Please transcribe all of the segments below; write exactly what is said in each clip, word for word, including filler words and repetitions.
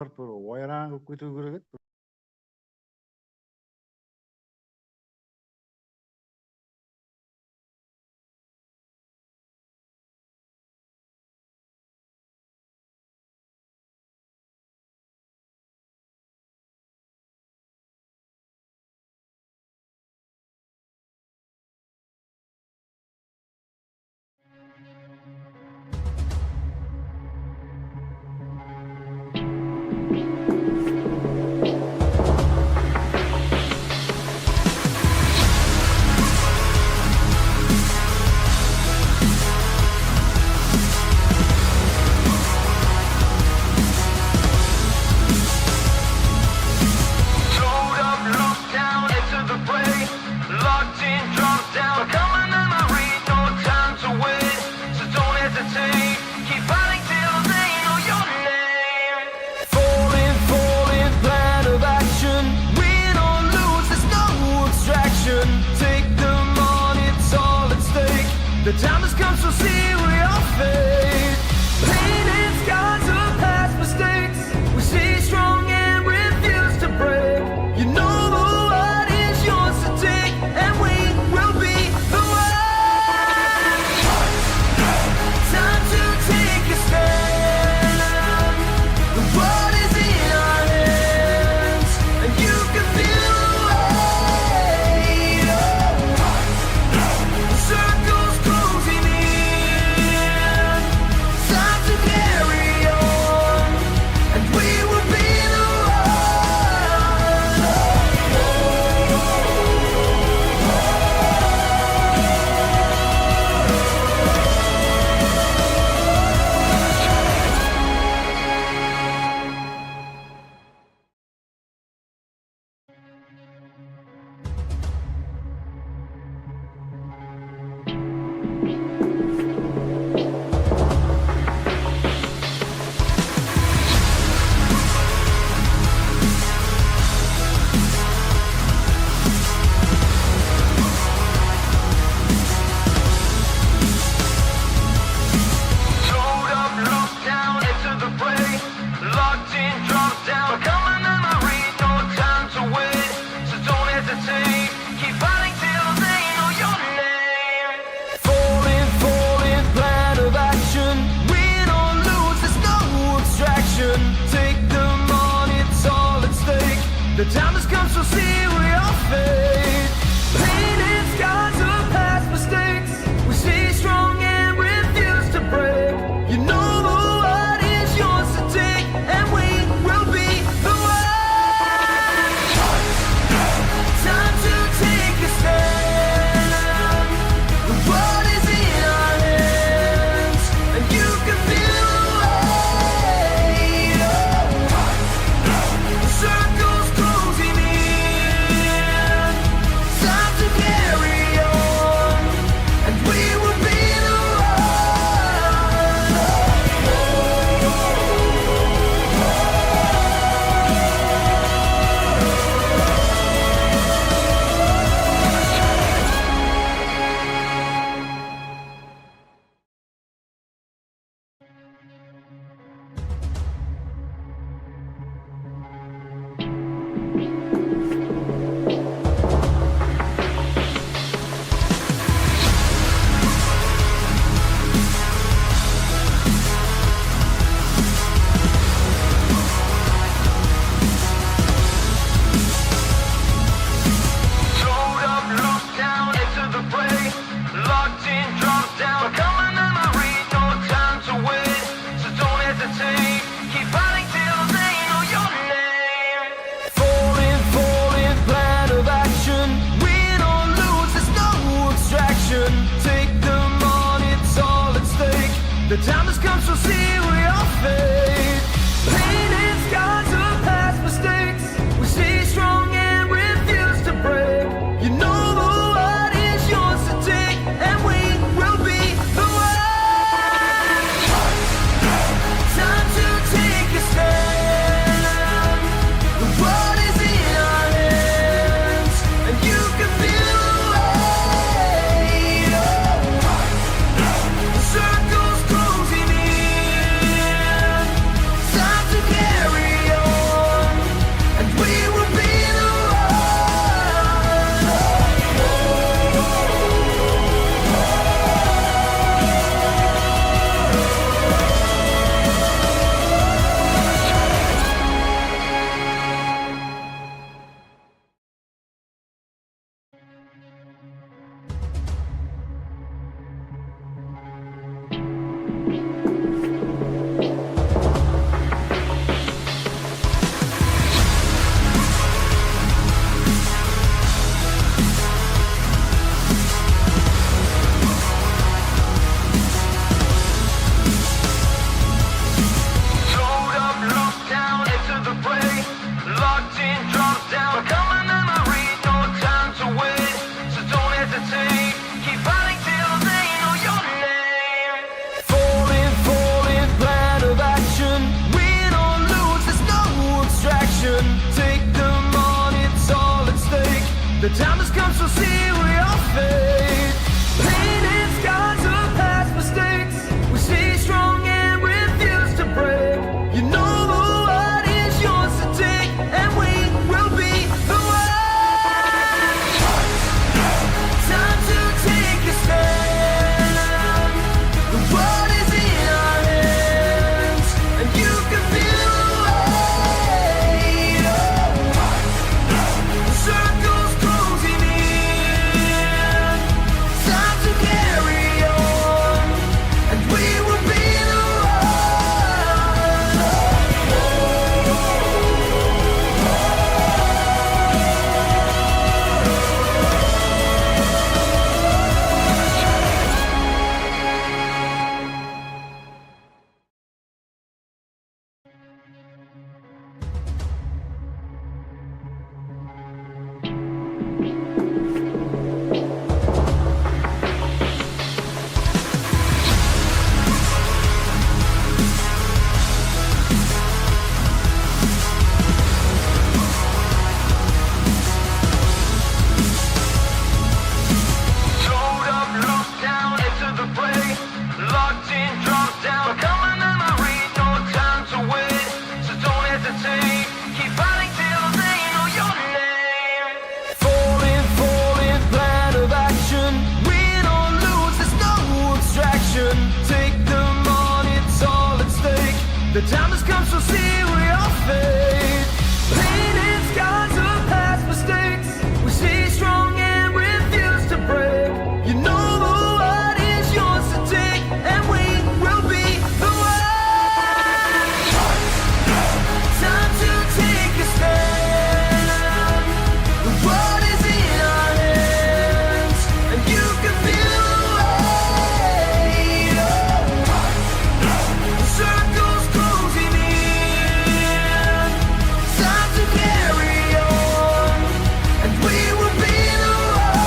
bir, bir wayrań qılıp ketiw kerek edi. Down into the fray, locked in, drop down, become a memory, no time to wait, so don't hesitate, keep fighting till they know your name. Falling, falling, plan of action, win or lose, there's no abstraction, take them on, it's all at stake, the time has come, so seal your fate, paint and scars of past mistakes. We stay strong and refuse to break. You know the world is yours to take, and we will be the one. Time to take a stand. The world is in our hands, and you can feel the weight. Oh. Circles closing in, time to carry on, and we will be the one. Down into the fray, locked in, drop down, become a memory, no time to wait, so don't hesitate, keep fighting till they know your name. Falling, falling, plan of action, win or lose, there's no abstraction, take them on, it's all at stake, the time has come, so seal your fate, paint and scars of past mistakes. We stay strong and refuse to break. You know the world is yours to take, and we will be the one. Time to take a stand. The world is in our hands, and you can feel the weight. Oh. Circles closing in, time to carry on, and we will be the one. Down into the fray, locked in, drop down, become a memory, no time to wait, so don't hesitate, keep fighting till they know your name. Falling, falling, plan of action, win or lose, there's no abstraction, take them on, it's all at stake, the time has come, so seal your fate, paint and scars of past mistakes. We stay strong and refuse to break. You know the world is yours to take, and we will be the one. Time to take a stand. The world is in our hands, and you can feel the weight. Oh. Circles closing in, Drop down, become a memory, no time to wait. So don't hesitate, keep fighting till they know your name. Falling, falling, plan of action. Win or lose, there's no abstraction. Take them on, it's all at stake. The time has come, so seal your fate. Paint in skies of past mistakes. We stay strong and refuse to break. You know the world is yours to take, and we will be the ones. Time to take a stand. The world is in our hands, and you can feel the weight. Circles closing in. Time to carry on, and we will be the ones. Down into the fray. Locked in, drop down. Become a memory, no time to wait. So don't hesitate. Keep fighting till they know your name. Falling, falling, plan of action. Win or lose, there's no abstraction. Take them on, it's all at stake. The time has come, so seal your fate. Paint in skies of past mistakes. We stay strong and refuse to break. You know the world is yours to take, and we will be the ones. Time to take a stand. The world is in our hands, and you can feel the weight. Circles closing in. Time to carry on, and we will be the ones.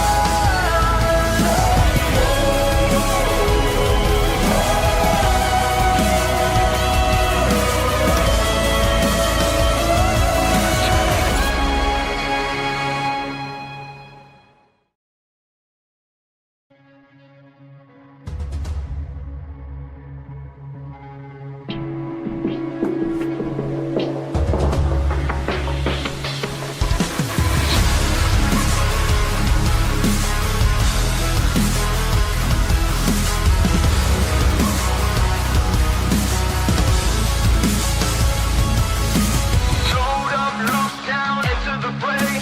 Down into the fray.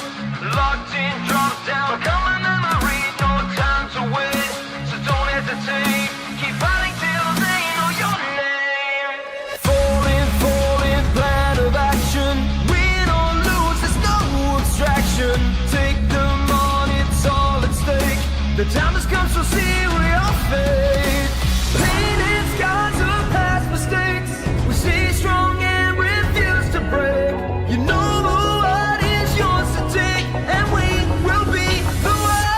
Locked in, drop down. Become a memory, no time to wait. So don't hesitate. Keep fighting till they know your name. Falling, falling, plan of action. Win or lose, there's no abstraction. Take them on, it's all at stake. The time has come, so seal your fate. Paint in skies of past mistakes. We stay strong and refuse to break. You know the world is yours to take, and we will be the ones.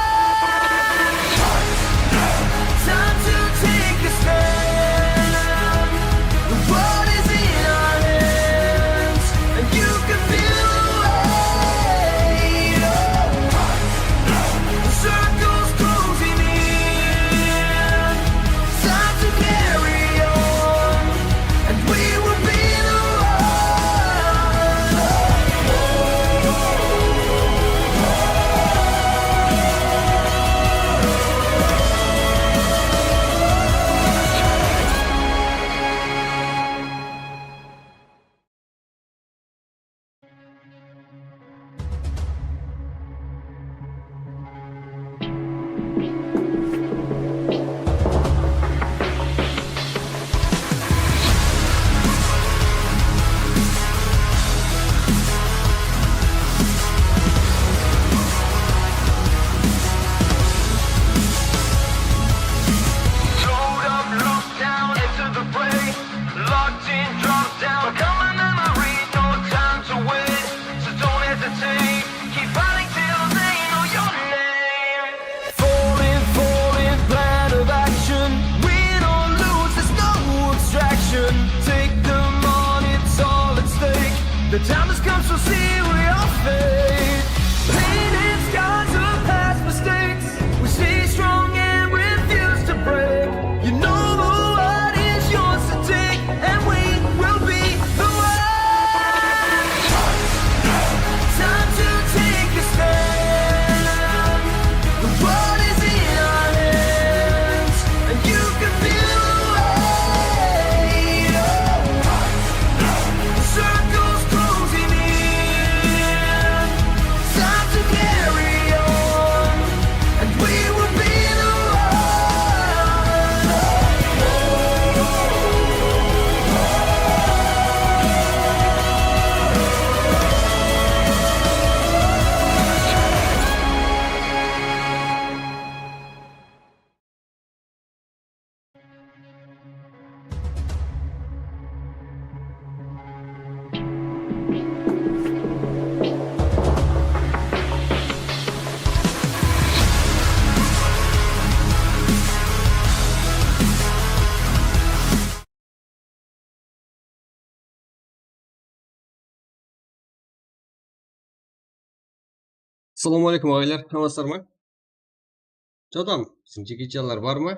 Time to take a stand. The world is in our hands, and you can feel the weight. Circles closing in. Time has come, so seal your fate. Paint and scars of past mistakes. We stay strong and refuse to break. You know the world is yours to take, and we will be the one. Time to take a stand. The world is in our hands, and you can feel the weight. The circle's closing in. Time to carry on, and we will be the one. Assalawma aleykum, aǵaylar. Amasızlar ma? Jadam, biziń jeke janlar bar ma?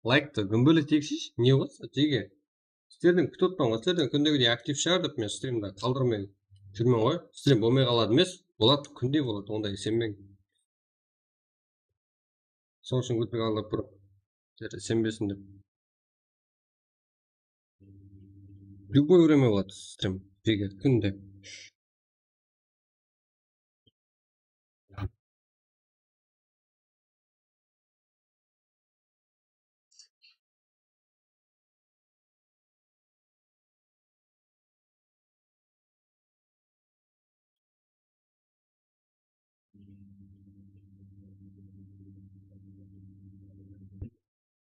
Layktı gúmbele tegseyshi, ne bolsa, jeke. Sizlerden kútip otırman ǵoy, sizlerden kúndegidey aktiv shıǵar dep men strimdi qaldırmay júrmen ǵoy. Strim bolmay qaladı emes, boladı, kúnde boladı, onday isenbeń. Sol ushın kútip aldırıp turıp, sizler isenbesin dep. Любой время boladı strim, jeke, kúnde.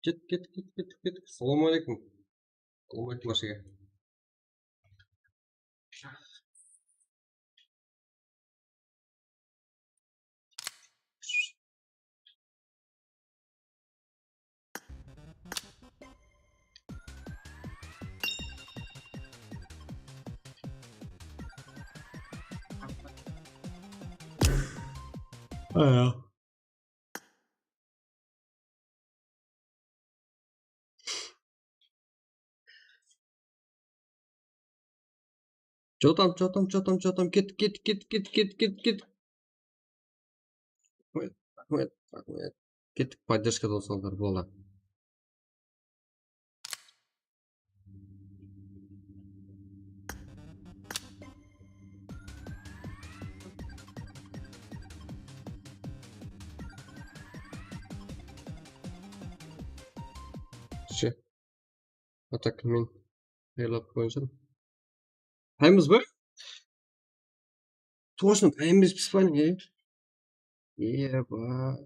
Ket, ket, ket, ket, ket. Assalawma aleykum. Assalawma aleykum, bárshege. Aya. Jotam, jotam, jotam, jotam. Ket, ket, ket, ket, ket, ket, ket. Raxmet, raxmet, raxmet. Kettik, поддержка da bolsańızlar, boladı. Всё. А так men tayarlap qoyǵan shıǵarman. Taymız ba? Точно taymız biz ba ne? Eba.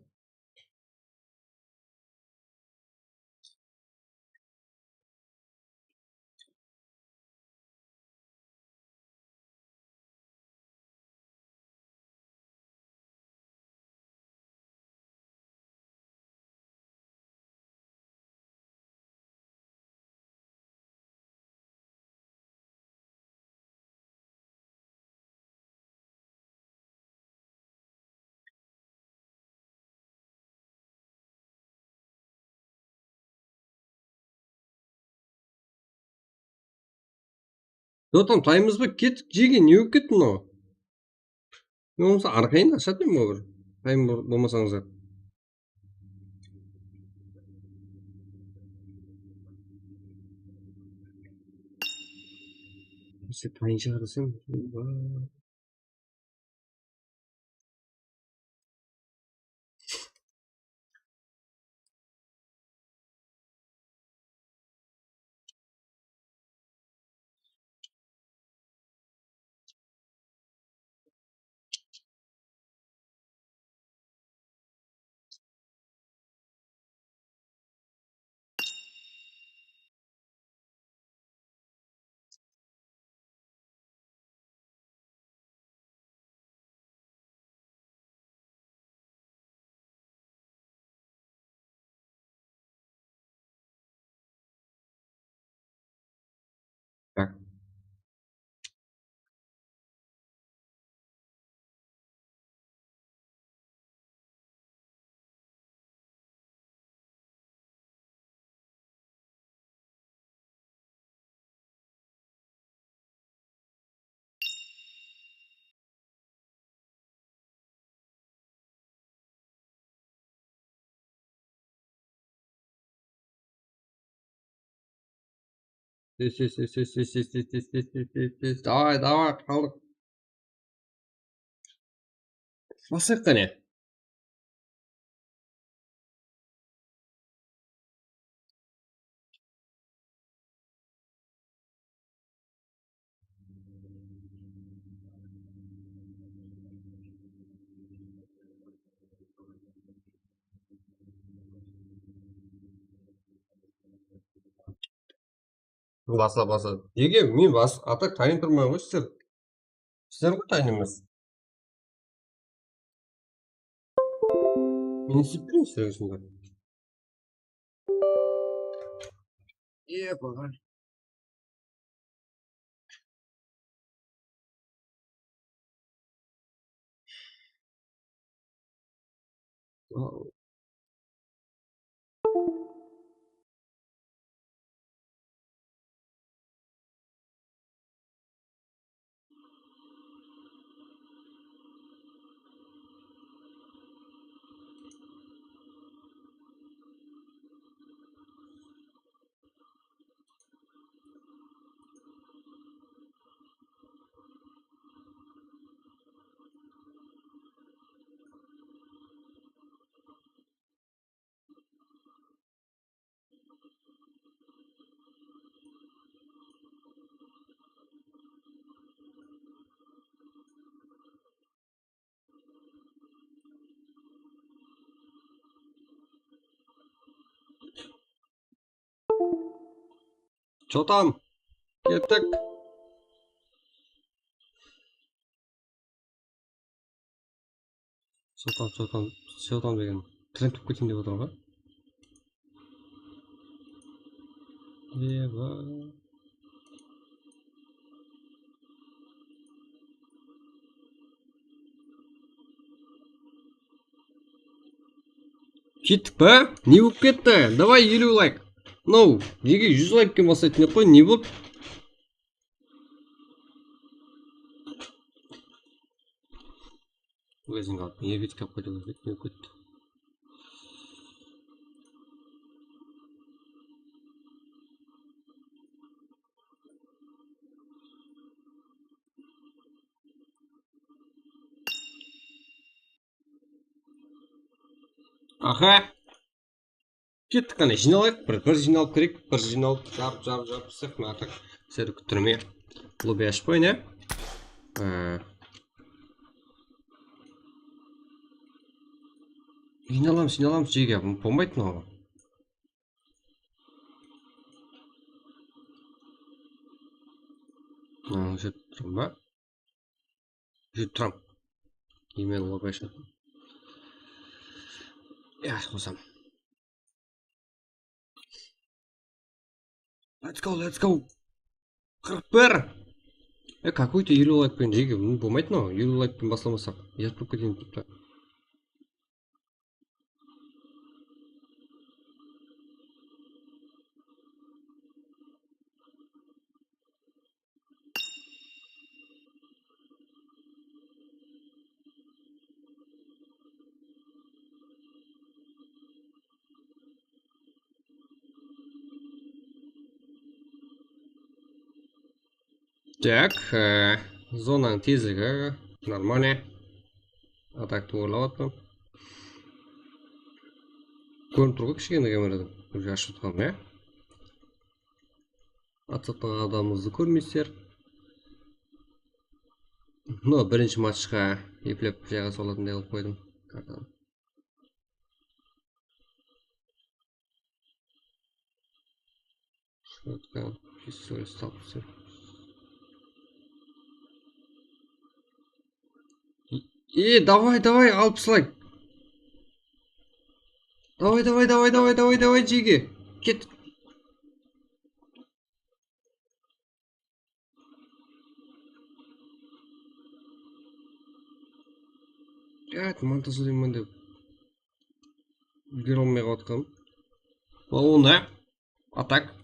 Jotam, taymız ba? Kettik, jege, ne bolıp ketti mınaw? Ne bolmasa, arqayın ashatın edim bir. Tayın bol-, bolmasańızlar. Bizde tayın shıǵarasın. Tez, tez, tez, tez, tez, tez, tez, tez, tez, tez, tez, tez. Davay, davay, qaldıq. Baslayıq qáne. Basla, basla. Nege? Men bas, atak tayın turmay ǵoy sizler. Sizler ǵoy tayın emes. Men istep bereyin sizlerge sonda. Epa. Чё там? Kettik. Чё там, чё там, чё там degen trend bolıp keteyin dep otırman ǵoy. Eba. Kettik pa? Ne bolıp ketti? Davay, eliw layk. No, nege júz laykken baslaytın edik ǵoy, ne bolıp? Magazin alıp, energetika alıp qayta berdik, ne ketti. Aha. Kettik, qáne, jıynalayıq. Bir, bir jıynalıp kireyik, bir jıynalıp jarıp, jarıp, jarıp, sırtına artıq sizlerdi kúttirmey. Lobby ashıp qoyın, ya. Ee, jıynalamız, jıynalamız, jege, bolmaydı mınaw. Mınaw jep turma. Jep turam. Email lobby ashıp. Ya, qosam. Let's go, let's go. Qırq bir. E, какой-то eliw layk penen jege, bolmaydı mınaw, eliw layk penen baslamasaq. Yatırıp keteyin turıptı. Tak, e, zonanıń tezligi normalnıy. Atak tuwrılap atpan. Kórinip tur ǵoy kishkene kameradan. Уже ashıp atqanım, ya. Atsatqan adamımızdı kórmeysizler. No, birinshi matchqa eplep jayǵa salatınday qılıp qoydım kartanı. Shotgun, pistolet, stop, stop. E, davay, davay, alpıs layk. Davay, davay, davay, davay, davay, davay, jege. Ket. Evet, montaj olayman dep úlgere almay qalıp atqanım. Ol ne? Atak.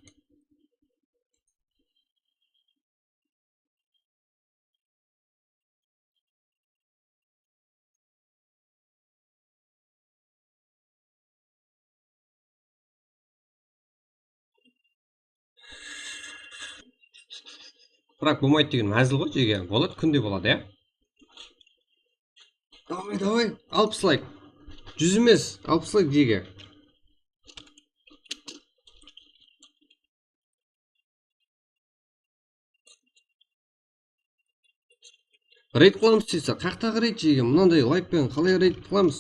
Biraq bolmaydı degen házil ǵoy, jege. Boladı, kúnde boladı, ya. Davay, davay, alpıs layk. Júz emes, alpıs layk, jege. Reyd qılamız deysiz, qayaqtaǵı reyd, jege? Mınanday layk penen qalay reyd qılamız?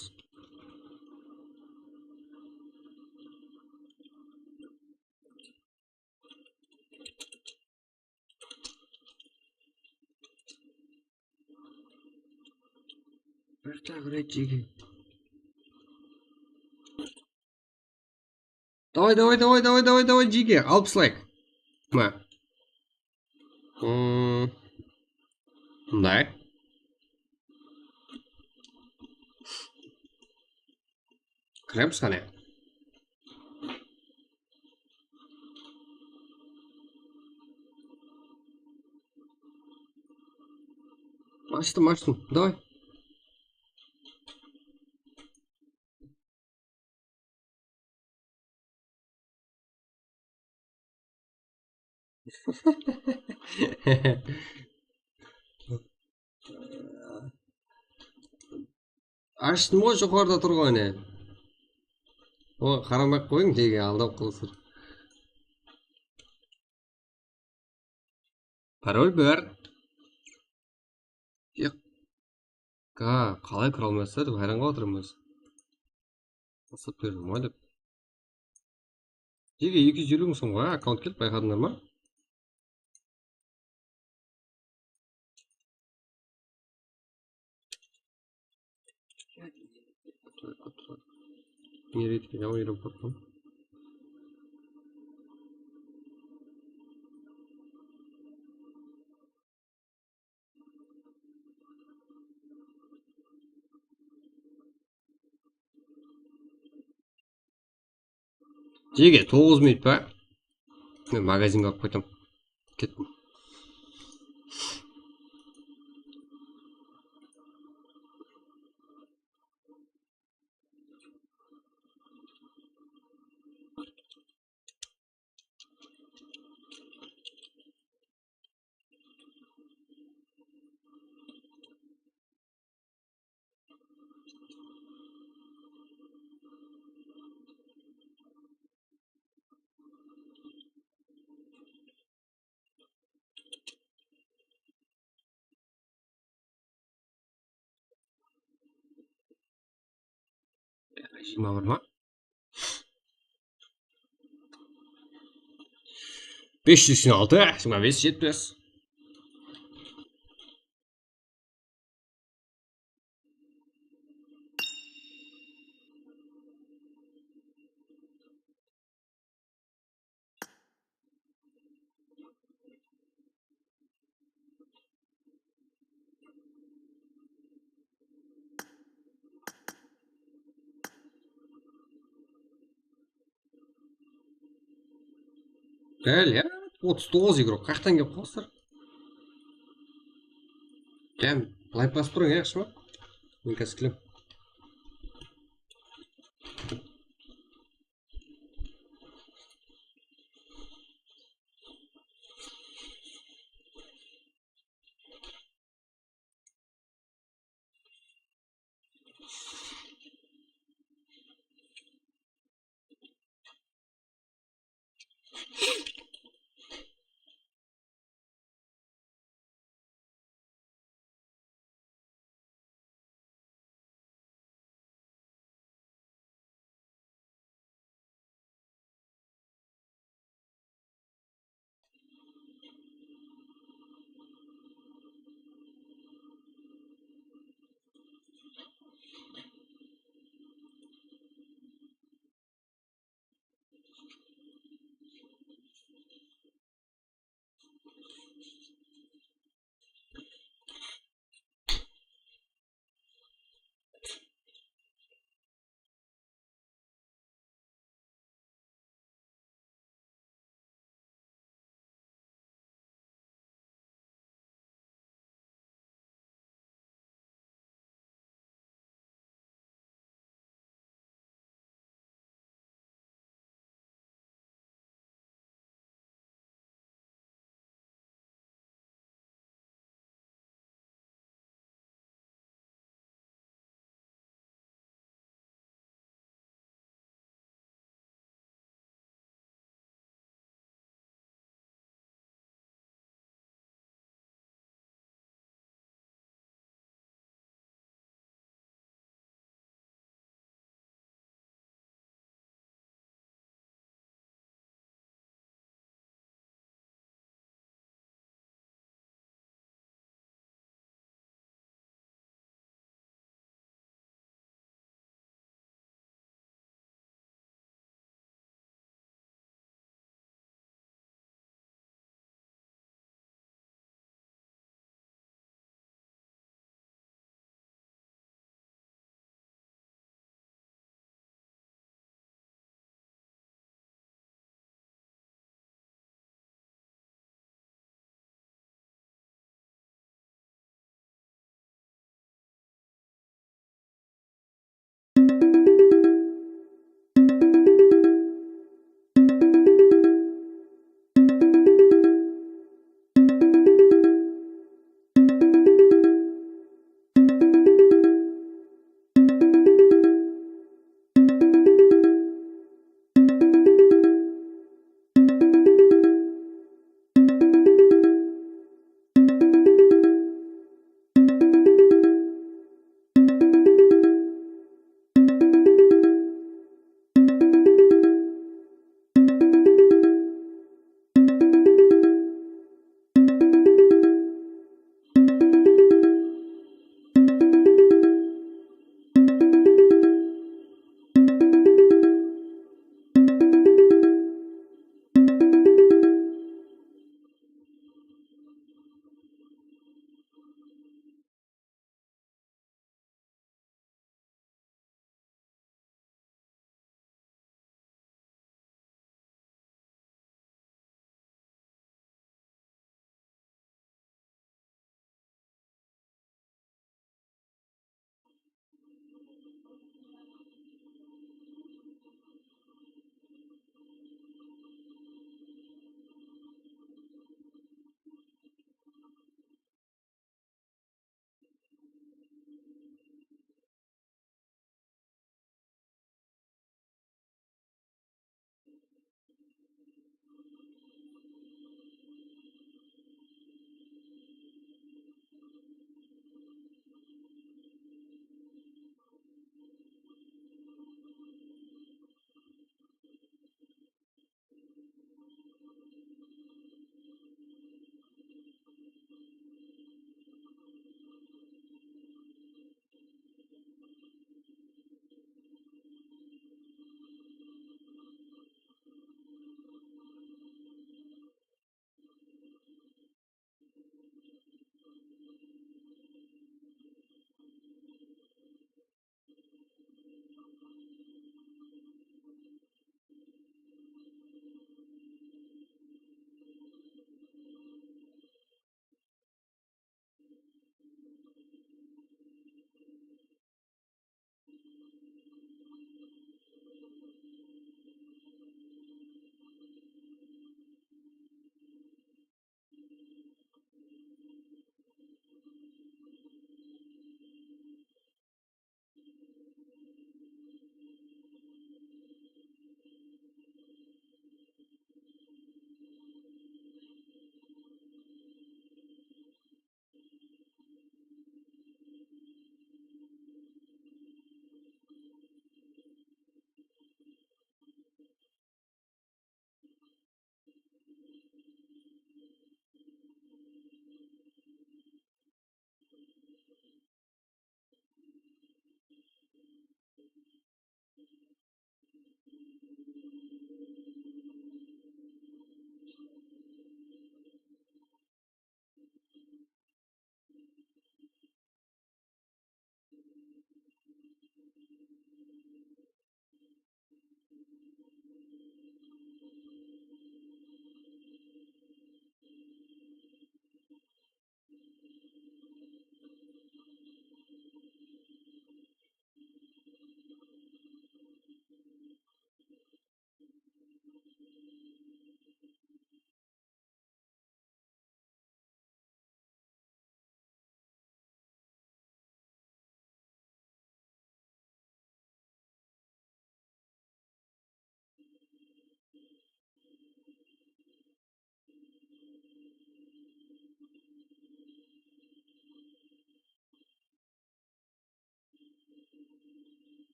Qayaqtaǵı reyd, jege? Davay, davay, davay, davay, davay, davay, jege, alpıs layk. Mına. Hmm. Mınday. Kiremiz qáne. Ashtım, ashtım. Davay. Ashtım ǵoy, joqarıda turǵan, e. O, qaramay-aq qoyıń, jege, aldap qalsın. Parol ber. Yaq. Ka, qalay kire almay atsa dep hayran qalıp atırman ózi. Ruxsat berdim ǵoy dep. Jege, eki júz eliw mıń sum ǵoy, akkaunt kelip, bayqadıńlar ma? Nere etken, ya, oyırıp qoydım. Jege, toǵız minut pa? Men magazinge alıp qaytam. Kettim. Jigirma bir ma? Bes júz seksen altı, jigirma bes, jetpis. Dál, ya, otız toǵız igrok. Qayaqtan kelip qalasızlar? Ján, layk basıp turıń, ya, yaqshı ma? Men kásip kelem.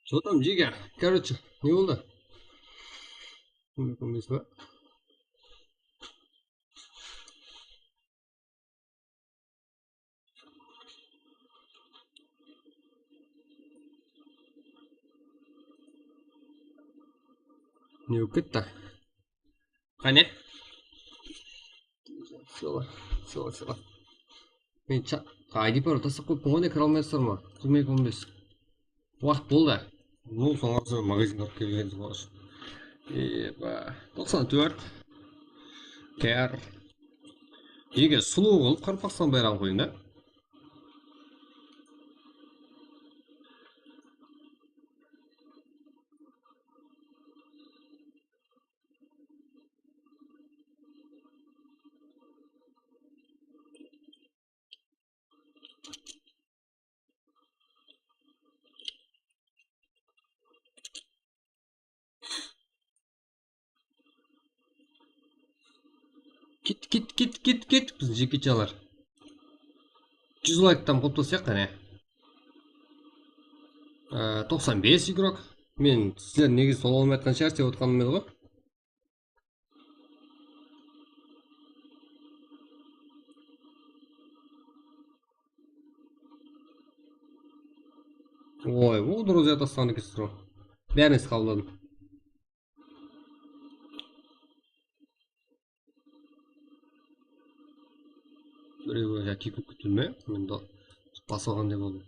Что там, Джига? Короче, не boldı? Kúnbes ba? Ne bolıp ketti? Qáne? Sıyla, sıyla, sıyla. Men ça-, I D parol taslap qoyıppın ǵoy, ne, kire almay atırsalar ma? Kúrmey kúnbes. Waqıt boldı. Ну, sońǵı soń magazin urıp kelgen soń. Eba, toqsan tórt. Kar. Eger sulıw qılıp Qaraqalpaqstan bayraǵın qoyıń da. Ket, ket, ket, ket, ket, biziń jekechanlar. Júz layktan qoplasaq, qáne. Á, toqsan bes igrok. Men sizler negizi solaw almay atqan shıǵarsız dep otqanım edi ǵoy. Oy, bu druziya taslaǵan ekensiz ǵoy. Bárin esqe aldım. Birewi ja tiyip ketpedi me? Mında basıp alǵanday boldı.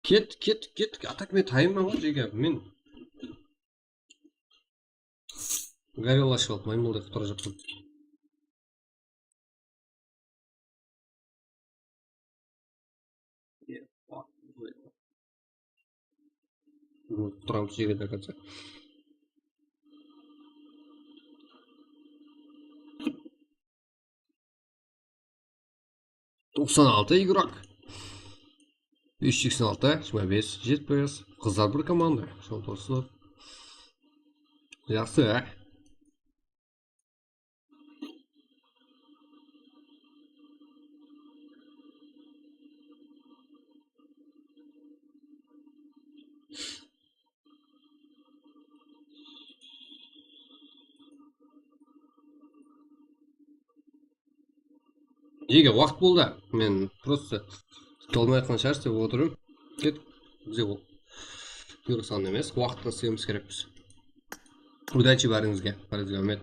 Ket, ket, ket. Atak men tayınman ǵoy, jeke. Men gorilla shıǵıp, maymılday qutqarıp jatırman. Turamız jege до конца. Toqsan altı igrok. Bes júz seksen altı, jigirma bes, jetpis. Qızlar bir komanda. Sol dostlar. Jaqsı, á? Jege, waqıt boldı. Men prosta kete almay atqan shıǵarsız dep otırmın. Ket, bizge ol buyırıqsan emes. Waqıtlı islewimiz kerekpiz. Udachi bárińizge, bárińizge áwmet.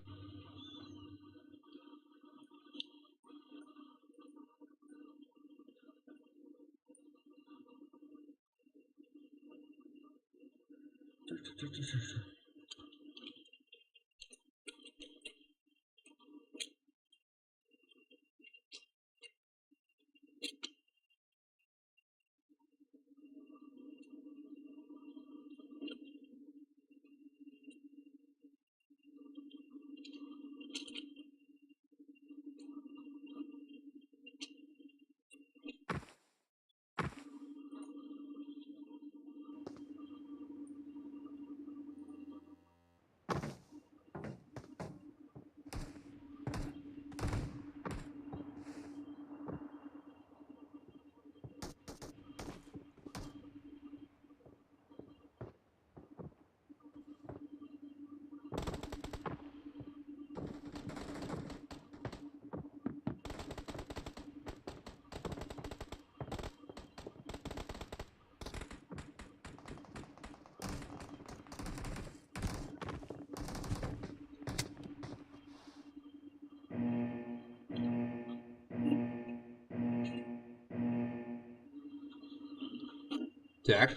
Так.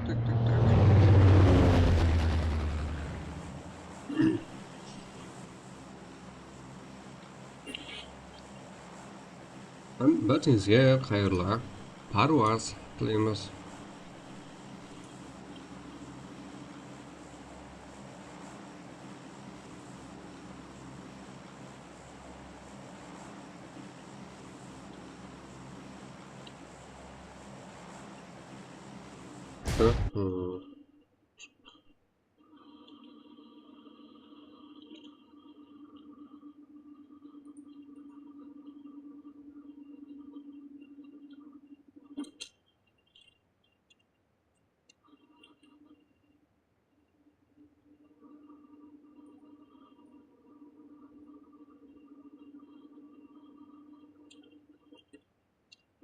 Так, так, так. Hám bárshengizge qayırlı parwaz tileymiz.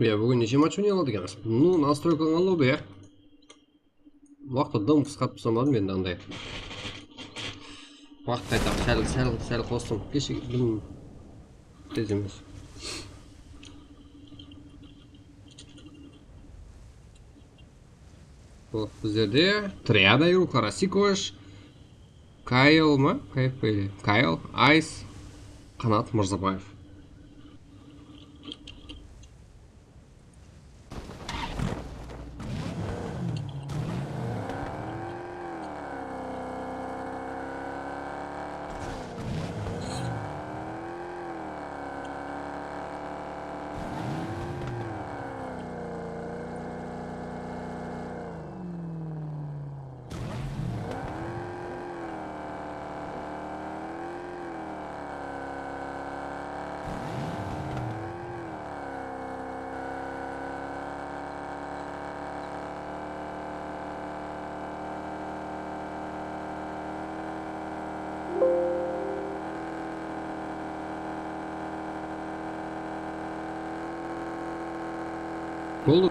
Ya, búgin neshe match oynay aladı ekenbiz? Ну, настройкаǵa lobby, ya. Waqtı dım qısqartıp taslamadım endi anday. Waqıt qayta sál, sál, sál qostım. Keshigirdim. Tez emes. Bul bizlerde Triada, Yuruk Karasikosh, Kayl ma? Kayl, Kayl, Ays, Qanat Mırzabaev. Boldı.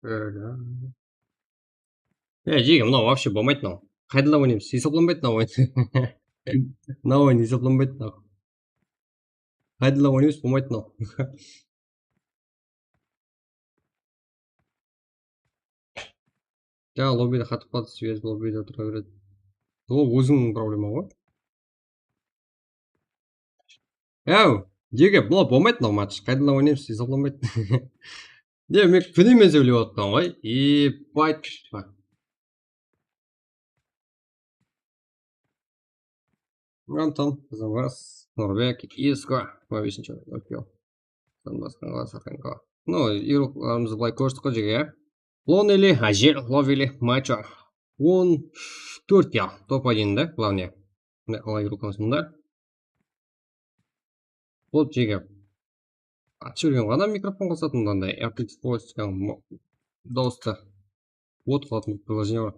Öyle. Ya, jege, mınaw вообще bolmaydı mınaw. Qaydalar oynaymız? Esaplanbaydı mınaw oyın. Mınaw oyın esaplanbaydı mınaw. Qaydalar oynaymız, bolmaydı mınaw. Jańa lobbide qatıp qaldı, svyaz lobbide tura beredi. Ol ózińniń problemań ǵoy. Áw, jege, bula bolmaydı mınaw match. Qaydalar oynaymız, esaplanbaydı. Ne, men kúnime sóylep atırman ǵoy. Ебать. Anton, Zambas, Nurbek, Isko, jigirma besinshi, okey. Zambas, Zambas, Sakanko. No, igroklarımızdı bılay kórsettik ǵoy jege, ya. Lonely, Ajel, Lovely, Macho. On tórt ya, top один da, главное. Mine, qalay igrokamız mında. Bol jege. Atshı bergen ǵana mikrofon qosatın mınday. Airplay Voice degen mo-, dawıstı. Ot qılatın prilojeniyem bar.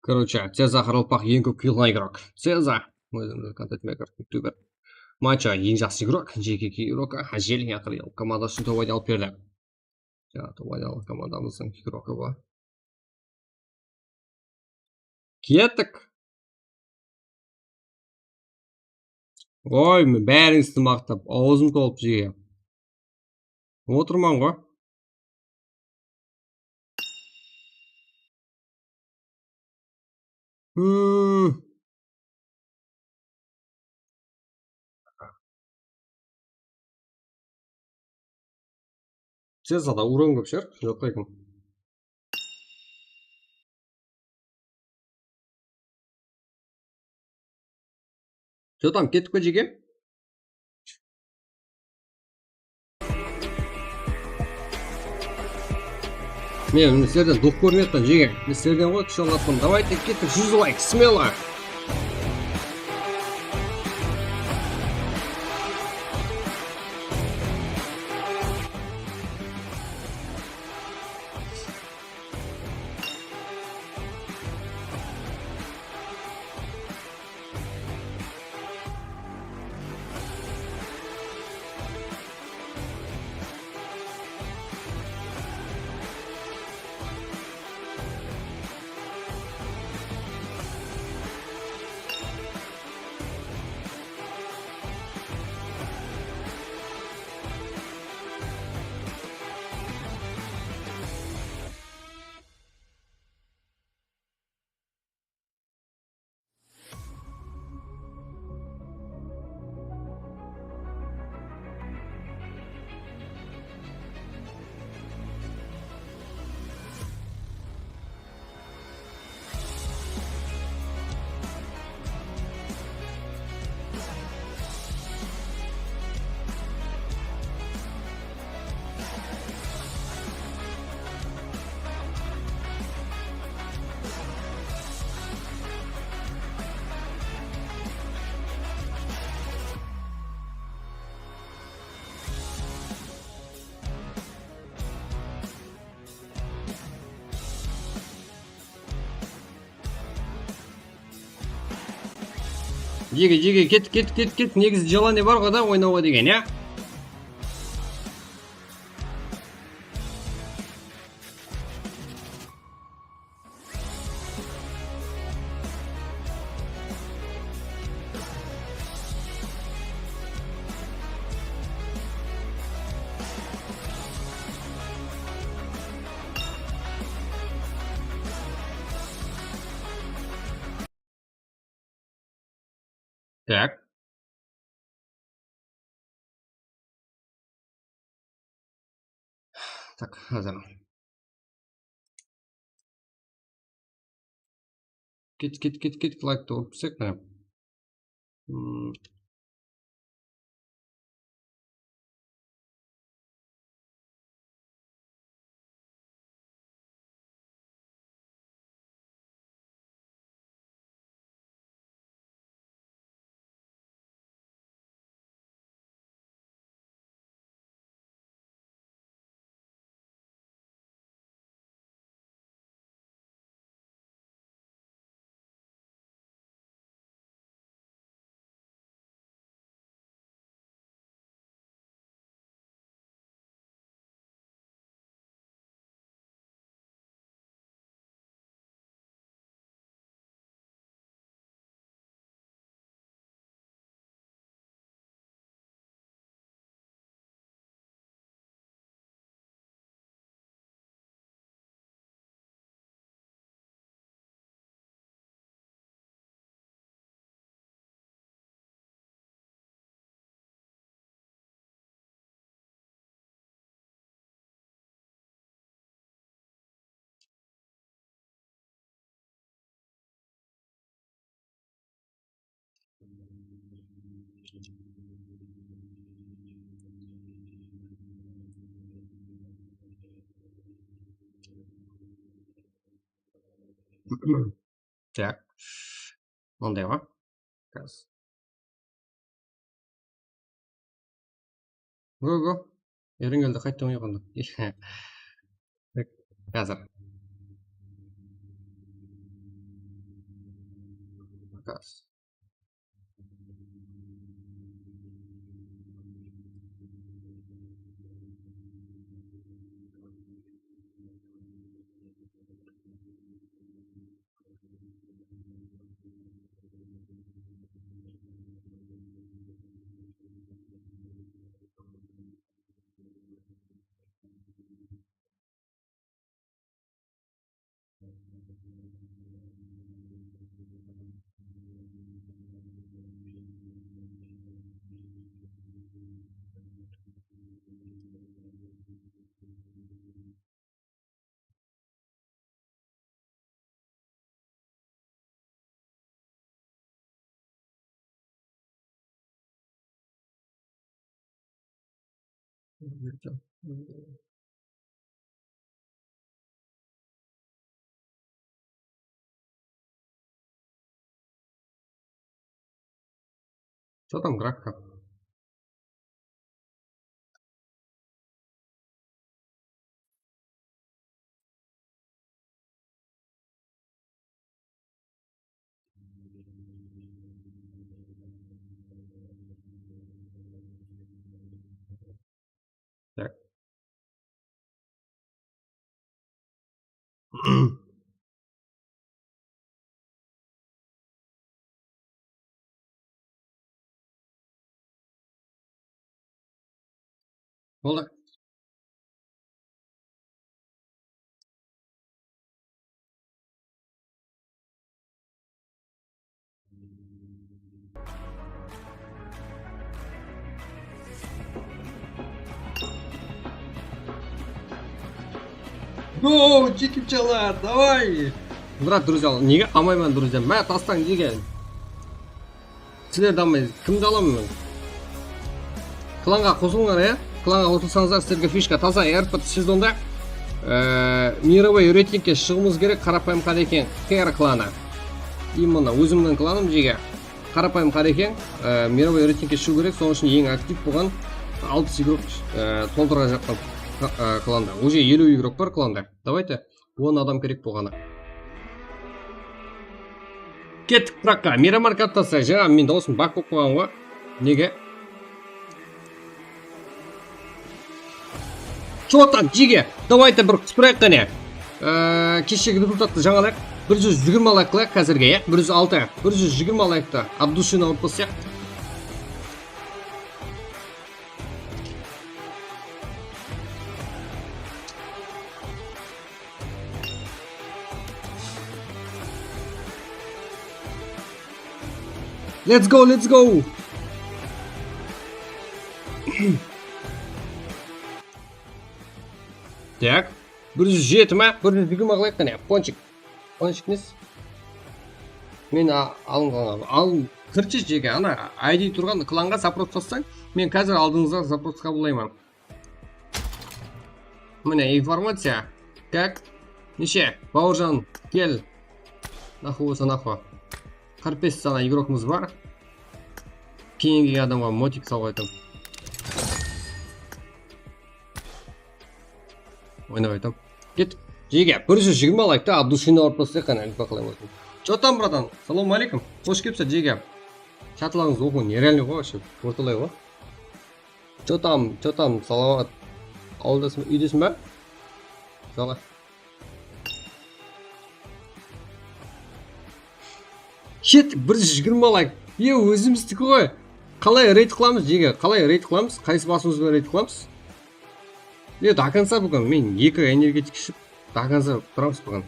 Короче, Ceza qaraqalpaq eń kóp kill alǵan igrok. Ceza. Ózimiz content maker, youtuber. Macho eń jaqsı igrok, jeke igrok, Ajel, Yaqır komandası ushın top один alıp berdi. Jańa top один komandamızdıń igrokı ǵoy. Kettik. Oy, men bárińizdi maqtap, awzım tolıp jege. Otırman ǵoy. Hmm. Cezada uran kóp shıǵar, joq pa eken. Jotam, kettik pe, jeke? Men mine sizlerden doq kórinip atpan, jeke. Men sizlerden ǵoy, kúsh alıp atpan. Давайте, kettik, júz layk, смело. Jege, jege, ket, ket, ket, ket. Negizi желание bar ǵoy da, oynawǵa degen, ya? Так. Так, házir. Ket, ket, ket, ket, laykti urıp tursaq, mine. Hmm. Так. Mınday ǵoy. Go, go. Eringeldi, qayttı oyǵandı. Házir. Zakaz. Что там, Гракка? Так. Boldı. Go, Jekimjanlar, давай! Мырат, друзья, nege almayman, друзья? Má, tastań degen. Sizlerdi almay, kimdi alaman men? Klanǵa qosılıńlar, ya? Klanǵa qosılsańızlar, sizlerge fishka. Taza R P sezonda, e, мировой reytingke shıǵıwımız kerek, qarapayım qáne eken, K R klanı. Именно, ózimniń klanım, jege. Qarapayım qáne eken, e, мировой reytingke shıǵıw kerek, sonıń ushın eń aktiv bolǵan alpıs igrok, e, toltırǵan jaqtan, e, klanda. Уже eliw igrok bar klanda. Давайте. On adam kerek bolǵanı. Kettik, Pragqa. Miramar kattası. Jańa men dawısım bak bolıp qoyǵan ǵoy. Nege? Что там, jege? Давайте bir qusırayıq qáne. Ee, keshegi rezultattı jańalayıq. Bir júz jigirma layk qılayıq házirge, ya? Bir júz altı. Bir júz jigirma laykta от души alıp basayıq. Let's go, let's go! Так, bir júz jeti ma? Bir júz jigirma qılayıq qáne. Ponchik. Ponchik nes? Men a-, alınǵan, al, kirshi jege, ana, I D turǵan klanǵa запрос bassań, men házir aldıńızǵa запрос qabıllayman. Mine, informaciya. Как? Neshe? Bawırjan, kel. Nahı bolsa nahı. Qırq bes dana igrokımız bar. Keyingi adamǵa motik sawǵa aytam. Oynap aytam. Ket. Jege, bir júz jigirma laykta от души alıp baslayıq qáne, iltifa qılaman. Чё там, братан? Салам алейкум. Xosh kelipsiz, jege. Chatlarıńızdı oqıw nerealnıy ǵoy, вообще. Ortalay ǵoy. Чё там, чё там, Salawat? Awıldasıń ba, úydesiń ba? Sala. Ket, bir júz jigirma layk. E, ózimizdiki ǵoy. Qalay reyd qılamız, jege? Qalay reyd qılamız? Qaysı basımız benen reyd qılamız? E, до конца búgin men eki energetik iship, до конца turamız búgin.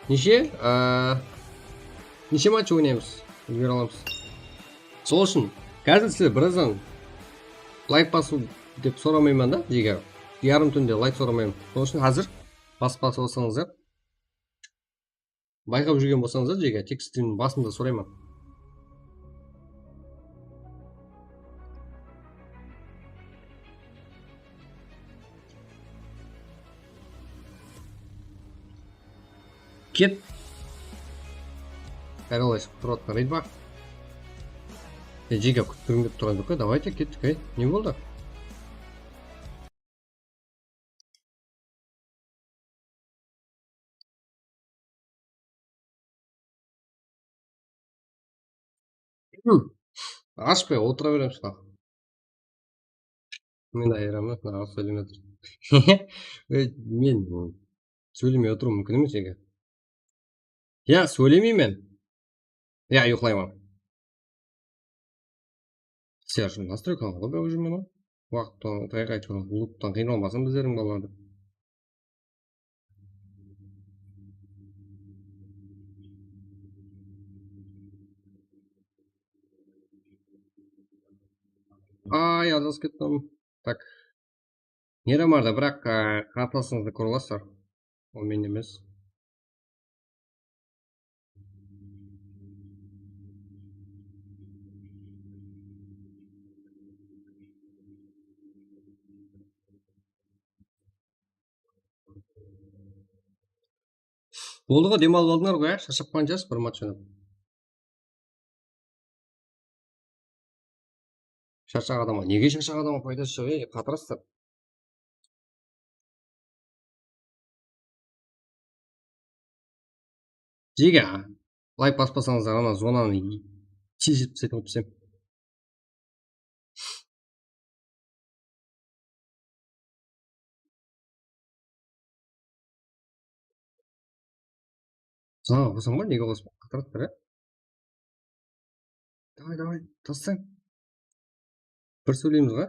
Neshe, a, neshe match oynaymız? Úlgere alamız. Sol ushın házir sizler birazdan layk basıw dep soramayman da, jege. Yarım túnde layk soramayman. Sol ushın házir basıp, basıp alsańızlar. Bayqap júrgen bolsańız da, jege, tek strimniń basında sorayman. Ket. Qara, olay turıp atqan reyd ba? E, jege kútip turıń dep turǵan joq pa? Давайте, kettik, ey. Ne boldı? Hım. Ashpay otıra beremiz, ha. Men ayıraman, mına sóylep atır. E, men sóylemey otırıw múmkin emes eken. Ya, sóylemeymen. Ya, uyıqlayman. Serjim, nastroykalar qoyıp júrmen ǵoy. Waqıttan tayǵa aytıp, luttan qıynalmasın bizlerdiń balalar dep. Ay, adasıp kettim. Tak. Nere bardı, biraq, e, qartasıńızdı kóre alasızlar. Ol men emes. Boldı ǵoy, dem alıp aldıńlar ǵoy, ya, sharshap qalǵan shıǵarsız bir match oynap. Sharshaq adamǵa, nege sharshaq adamǵa paydası joq, ey, qatırastır. Jege, layk baspasańızlar, ana zonanı tez etip islesem. Zona qosam ǵoy, nege qospa? Qatırap tur, e? Davay, davay, taslań. Bir sóyleymiz ǵoy.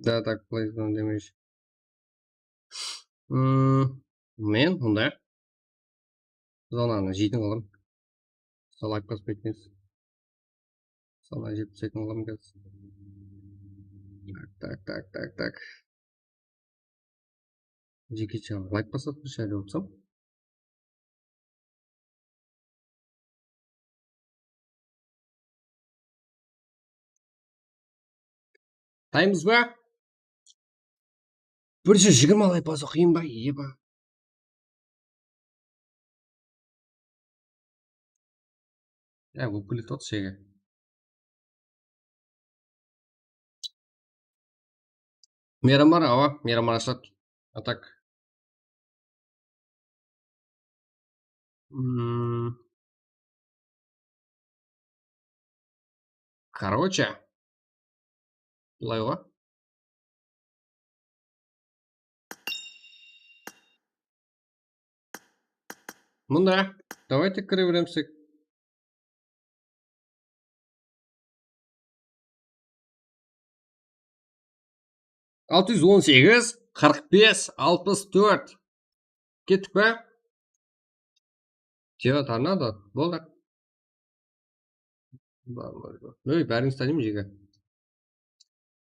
Да, так, плейзон демейсhe. М, men mında zonanı jeytin qılaman. Sol ayıp qaspaytın. Sol jetpis jeytin qılaman házir. Tak, tak, tak, tak, tak. Jackie Chan layk basıp, bir shayda otırsam. Taymız ba? Bir júz jigirma layk basıw qıyın ba, eba? Ya, bul púlik totshege. Meyram bar, awa, meyram bar, ashıladı. A tak. Hmm. Короче, bılay ǵoy. Mında, давайте kire beremiz tek. Altı júz on segiz, qırq bes, alpıs tórt. Kettik pe? Всё, торнадо, boldı. Ey, bárińizdi tanıyman, jege.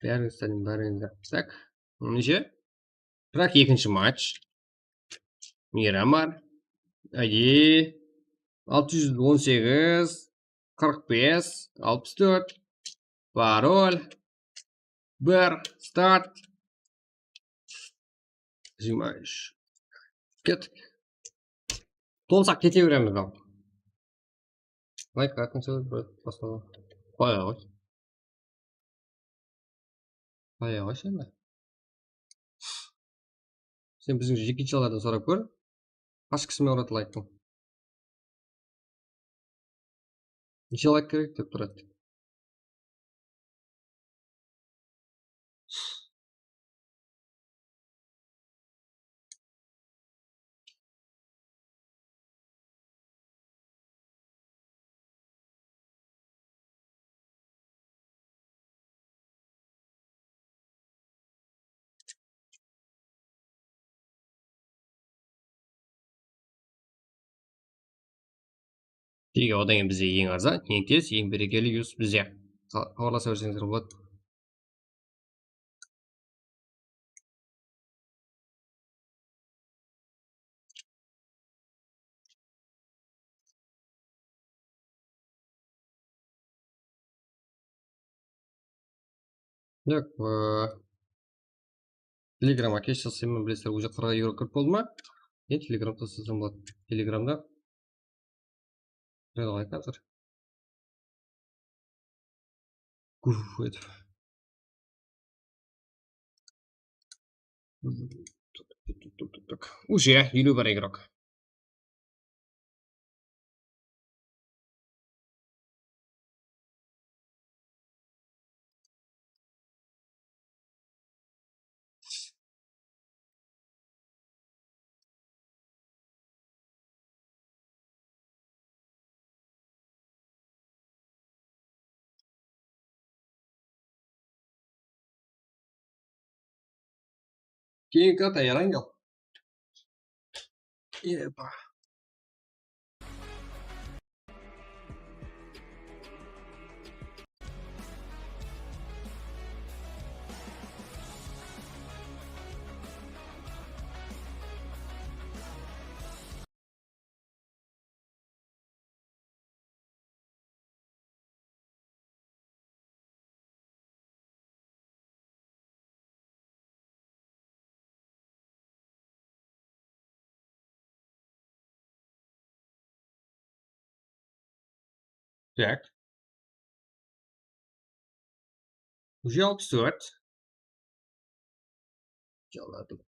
Bárińizdi tanıyman, bárińizdi. Tak, neshe? Biraq ekinshi match. Miramar. Áye. Altı júz on segiz, qırq bes, alpıs tórt. Parol. Bir, start. Jigirma úsh. Kettik. Tolsaq kete beremiz al. Layk atın sóz bir baslama. Qoya qoy. Qoya qoy sen de. Sen biziń jekeychalardan sorap kór. Qanshasına uradı layktı? Neshe layk kerek dep turadı. Jege, odan keyin bizge eń arzan, eń tez, eń berekeli yus bizge. Xa-, xabarlasa berseńizler boladı. Так, e, Telegramǵa keshiresiz, men bilesizler, уже qırq evro kirip boldı ma? Men Telegramda taslasam boladı. Telegramda kiredi ǵoy házir. Guf etip. Уже eliw bir igrok. Keyingi karta yarańǵal. Epa. Так. Уже alpıs tórt. Jaladım.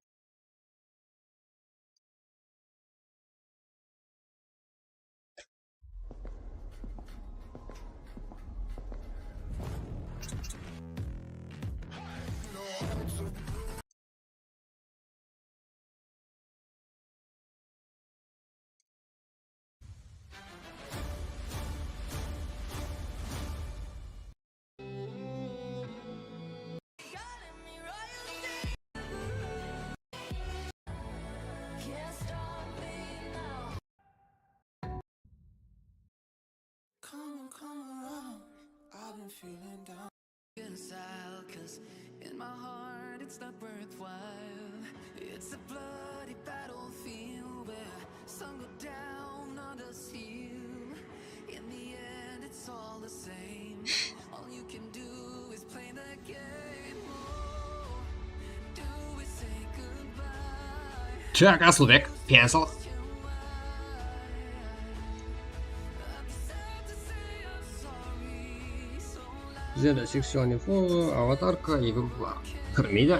Come on, come around. I've been feeling down. Reconcile, 'cause in my heart it's not worthwhile. It's a bloody battlefield where sun go down, others heal. In the end, it's all the same. All you can do is play the game. Oh, do we say goodbye? Так, Asılbek, pencil. Bizde de section info, avatarka, event bar. Kirmeydi.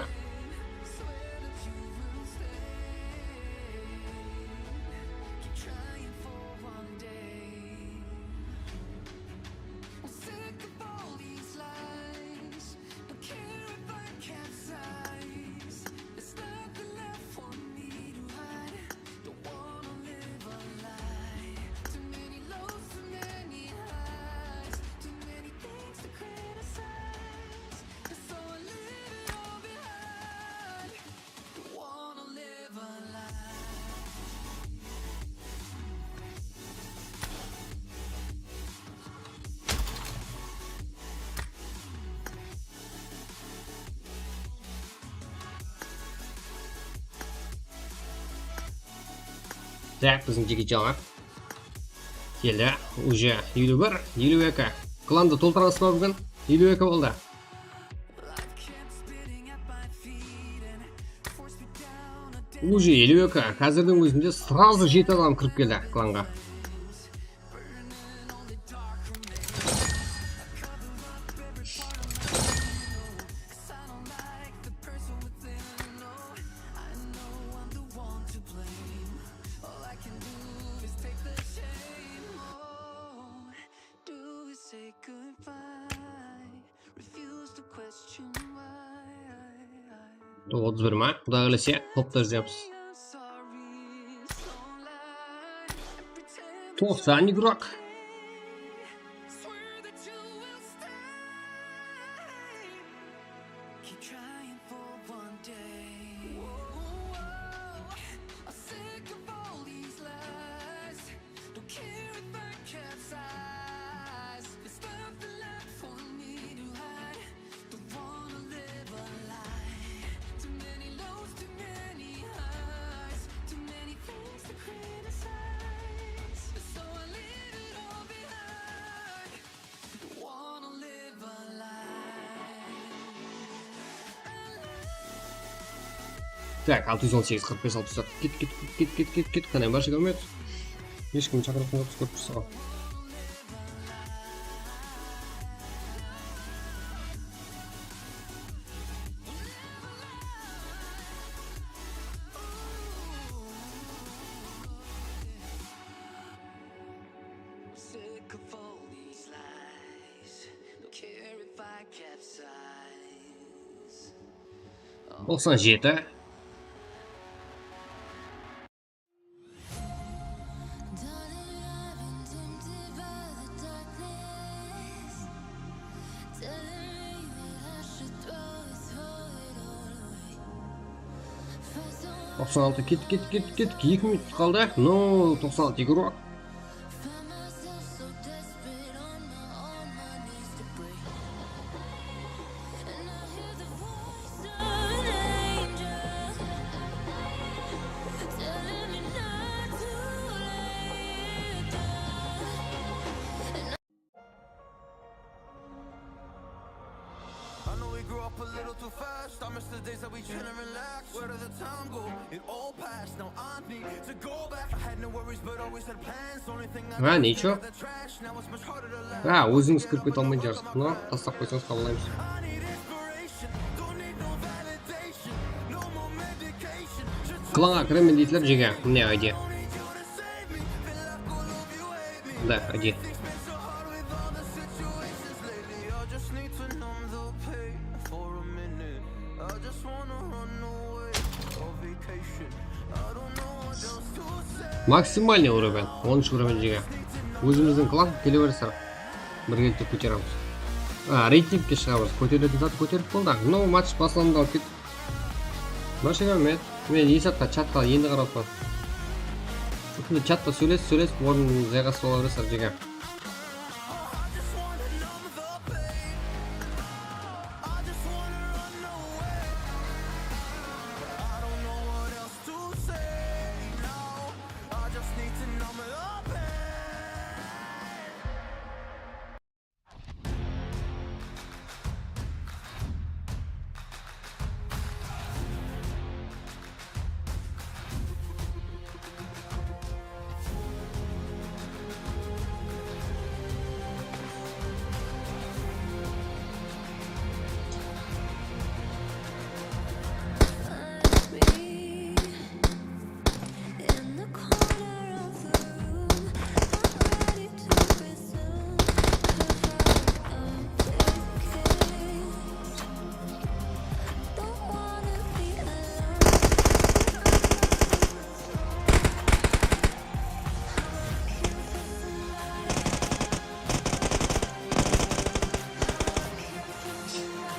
Tak, biziń Jeki Chan keldi. Уже eliw bir, eliw eki. Klandı toltıramız ba búgin? Eliw eki boldı. Уже eliw eki. Házirdiń ózinde сразу jeti adam kirip keldi klanǵa. Otız bir ma? Quday qálese, topta izleymiz. Toqsan igrok. Don't care if I capsize. There's nothing left for me to hide. Don't wanna live a lie. Too many lows, too many highs. Too many things to criticize. So I leave it Tak, altı júz on segiz, qırq bes, alpıs dört. Ket, ket, ket, ket, ket, ket, ket, qanday bar, shıǵa bermedi. Hesh kim shaqırıp turıp kórip tursa. Sick of all these lies. Don't care if I capsize. Toqsan jeti. Toqsan altı, ket, ket, ket, ket, eki minut qaldı. No, toqsan altı igorok. I know we grew up a little too fast. I miss the days that we chill and relax. Where did the time go? It all passed. Now I need to go back. I had no worries, but always had plans. Only thing I Ha, know is neycho? Cleaning the trash. Now it's much harder to laugh. Ha, ózińiz kirip kete almaydı jarısqa. No, taslap qoysańız, qabıllaymız. I need inspiration. Don't need no validation. No more medication. Klanǵa kiremen deydiler, jege. Mine, ayde. Da, ayde. Maksimalnıy uroven, onınshı uroven, jege. Ózimizdiń klan, kele berińizler. Birgelikte kóteremiz. A, reytingke shıǵamız. Kóteretin zat kóterip boldı. No, match baslandı, alıp ket. Masha Ahmed, men esapta chatqa endi qarap atırman. Kúnde chatta sóylesip, sóylesip, ornın jayǵasıp ala beresizler, jege.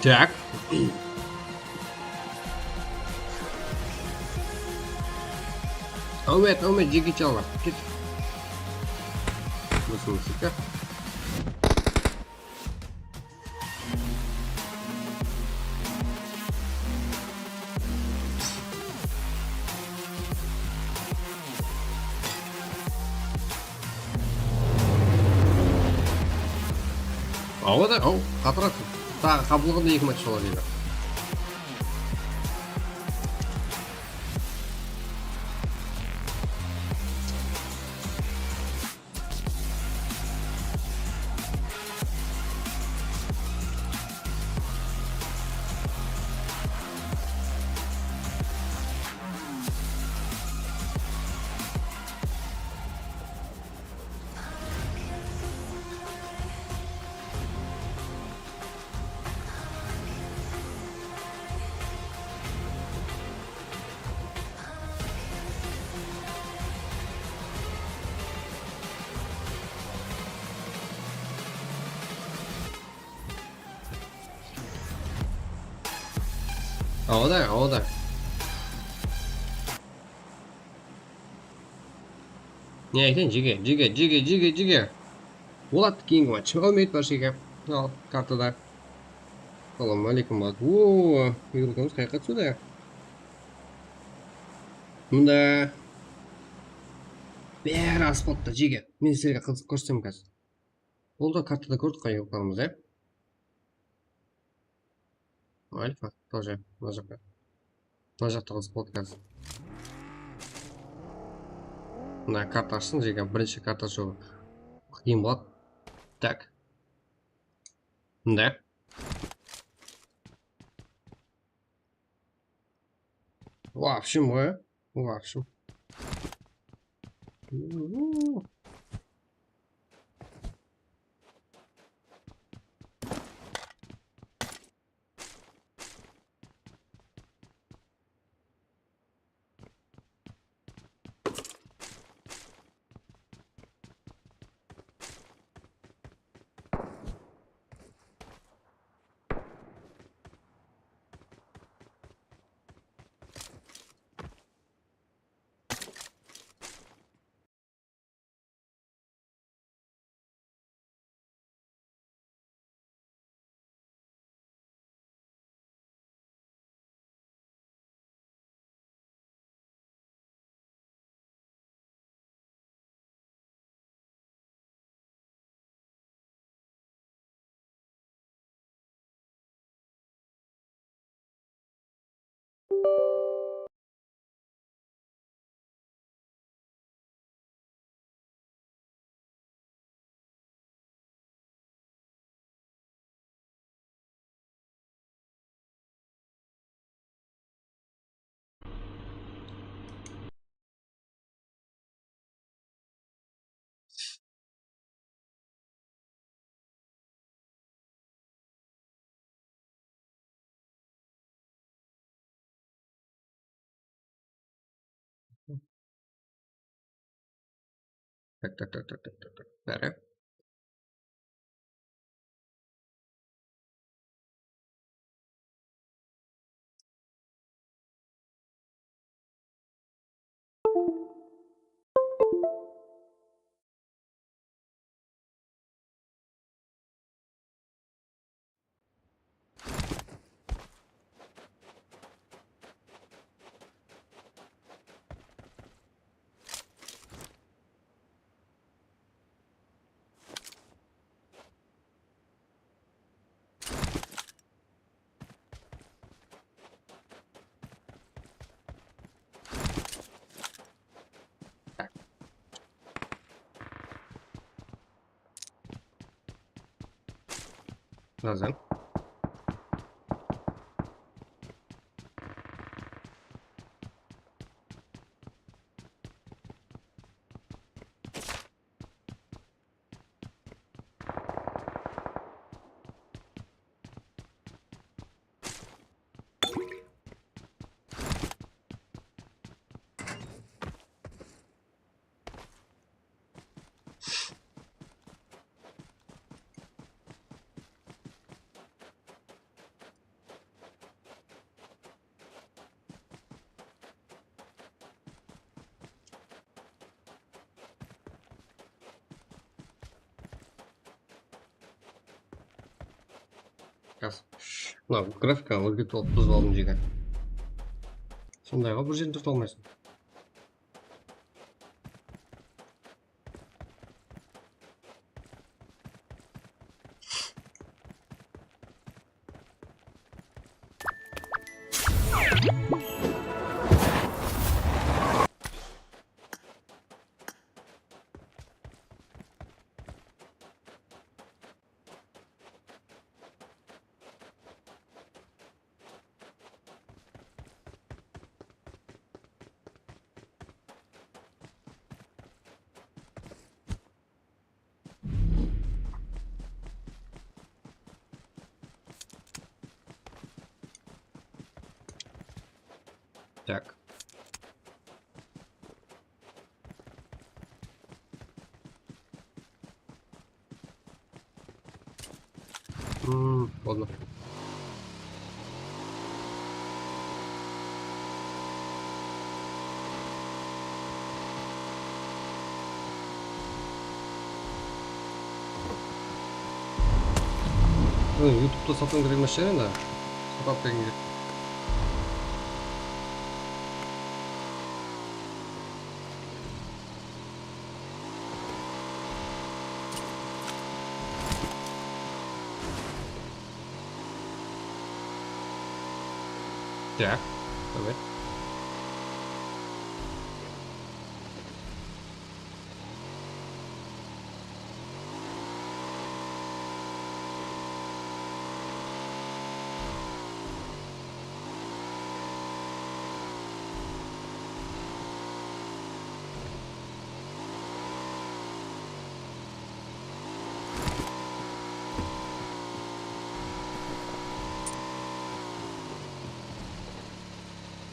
Tak. Áwmet, Áwmet, jeke chala. Ket. Mısın, mısın, Awa da, aw, qatırak. Taǵı qabılǵanda eki match bola deydi. Awa da, awa da. Ne aytayın, jege, jege, jege, jege, jege. Bolat, keyingi match. Áwmet, barshege. Al, kartada. Assalawma áleykum, Bolat. Oo, igorkamız qayaqqa túsedi? Mında. Bári asfaltta, jege. Men sizlerge qızıq kórsetsem házir. Ol da kartada kórdik, qay igorkamız, ya? Alfa, тоже, mına jaqta. Mına jaqta qızıq boladı házir. Mına karta ashsın, jeke birinshi karta ashıw qıyın boladı. Tak. Mında. Вообщем ǵoy. Вообщем. Tak, tak, tak, tak, tak, tak, tak. Beri. Назад. Mına grafika ózgertip alıp buzıp aldım jegen. Sonday ǵoy, bir jerin turta almaysań. Так. М, ладно. Ой, ютубта сатqan kerek emes shıǵar endi. Satadı degen kerek. Так, давай.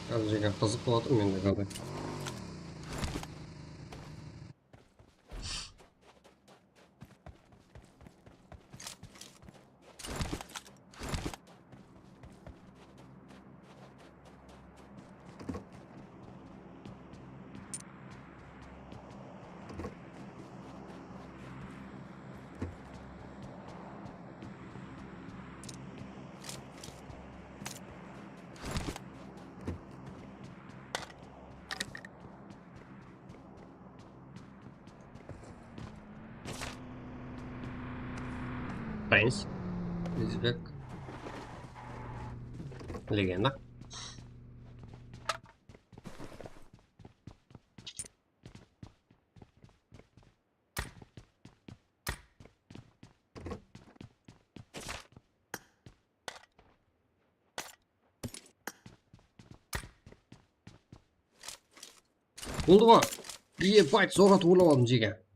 Házir jegen qızıq bolıp atır mende házir. Qayınsız. Izbek. Legenda. Boldı ǵoy. Ебать, zorǵa tuwrılap aldım jege.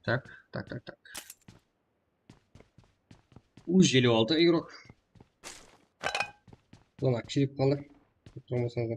Tak, tak, tak, tak. Uj eliw altı igrok. Mına kirip qaldı. Turmasańız da.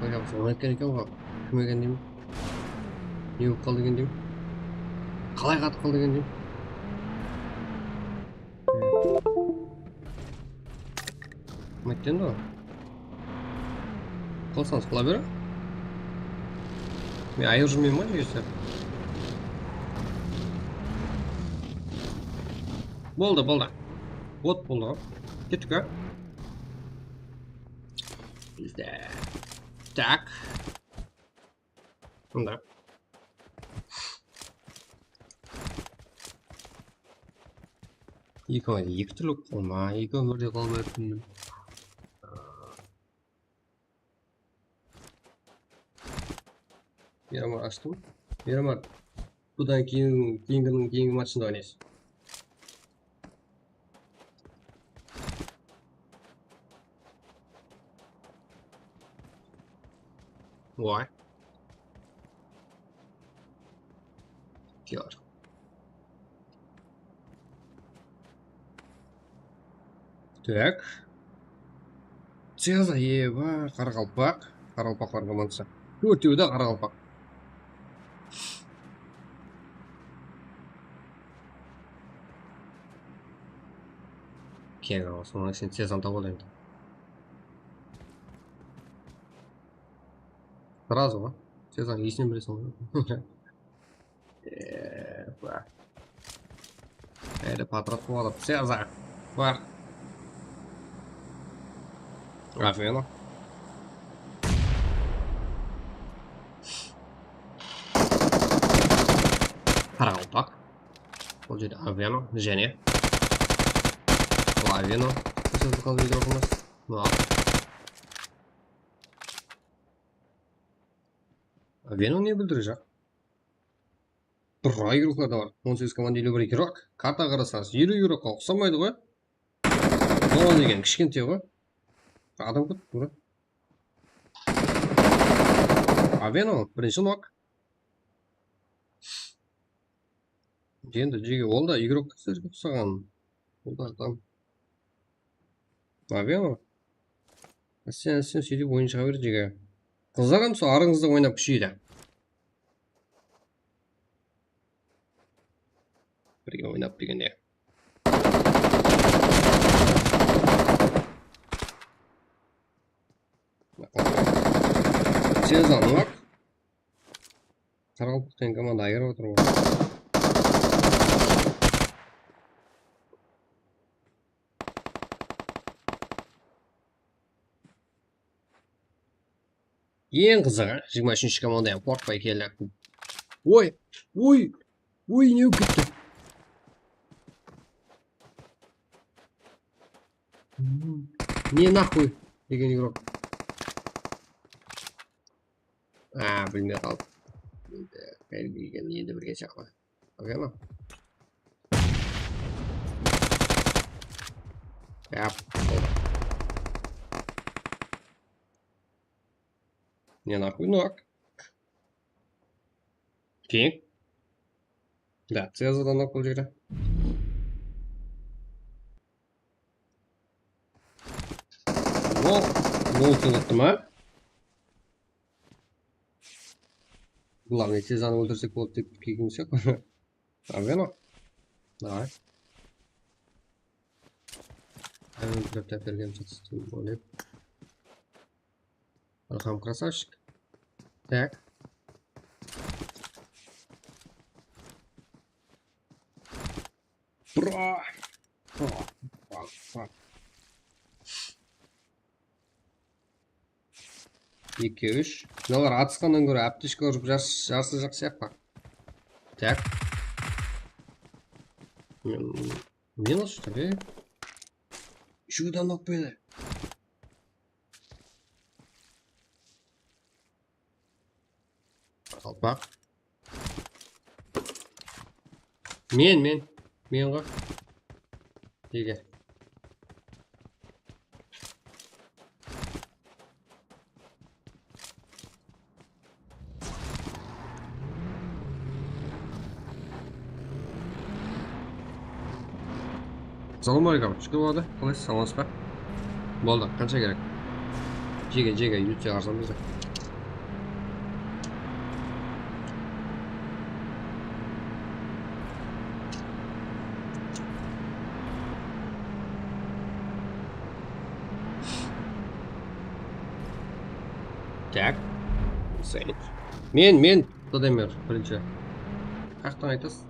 Qoyamız, onı aytqan eken ǵoy. Kim eken deymen? Ne bolıp qaldı eken deymen? Qalay qatıp qaldı eken deymen? Kim ayttı endi ol? Qılsańız qıla beriń. Men ayırıp júrmeymen ǵoy, jigitler. Boldı, boldı. Ot boldı ǵoy. Kettik pe? Bizde. Tak. Mında. Eki, eki túrli qolma, eki birdey qolma ettim. Miramar ashtım. Miramar, bunnan keyin, keyinginiń, keyingi matchında oynaysız. Vay. Killer. Tak. Ceza, eba, qaraqalpaq. Qaraqalpaqlar komandısı. Tórtewi de qaraqalpaq. Keng, sonıń ishinen Cezanı tawıp al endi. Srazu ǵoy. Cezanıń esinen bileseń ǵoy. Eee, ba. Ele patrat qılıp atır. Cezar. Bar. Afiyeno. Qaraqalpaq. Bul jerde Aveno, jáne. Bul Aveno. Biz qaldı igrokımız. Mına. Aveno ne bildirejaq? Biraq igroklar da bar. On segiz komanda eliw bir igrok. Kartaǵa qarasańız, eliw igrokqa uqsamaydı ǵoy. Zona degen kishkentey ǵoy. Adam kóp, bura. Aveno, birinshi nok. Endi jege ol da igrok sizlerge uqsaǵan. Ol da adam. Aveno. Sen, sen sóytip oyın shıǵa ber jege. Qızlar hám sol arıńızda oynap kúsheydi. Birge oynap degende. Sezonlıq. Qaraqalpaqtan komanda ayırıp atır ǵoy. Eń qızıǵı, jigirma úshinshi komanda hám qorqpay keldi. Oy, oy, oy, ne bolıp ketti? Ne naxuy degen igrok. A, bilmey qaldım. Endi, qayerge kelgenin endi bilgen sıyaqlı. Okey ma? Yap, boldı. Не нахуй нок? Keyin. Да, Cezadan nok bolıp júredi. Ol, ol kill attı ma? Главное, Cezanı óltirsek boldı dep kelgimiz sıyaqlı. Aveno. Давай. Ayol bir tap bergen satıstım, oynayıp. Ilham, красавчик. Так. Bro. Bro. Bro. Bro. Eki, úsh. Mınalar atısqannan góre aptechka urıp jas-, jarısı jaqsı sıyaqlı. Так. М, минус, что ли? Úshewi de nok berdi. Qalpaq. Men, men. Men ǵoy. Nege? Assalamu aleykum. Shúkir boladı. Qalaysız, salamatız ba? Boldı, qansha kerek? Jege, jege, yutsa qarsamız da. Так. Sen. Men, men. Vladimir, birinshi. Qaqtan aytasız?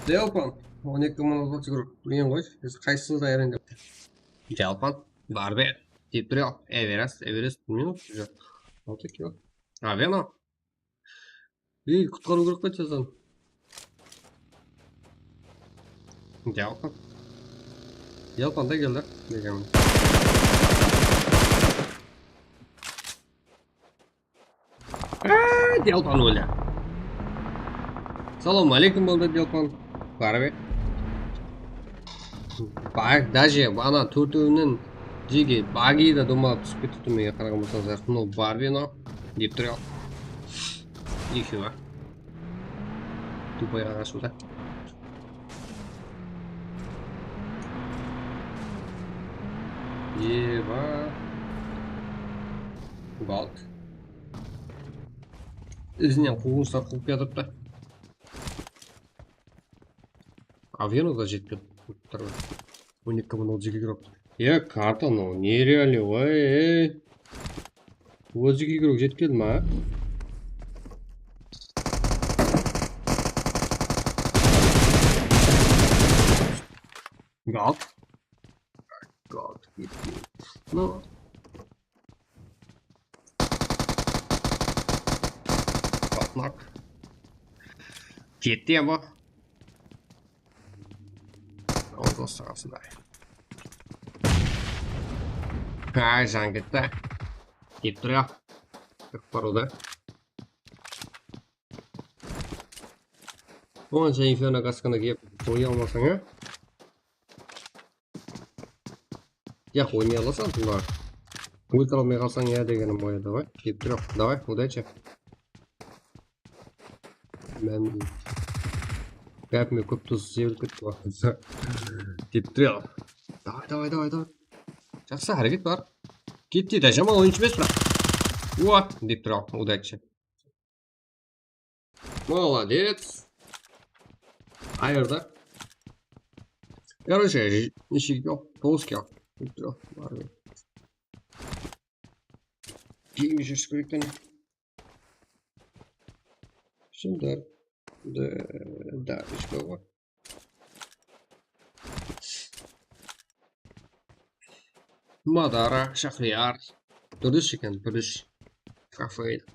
Delpan, on eki mıń otız grup. Bilgen ǵoy, siz qaysısız da ayırın dep. Delpan, Barbe, Deep Trail, Everest, Everest, bilmeymen, уже altı kill. Aveno. Ey, qutqarıw kerek pe, Cezan? Delpan. Delpan da keldi. Degen. Aa, Delpan óldi. Salam aleykum boldı, Delpan. Barbe. Bak, даже ana tórtewinen jege bagi da domalap túsip ketipti, mege qaraǵan bolsańız, mınaw Barbe mınaw dep tur ya. Ekewi. Tupay qarashımda. Eba. Balt. Izinen quwǵınshılar quwıp kiyatırıptı. Aveno da jetip turıptı. On eki mıń otız eki игрок. Ya, karta, ну, нереальный, oy, ey. Otız eki игрок jetip keldi ma? Galt. Galt, ketken. No. Patnak. Ketti ya bu. Ol dostlar aslında. Ay, jan ketti. Kep tur ya. Kep bar o da. Onsha Inferno kaskını kiyip oynay almasań, ya? Yaq, oynay alasań, bunda. Ult almay qalsań, ya degenim oydı ǵoy. Kep tur, давай, удачи. Men bárime kóp tuz sebirip ketti ǵoy. Kep tur, ya. Давай, давай, давай, давай. Jaqsı, háreket bar. Ketti de, jaman oyınshı emes, biraq. What? Dep tur, удачи. Молодец. Ayırdı. Короче, neshege al? Toǵızge al. Keyingi júris kerekten. Shıldar. Da, da, ishki ǵoy. Madara, Shaxriyar. Durıs eken, durıs. Kafeda.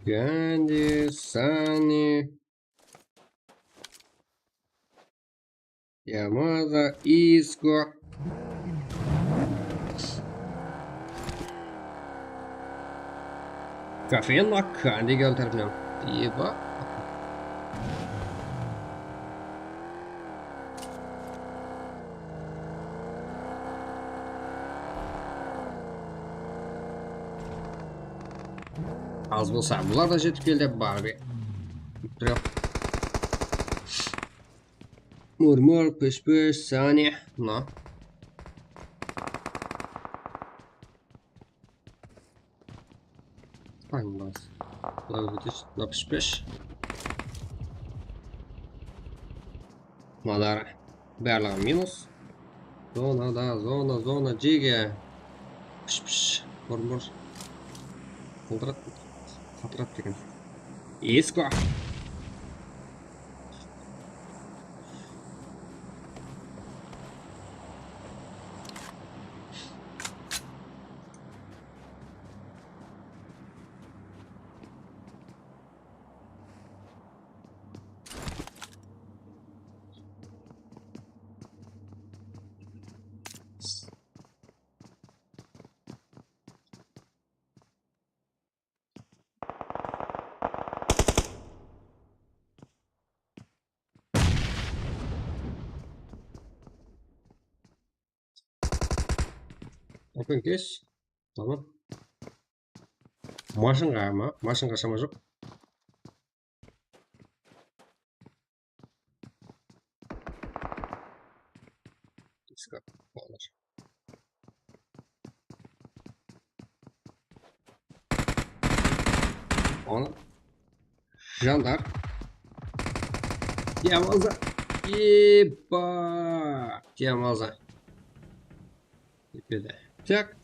Gandi, Sani. Yamaza, Isko. Kafein bak, Gandi gel tarafınan. Eba. Az bolsa, bular da jetip keldi, Barbi. Birew. Murmur, Pishpish, Sani. Mına. Ay, mına. Mına Pishpish. Madar. Barlıǵı minus. Zonada, zona, zona, jege. Pish, pish. Bur, bur. Qıldırat. Qatırat degen. Esko. Open case. Tamam. Mashınǵa ma? Mashınǵa shama joq. Onı. Jandar. Yamaza. Epa. Yamaza. Yetpedi. Tak.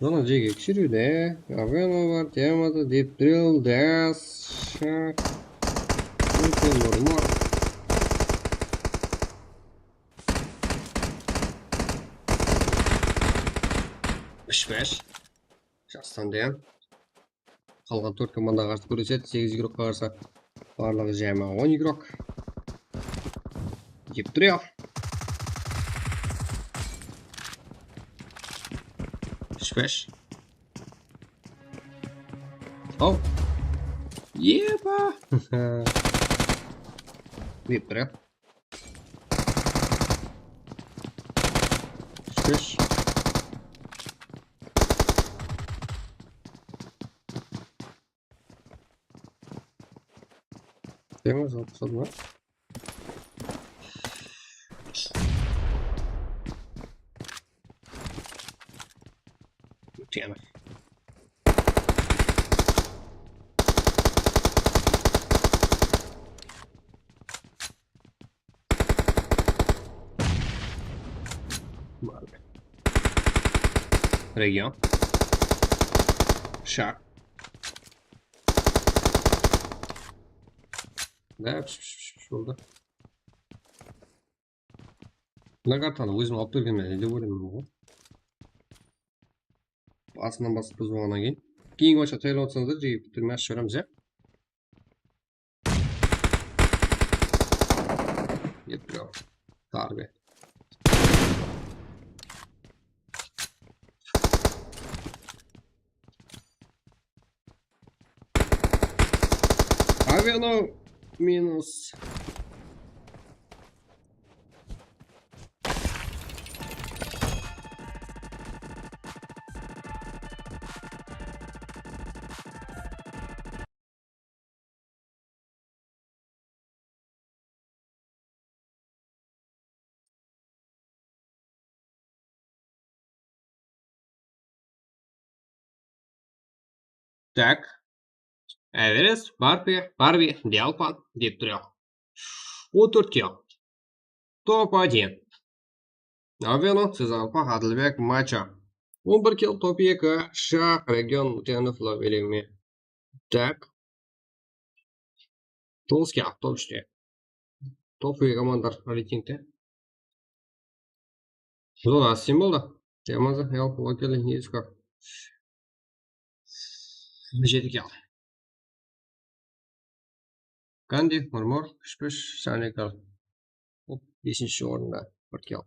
Zona jege kishirewde. Avelo bar, Tiamat, Deep Drill, Das, Shark. Úlken Murmur. Úsh bes. Jastan degen. Qalǵan tórt komandaǵa qarsı kúresedi, segiz igrokqa qarsı. Barlıǵı jámi on igrok. Jep tur ya. Úsh bes. Aw. Epa. Jep tur ya. Úsh bes. Tema alıp tasladım ba? Tema. Region. Shar. Da, pish, pish, pish, pish boldı. Mına kartanı ózim alıp bergenmen dep oylayman ǵoy. Basınan basıp buzılǵannan keyin. Keyingi oyınshıǵa tayarlanıp otırsańızlar, jege pittirmey ashıp jiberemiz, ya. Yep, bro. Darbe. Avelo minus. Tak. Everest, Barbi, Barbi, Delpan, Deep Thrill. On tórt kill. Top один. Aveno, Cezar Pah, Adilbek, Macho. On bir kill, top eki, Shaq, Region, Mutenov, Lovelimi. Tak. Toǵız kill, top úshte. Top eki komandalar reytingte. Zona sim boldı. Yamaza, Yal, Lokeli, Isko. Jeti kill. Gandi, Murmur, Kúshpish, Sanlikar. Hop, besinshi orında bir kill.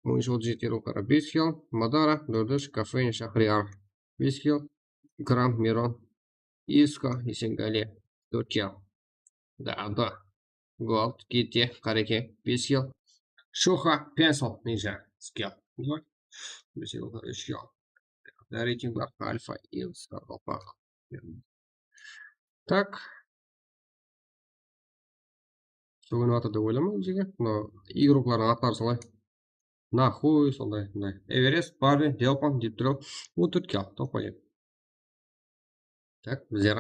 Onınshı orında Jeti Rukara bes kill. Madara, Durdush, Kafein, Shaxriyar. Bes kill. Ikram, Miron, Isko, Esengali. Tórt kill. Dado. Gold, Gete, Qareke, bes kill. Shoxa, Pencil, Ninja, skill. Bes kill, úsh kill. Reyting bar, Alfa, Ios, Qaraqalpaq. Tak. Sógin atır dep oylaman bizge. Mına igroklardıń atları solay. Naxuy, sonday, mınday. Everest, Barbi, Delpan, Deep Thrill. On tórt kill, top один. Tak, bizler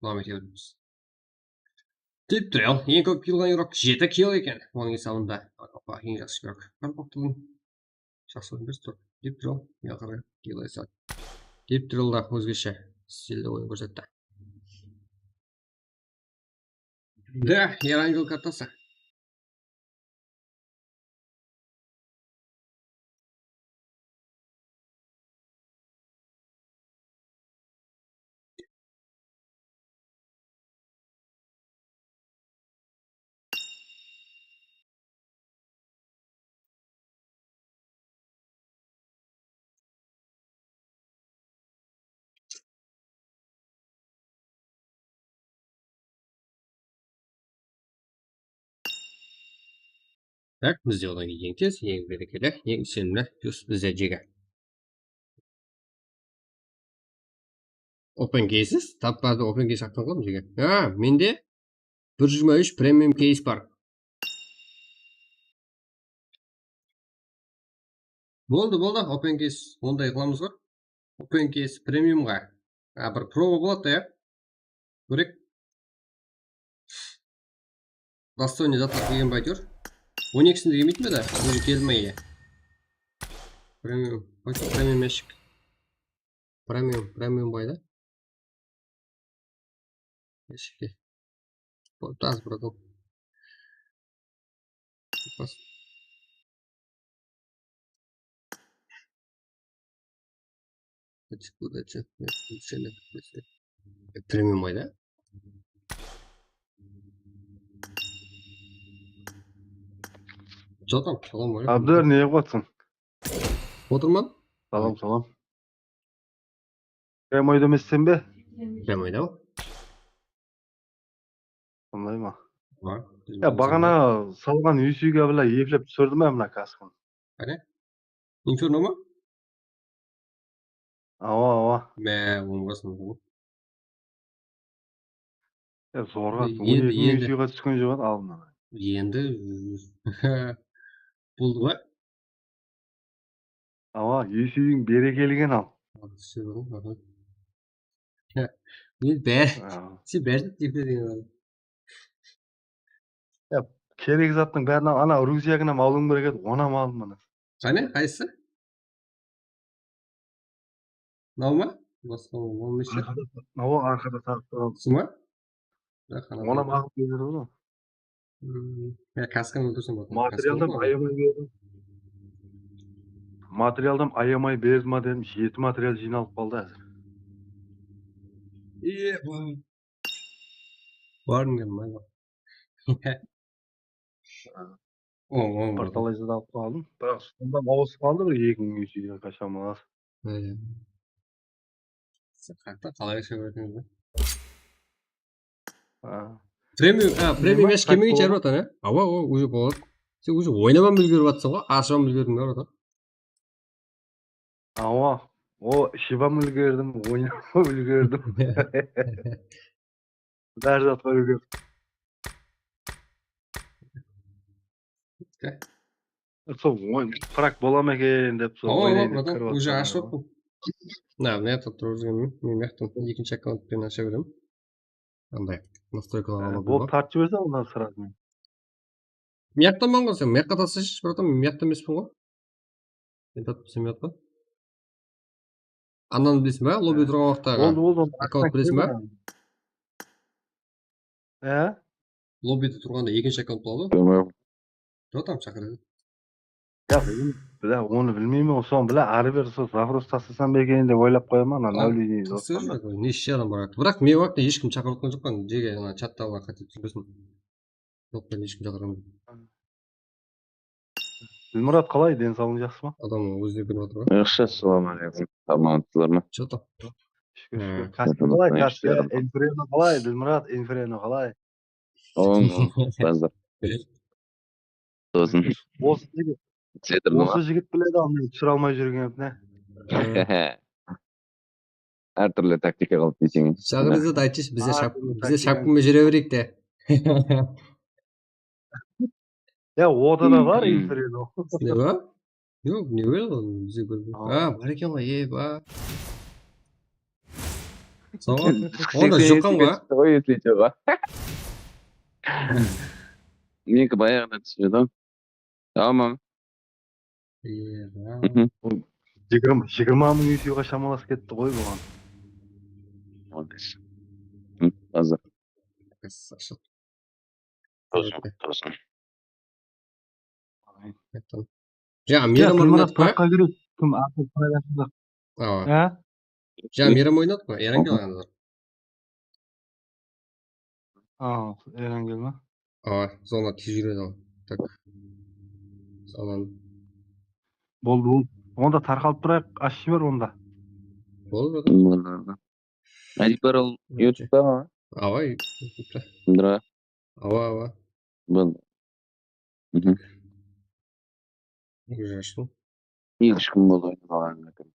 davam ete beremiz. Deep Thrill, eń kóp kill alǵan igrok, jeti kill eken. Onıń esabında. Apa, eń jaqsı igrok. Qaraqalpaqtıń. Jaqsı oyın berip tur. Deep Thrill, yaqarı kill alsa. Deep Thrill da ózgeshe stilde oyın kórsetti. Da, Erangel kartası. Tak, bizde odan keyin eń tez, eń berekeli, eń isenimli, plyus bizde jege. Open cases, tappadı open case atqan qıldım jege. Ha, mende bir júz jigirma úsh premium case bar. Boldı, boldı, open case onday qılamız ǵoy. Open case premiumǵa. A, bir proba boladı da, ya. Kórek. Dostojniy zatlar kelgen ba, áytewir. On ekisinde kelmeydi me da? Ózi keldi ma, iya? Premium. Premium ящик. Premium, premium bay da. Ящикке. Boldı, az bırakıp. Bas. Açık, bu da açık. Premium bay da. Jotam, salam aleykum. Abdur, ne qılıp atırsań? Otırman. Salam, salam. Prem oyda emesseń be? Prem oyda. Sonday ma? Bar. Ya, baǵana salǵan úysiwge bile eplep túsirdim ya mına kaskın. Qáne? Inferno ma? Awa, awa. Mә, onıń basında ǵoy. Ya, zorǵa. Endi, on eki mıń endi úysiwge túsken joq edi aldın. Endi boldı ǵoy. Awa, úysiwdiń bere kelgen al. Al, túsirdim, aha. Ya, men bári, sen bári dep degen. Ya, kerek zattıń bárin al, ana, ruzyagın hám alıwım kerek edi, onı hám aldım, mına. Qáne, qaysısı? Mınaw ma? Basqa, on bes. Arqada, awa, arqada tartıp turǵan. Usı ma? Onı hám alıp keledi ǵoy. Hmm, ya, kaskını óltirsem boladı. Materialdan ayamay berdim. Materialdan ayamay berdim, dedim, jeti material jıynalıp qaldı házir. Iye, bu. Barın kelmey. Oń, oń. Bir talay zat alıp qaldım. Biraq sonda awısıp qaldı, bir eki mıń úysiwge qashan bolar. Sen qayaqta qalay ashıp berdiń be? Ha. Premium, ha, premium yash kelmegen shıǵar, bratan, ha? Awa, awa, уже boladı. Sen уже oynap hám úlgerip atırsań ǵoy, ashıp hám úlgerdiń be, bratan? Awa, o, iship hám úlgerdim, oynap hám úlgerdim. Bári zatqa úlgerdim. Sol oyn prak bola ma eken dep, sol oynayın dep kirip atırman. Awa, awa, bratan, уже ashıp atırman. Na, mına jaqta turıp júrgenmen, men mıyaqtan ekinshi akkaunt penen asha beremen. Anday, nastroykalar Há, alıp bol bar. Tartıp jiberseń onnan srazı. Mıyaqtan bańǵo sen, mıyaqqa taslayshı, bratan, men mıyaqta emessen ǵoy. Sen tartıp sen mıyaqta. Annan bilesiń ba? Lobbi turǵan waqıttaǵı. Boldı, boldı. Akkaunt bilesiń ba? Há? Lobbide turǵanda ekinshi akkaunt boladı. Tamam. Joq, tam shaqıradı. Ya, bildim, bilá, onı bilmeymen, sonı bilá, arı ber, sol zaпрос taslasam ba eken dep oylap qoyaman, ana, Al, náwlidey tasla doslarım. Joq, ne ishi adam baradı. Biraq men waqıtta eshkim shaqırıp otqan joqpan, jege, ana, chatta ala qáte túsinbesin. Joq, men eshkim shaqırǵan. Dilmurat, qalay, densawlıń jaqsı ma? Adam ózine bilip atır ba? Jaqsı, assalawma áleykum. Salamattılar ma? Joq, tam. Shúkir, Há. shúkir. Kasım qalay, Kasya, Inferno qalay, Dilmurat, Inferno qalay? Oń, oń, bazar. Toǵın. Osı jigit, Setirdim osı jigit biledi al men túsire almay júrgenimdi. Hár túrli taktika qılıp deyseń. Shaqırıńız da aytshısh, bize Hár shap, túrli bize taktika. shapkınmen júre bereyik te. Ya, oda da bar Inferno. Ne ba? Yoq, ne ber ol bize bir. Aa. A, bar eken ǵoy, e, ba. Sawa. Onda juqqan ǵoy. Qoy, если чего. Meniki bayaǵıdan túsiredi. Tamam. Iya. Mhm. Jigirma, jigirma mıń yu tıǵa shamalas ketti ǵoy buǵan. Молодец. Hı, házir. Qassash. Toǵızın, toǵızın. Ja, Miram oynatpa? Topqa kirip, kim aqıl paylaşacaq? Awa. Ha? Ja, Miram oynatpa? Erangel alanda. Aa, Erangel ma? Awa, zona tez júredi al. Tak. Salam. Boldı, boldı. Onda tarqalıp turayıq, ashıp jiber onda. Boldı, brother. Boldı. Alibara ol YouTube'da ma? Awa, YouTube'da. Indira. Awa, awa. Boldı. Mhm. Уже ashıldı. Eshkim boldı oynamaǵanına kirip.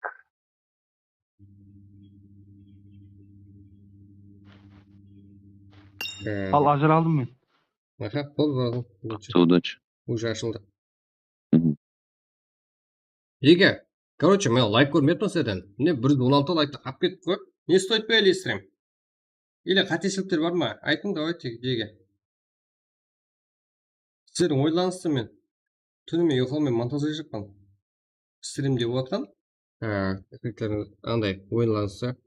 Ee, Al, ajıraldım men. Aha, boldı, boldı. Sudachi. Уже ashıldı. Mhm. Ege, короче, men layk kórmeptin sizlerden. Mine, bir júz on altı laykta qap kettik ǵoy. Ne стоит pa ele stream? Ele qáteshilikler bar ma? Aytıń, давайте, Ege. Sizlerdiń oylarıńızdı men túnime uyqı almay montajlajaqpan. Streamde bolatqan, e, effektler, anday oyınlarıńızdı.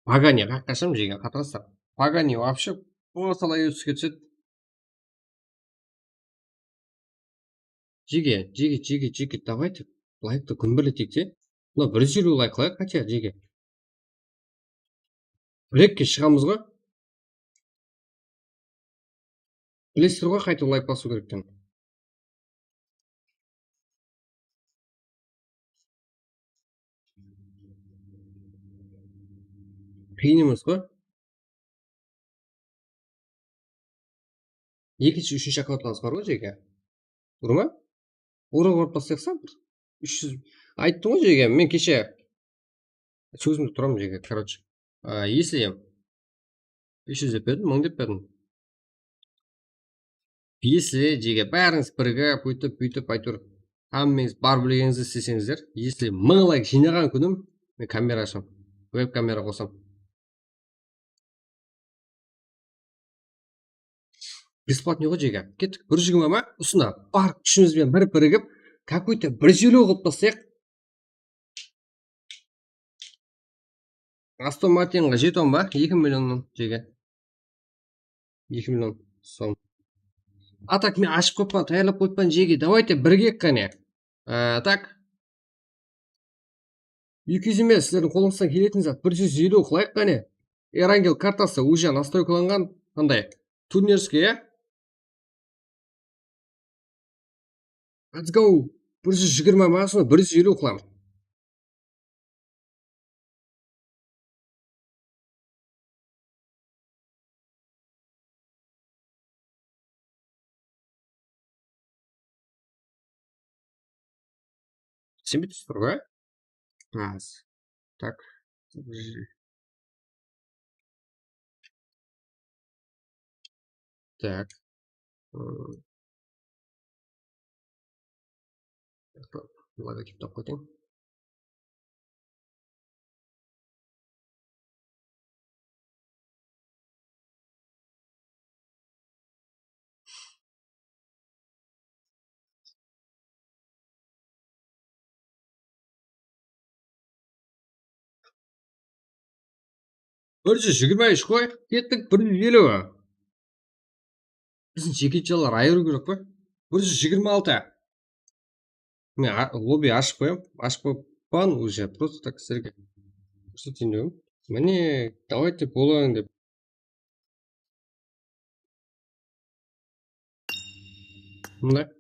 Pogani qaqqa sham jegen qatırasaq. Pogani вообще просто lay túske túsedi. Jege, jege, jege, jege, давайте layktı gúmberleteyik te. Mına bir júz eliw layk qılayıq, qáte, jege. Blackke shıǵamız ǵoy. Bilesizler ǵoy, qaytıp layk basıw kerek ekenin. Qıyın emes ǵoy. Ekinshi, úshinshi akkauntlarıńız bar ǵoy, jeke. Tuwrı ma? Urıp urıp taslayıq sa bir. Úsh júz. Ayttım ǵoy, jeke, men keshe sózimde turaman, jeke, короче. A, если úsh júz dep berdim, mıń dep berdim. Если, jeke, bárińiz birigip, óytip, búytip, áytewir, hámmeńiz bar bilgenińizdi isteseńizler, если mıń layk jıynaǵan kúnim, men kamera ashaman, veb-kamera qosaman. Бесплатный ǵoy, jeke. Kettik, bir júz jigirma ma? Usına bar kúshimiz benen bir birigip, какой-то bir júz eliw qılıp taslayıq. Aston Martinǵa jeton ba? Eki millionnan, jeke. Eki million som. A tak men ashıp qoyıppan, tayarlap qoyıppan, jeke. Давайте birigeyik qáne. A, tak. Eki júz emes, sizlerdiń qolıńızdan keletin zat, bir júz eliw qılayıq qáne. Erangel kartası уже настройкаlanǵan, qanday? Турнирский, ya? Let's go! Bir júz jigirma ma, sonda bir júz eliw qılaman. Isenbey tursızlar ǵoy. Az. Tak. Tak. Logotip tawıp keteyim. Bir júz jigirma úsh qoy, kettik, bir júz eliw. Biziń jeketjalar ayırıw kerek pa? Bir júz jigirma altı. Men a-, lobby ashıp qoyam. Ashıp qoyıppan уже, просто так sizlerge kórseteyin degim. Mine, давайте bolayın dep. Mına.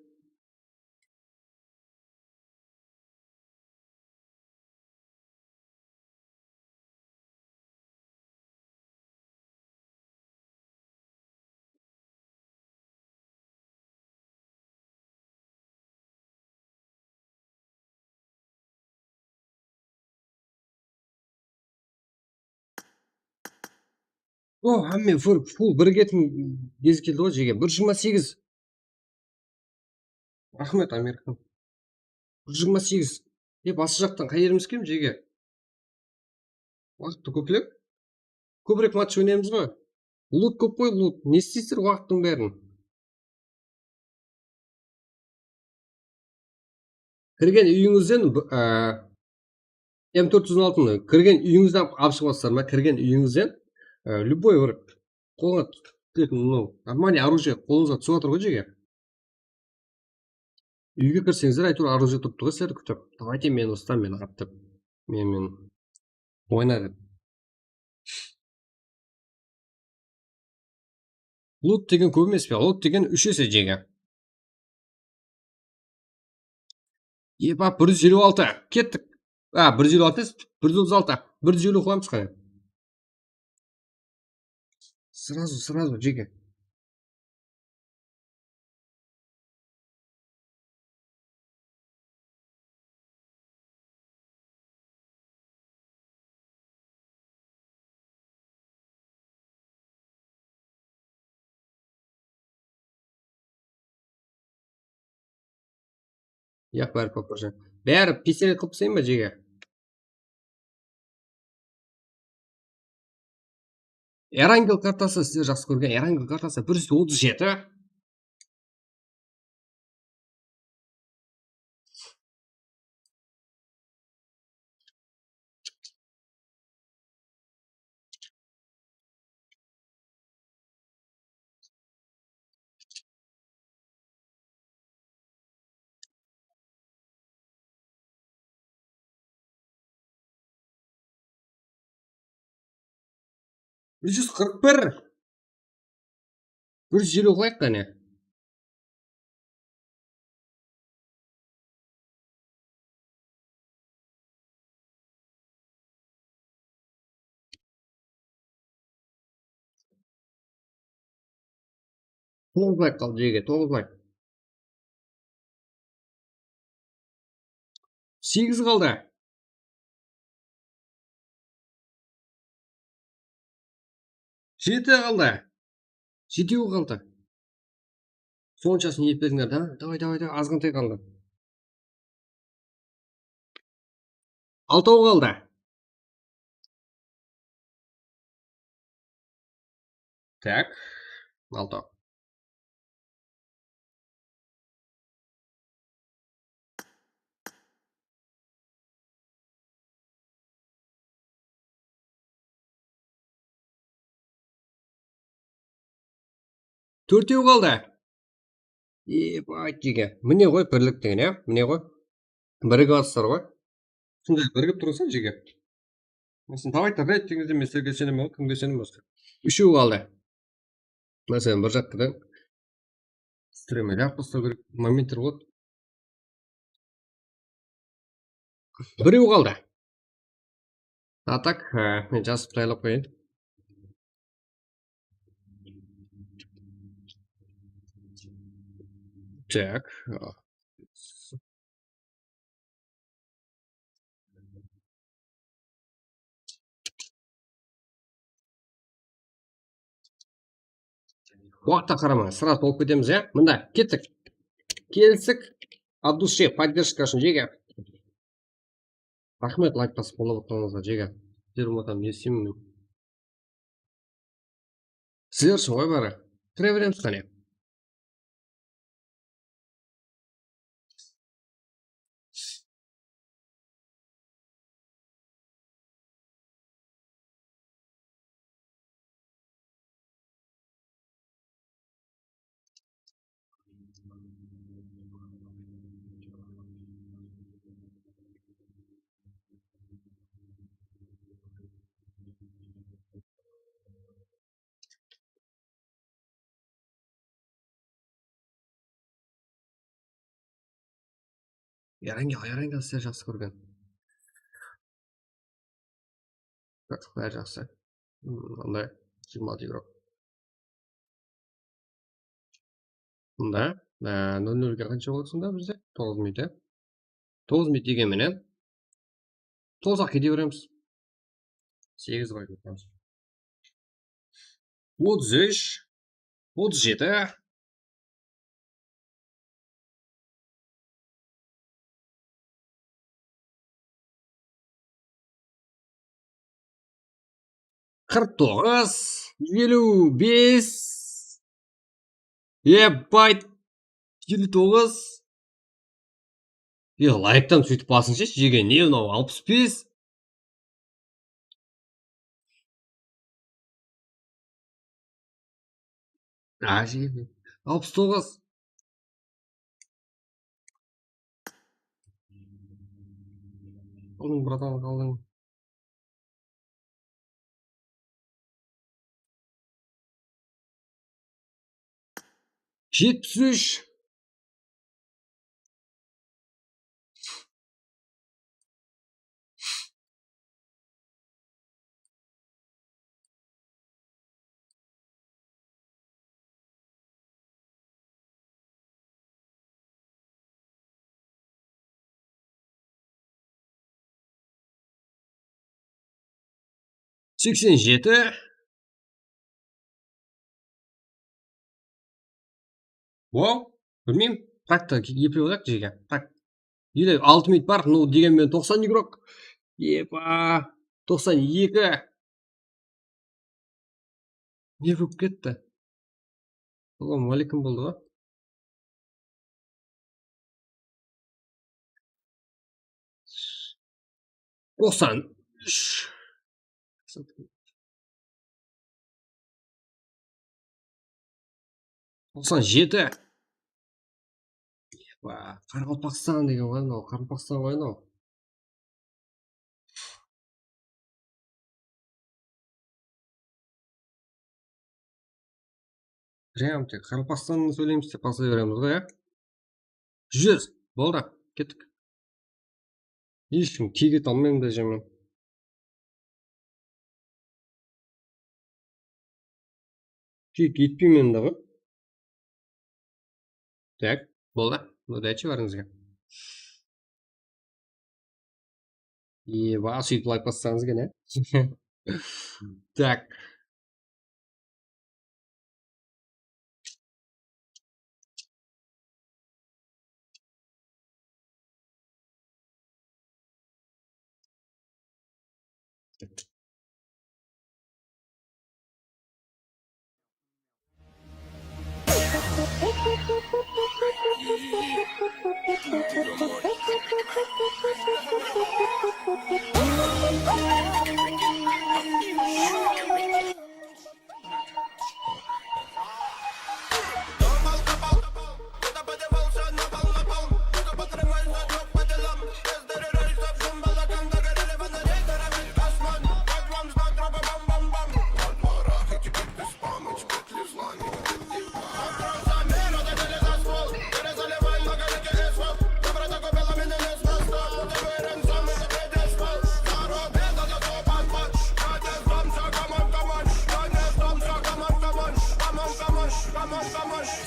O, hámme full, full birgetin gez keldi ǵoy, jege. Bir júz jigirma segiz. Raxmet, Amirxan. Bir júz jigirma segiz. E, bası jaqtan qay jerimiz kem, jege? Waqıttı kóplep. Kóbirek match oynaymız ǵoy. Lut kóp ǵoy, lut. Ne isteysizler waqıttıń bárin? Kirgen úyińizden, b-, á, M tórt júz on altını kirgen úyińizden alıp shıǵasızlar ma? Kirgen úyińizden, á, любой bir qolına túsetin, ну, нормальный оружие qolıńızǵa túsip atır ǵoy, jege. Úyge kirseńizler, áytewir, оружие turıptı ǵoy sizlerdi kútip. Давайте men ustam, men at dep. Men, men oyna dep. Lut degen kóp emes pe? Lut degen úsh ese, jege. Epa, bir júz eliw altı. Kettik. A, bir júz eliw altı emes, bir júz otız altı. Bir júz eliw qoyamız qáne. Сразу, сразу, jege. Yaq, bári pop-, bári pistolet qılıp taslayın ba, jege? Erangel kartası, sizler jaqsı kórgen Erangel kartası bir júz otız jeti. Úsh júz qırq bir. Bir júz eliw qoyayıq qáne. Toǵız layk qaldı, jege, toǵız layk. Segiz qaldı. Jeti qaldı. Jetew qaldı. Sonshasın etip berdińler da. Davay, davay, davay, azǵantay qaldı. Altaw qaldı. Tak, altaw. Tórtew qaldı. Ep, ayt, jege. Mine ǵoy, birlik degen, ya? Mine ǵoy. Birigip atırsızlar ǵoy. Sonday birigip turısa, jege. Masalan, давайте reytingde men sizlerge isenemen, kimge isenemen, ózi. Úshew qaldı. Masalan, bir jaqtadan streamer jaqpıslaw kerek momentler boladı. Birew qaldı. A tak, e, men jazıp tayarlap qoyayın. Tak. Waqıtqa qaramay, сразу tolıp ketemiz, ya. Mında kettik. Kelistik. От души поддержка ushın, jege. Raxmet, layk basıp qollap atqanıńızǵa, jege. Sizler umatam, ne isteymen men. Sizler ushın ǵoy bári. Kire beremiz qáne. Yarange, yarange sizler jaqsı kórgen. Bári jaqsı. Hmm, mınday jigirma altı euro. Bunda, e, nol nolge qansha boladı sonda bizde? Toǵız minut, e? Toǵız minut degen menen toǵızǵa kete beremiz. Segiz qoyıp atırmız. Otız úsh, otız jeti. Qırq toǵız, eliw bes. Ebayt, eliw toǵız. E, layktan sóytip basıńshı, jegen ne mınaw, alpıs bes. Ajayıp. Alpıs toǵız. Qaldıń, bratan, qaldıń. Jetpis úsh. Seksen jeti. Wow, bilmeymen. Tak-ta, eplep qoyayıq jerge. Tak. Ele altı minut bar, no, degen menen toqsan igrok. Epa, toqsan eki. Ne bolıp ketti? Assalawma áleykum boldı ǵo. Toqsan úsh. Toqsan jeti. Ba, Qaraqalpaqstan degen ǵoy mınaw, Qaraqalpaqstan ǵoy mınaw. Прям tek Qaraqalpaqstannı sóyleymiz dep basla beremiz ǵoy, ya? Júz. Boldı, kettik. Hesh kim kiyik ete almayman da, jemen. Kiyik etpeymen da ǵoy. Tak, boldı. Udachi barıńızǵa. Eba, sóytip layk bassańız eken, e? Tak.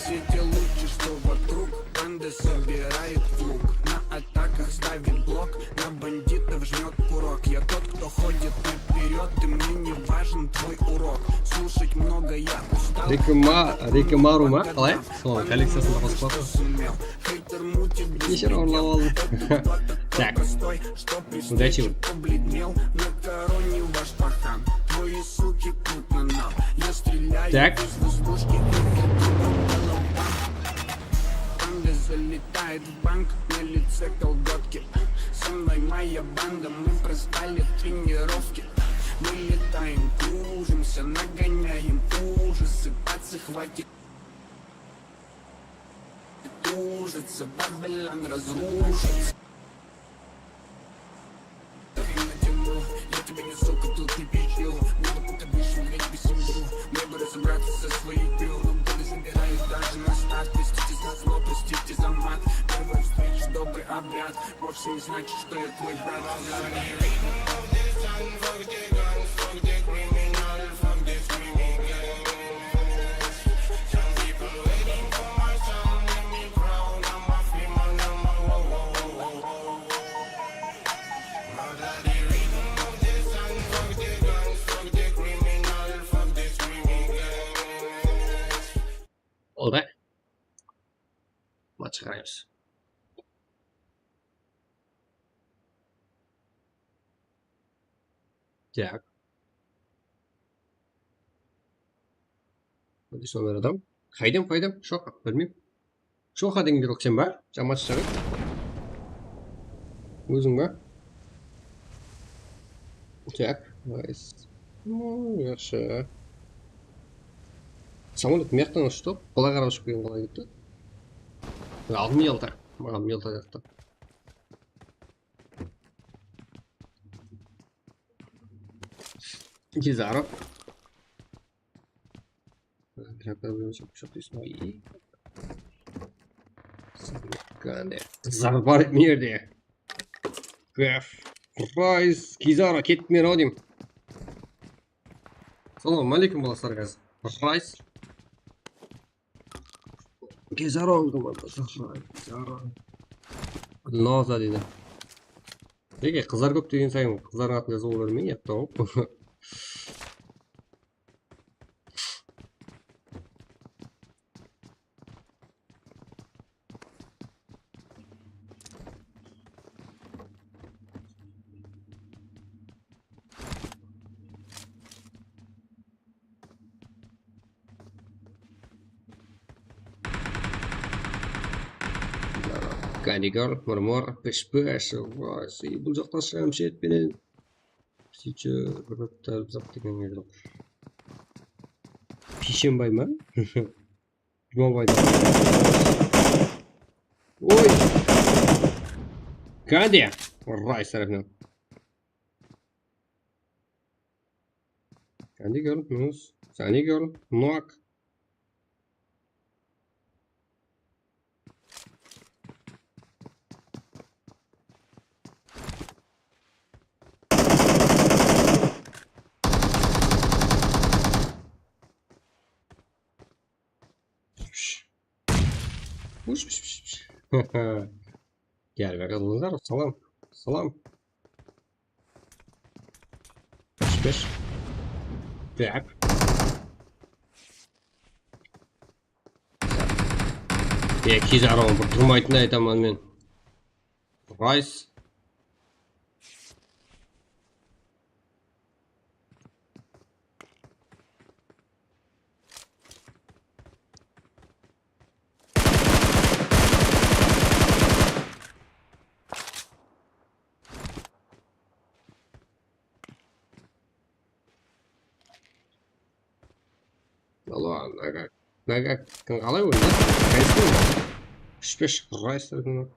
Все те лучше, что вокруг, банды собирают плуг. На атаках ставим блок, на бандитов жмёт курок. Я тот, кто ходит наперёд, ты мне не важен, твой урок. Слушать много я устал. Рикки Ма-, Рикки Мару ma? Qalay? Sol kolleksiyasında qosıp qoyıptı. Keshir, orınlap aldım. Tak. Udachi. Tak. Банк, на лице колготки. Со мной моя банда, мы проспали тренировки. Мы летаем, кружимся, нагоняем ужасы, пацы, хватит. Ужится, Вавилон разрушится. Я тебе не сука, тут не печу. Буду будто вышел, ведь без семью. Мне бы разобраться со своей крю. Но годы забирают даже на старт. Простите за зло, простите за мат. Первая встреча, добрый обряд. Вовсе не значит, что я твой брат. Oldı. Maç çıqaraymız. Так. Sonday adam. Qaydam, qaydam? Shoqa, bilmeymen. Shoqa degen joq sen ba? Jamoatshı. Óziń ba? Так, nice. Hmm, jaqsı. Samolyot mıyaqtan ushıp, bılay qarap ushıp kelgen qalay ketti? Aldın yalta. Maǵan yalta jaqtı. Kizarov. Qáne. Qızlar bar edi mına jerde. Gaf. Price, Kizarov, ketip menen-aw deymen. Assalawma áleykum, balaslar, házir. Price. Kizarov, Kizarov. Noza deydi. Nege qızlar kóp degen sayın qızlardıń atın jazıp bermey, yattı-aw. Kanigor, murmur, pish-pish, vay, bul jaqta shamshet penen. Piyshenbay ma? Jumabayda. Oy! Qáne. Ray tarafınan. Qáne, kórip turıńız. Qáne, kórip. Nok. Ush, ush, ush, ush. Gel be, qızlar, salam. Salam. Ush, bes. Tak. E, Kizarov bir turmaytın aytaman men. Price. Alo, Naga. Naga, qalay oynadı? Qaysı? Ush bes Rice tarafından.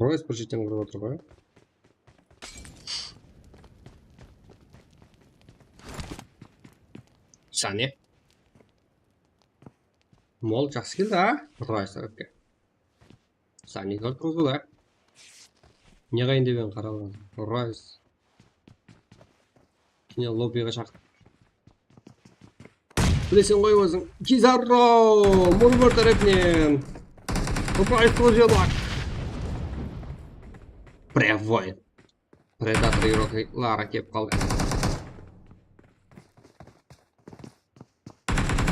Rice bir jerden urıp atır ǵoy. Sani. Mol, jaqsı keldi, a? Rice tarafke. Sani gol qıldı da. Ne qayın dep edim qaralǵan. Rice. Kene lobbiǵa shaqır. Bileseń ǵoy óziń. Kizarro! Murmur tárepinen. Upa, aytqılı jebak. Прямой. Predator игрокları kelip qaldı.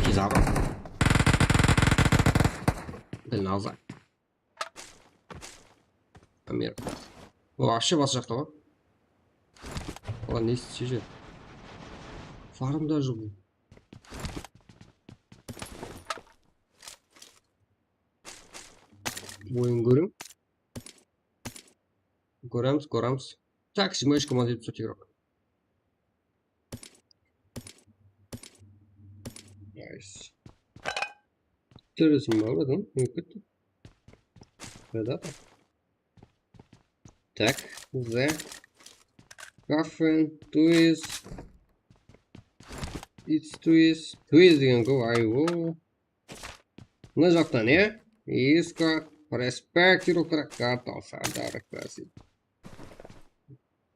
Kizarro. Dil nazar. Amir. O, вообще bas jaqta ǵoy. Olar ne isteydi? Farmda júr. Oyın kóriń. Kóremiz, kóremiz. Tak, жиырма úsh komanda júz otız игрок. Nice. Tóresiń ba, adam? Nege ketti? Reda. Tak, the coffin, twist. It's twist. Twist degen kóp, aywo. Mına jaqtan, ya? Isko, respekt, yurip, kartal, sadar, krasik.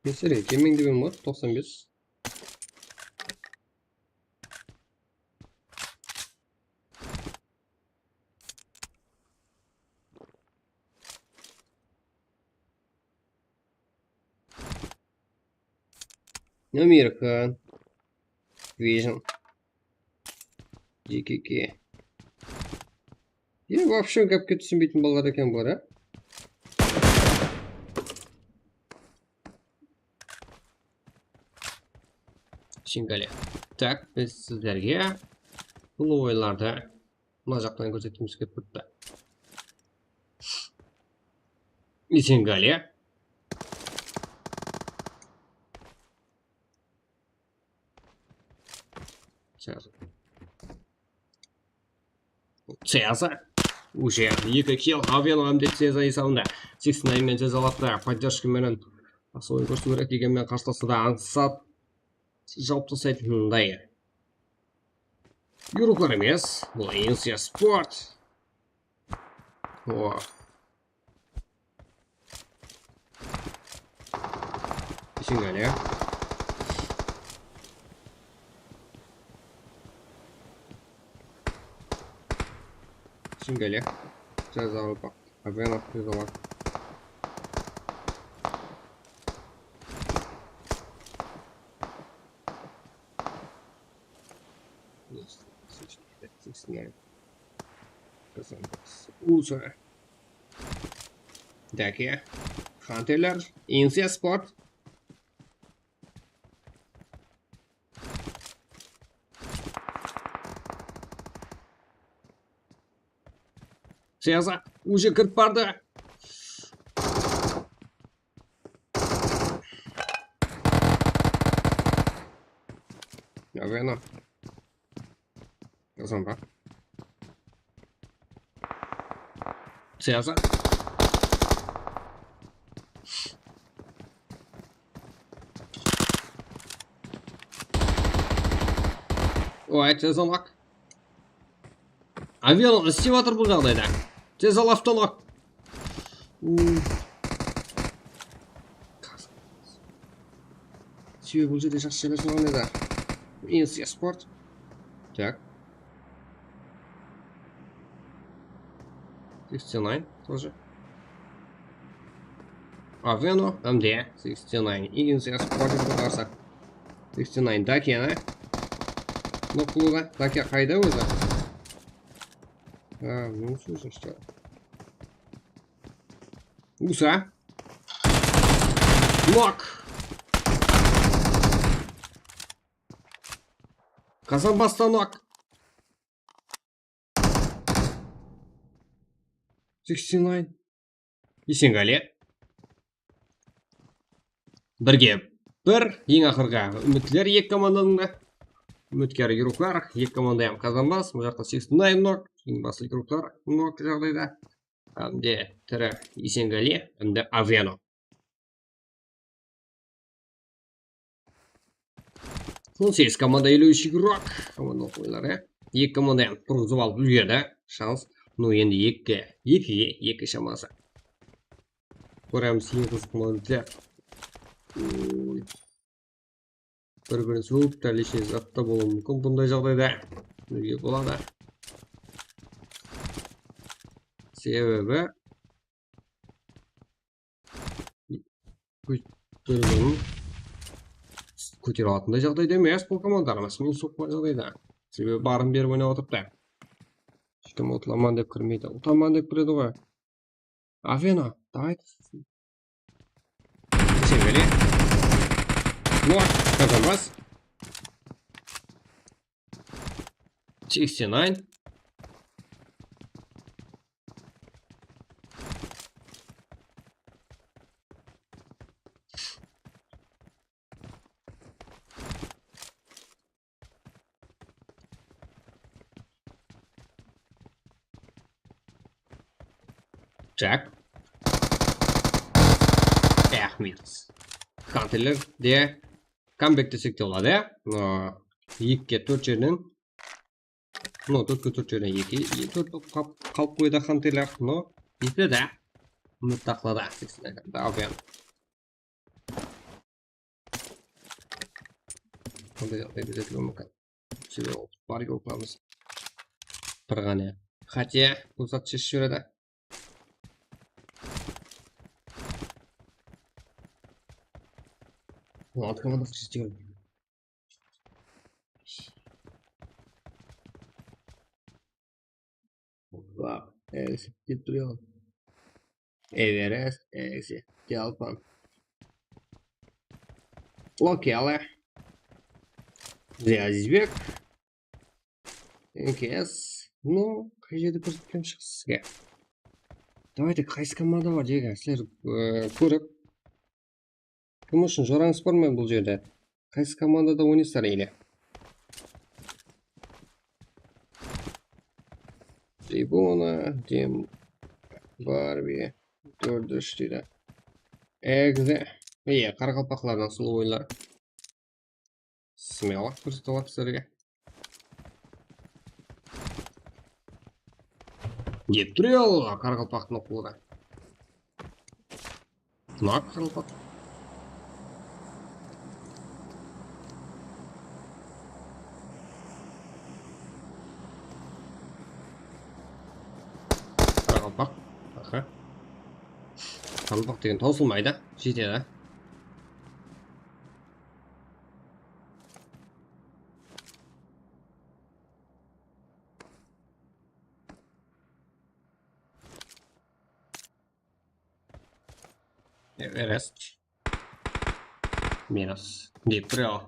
Mesele, kemeng debem boladı, toqsan bes. American. Vision. G K K. Ya, вообще gápke túsinbeytin balalar eken bular, á? Singale. Tak, biz sizlerge bul oyınlardı mına jaqtan kórsetkimiz kelip turıptı. Singale. Sezar. Sezar. Уже eki kill, Aveno hám de Sezar esabında. Sixty nine men Sezar aldı, поддержка menen. Jaqsı oyın kórsew kerek, degenmen qarsı da ańsat jawıp taslaytınday. Yuruklar emes, bul Insia Sport. O. Singale. Singale. Ceza opa. Aveno, ceza var. Sixty nine. Usa. Dake. Hunterler. Insia Sport. Seza. Уже kirip bardı. Aveno. Kazanba. Seza. Oy, tez alaq. Avelo ne islep atır bul jaǵdayda? Tez al, avtolok. Sebebi bul jerde jaqsı jerler soǵan edi. Insia Sport. Так. Sixty nine тоже. Aveno, M D, sixty nine. Insia Sport qarsı. Sixty nine Dakeni. Noq qılıwda. Dake qayda ózi? Ha, minus ózi, что ли? Usa. Nok. Kazanbasta nok. Sixty nine. Esengale. Birge bir. Eń aqırǵı úmitler eki komandanıń da. Úmitkar Yuruklar, eki komanda hám kazanbas. Bul jaqta sixty nine nok, eń baslı Yuruklar nok jaǵdayda. Hám de tiri Esengale, endi Aveno. On segiz komanda, elli úsh igrok. Komanda oyunları. Eki komanda hám turǵızıp alıp úlgerdi. Shans. No, endi eki, ekige eki shaması. Kóremiz, eń qızıq momentler. Oy. Bir-birin sógip, dálishne zat ta bolıwı múmkin bunday jaǵdayda. Bilge boladı. Sebebi bir-birin kótere alatınday jaǵdayda emes bul komandalar, máselen, soqqan jaǵdayda. Sebebi barın berip oynap atırıptı. Hesh kim utalaman dep kirmeydi. Utalaman dep kiredi ǵoy. Aveno, давай. Esengale. Nok, kazanbas. Sixty nine. Так. Minus. Hunterler de comeback desek te boladı, ya. Ekige tórt jerden, no, tórtke tórt jerden eki, tórt bolıp qal-, qalıp qoydı hunterler. No, bizde de. Mıttaqlada. Seksen, da, oke. Qanday jaǵday bizde de múmkin. Sebebi bar yolkamız bir ǵana. Хотя, bul zat sheship jiberedi. On altı komanda qırq jeti. Baq, eksi, dep tur ya. Everest, eksi, Jalpan. Okey, ala. Azizbek. N K S. No, qay jerde kórsetken shıǵıs sizge? Давайте, qaysı komanda bar, jege? Sizler, e, kórip. Kim ushın jorańız bar ma bul jerde? Qaysı komandada oynaysızlar ele? Tribuna, Dim, Barbi, tórt úsh deydi. Egze. Iya, qaraqalpaqlardan sulıw oyınlar. Smelo kórsetip atır sizlerge. Dep tur ya, qaraqalpaqtıń oqıwı da. Mına qaraqalpaq. Qaraqalpaq. Aha. Qaraqalpaq degen tawsılmaydı, jetedi. Everest. Minus. Dep tur ya.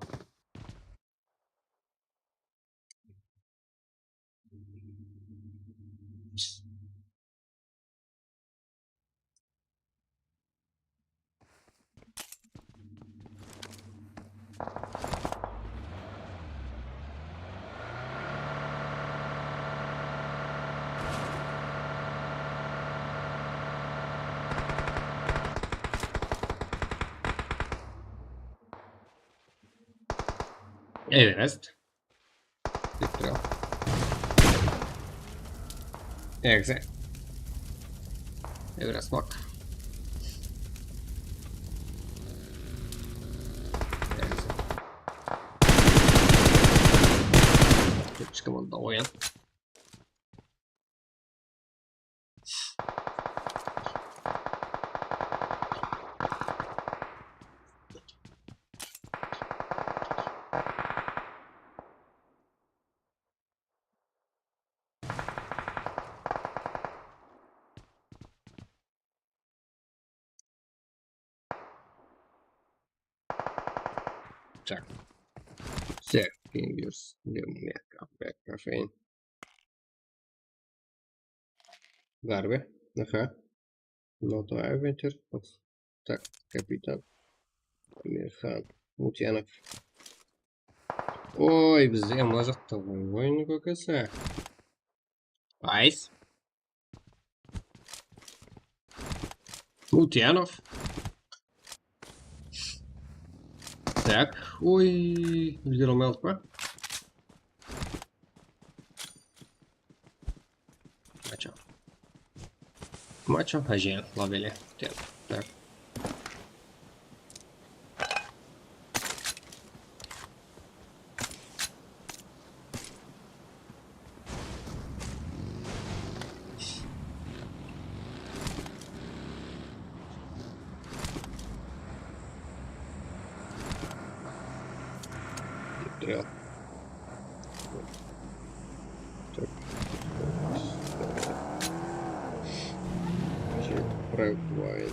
Everest. Dep tur ya. Egze. Everest bak. Egze. Kep shıǵıp onda oyın. Так. Всё, кеńesiz. Кофеин. Garbi. Aha. Noto Aventure. Tak, kapitan. Amirxan Mutyanov. Oy, bizde mına jaqta oyın kókesi. Ayz. Mutyanov. Tak, oy, úlgere almay qaldıq pa? Macho. Macho, hájel, labele. Tak, tak. Bitti ya. Tak. Jet Private Wine.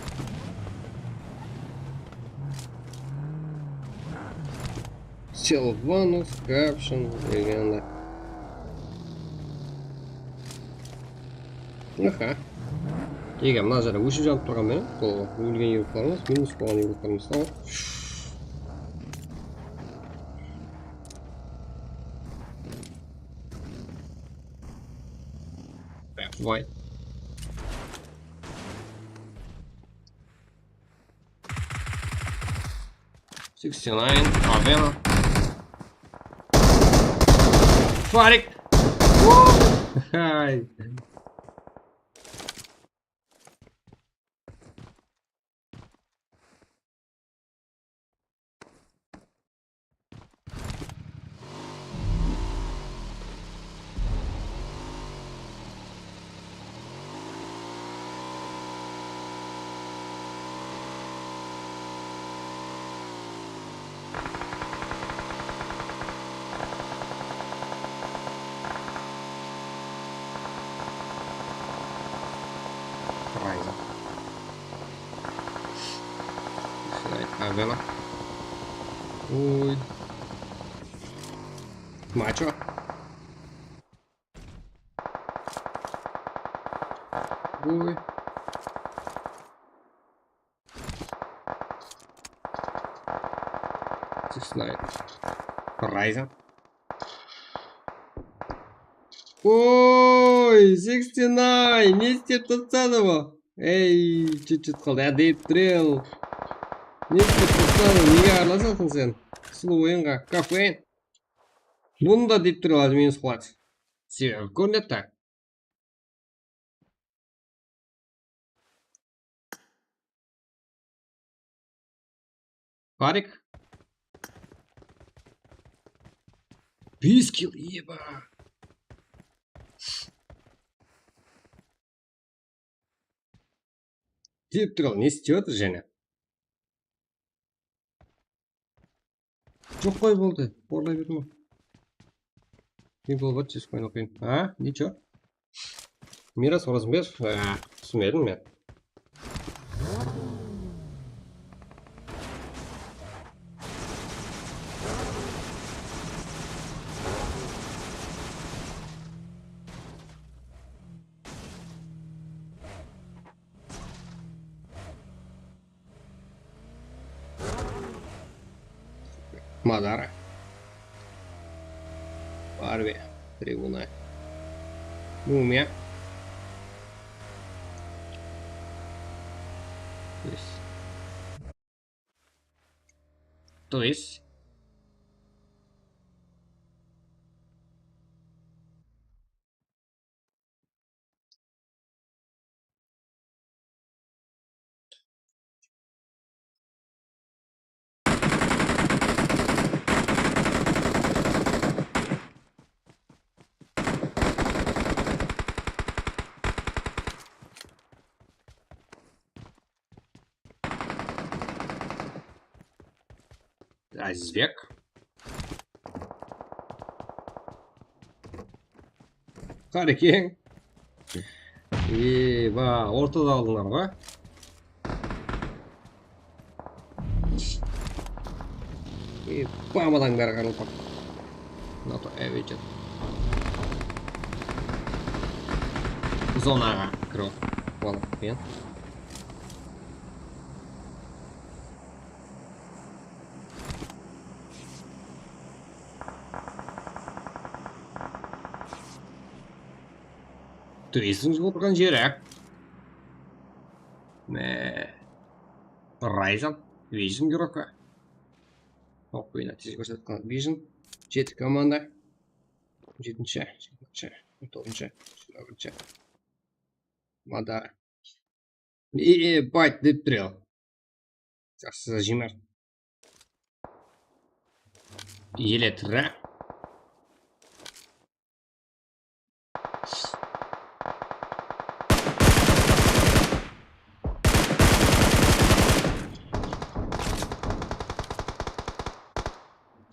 Silvanus, Caption, Legenda. Aha. Ege, mına jerde óship janıp turǵan menen, bul ólgen yurtlarımız, minus bolǵan yurtlarımız da. Vay. Sixty-nine, Avena. Farik. Ay. Ой. Macho. Ой. Sixty-nine. Ryzen. Oy, sixty-nine, ne istep tasladı bu? Ey, chut-chut qaldı. Ya, Deep Trail. Ne istep tasladı? Nege aralasasıń sen? Usı oyınǵa. Kofein. Bunı da Deep Trail admin squad. Sebebi kórinedi. Farik. Bes kill, eba. Deep Trail ne istep atır jáne? Joq qoy, boldı. Orlay berdim. People watch is fine, okay. A, nicho? Miras Orazımberov, a, túsinbedim men. Madara. Barbe. Tribuna. Mumia. Yes. То есть. Azizbek. Qarekeń. Eba, ortada aldılar ǵoy. Eba, mınadan beri qarılpaq. NATO aviator. Zonaǵa kirip alıp, men. Turizm jıp otırǵan jeri. Mine. Ryzen, Vision, Giroka. Oq, mine, tez kórsetken Vision. Jeti komanda. Jetinshi, segizinshi, on toǵızınshı, jigirma birinshi. Madara. E, e, bayt dep tur ya. Jaqsı, jimar. Ele tura.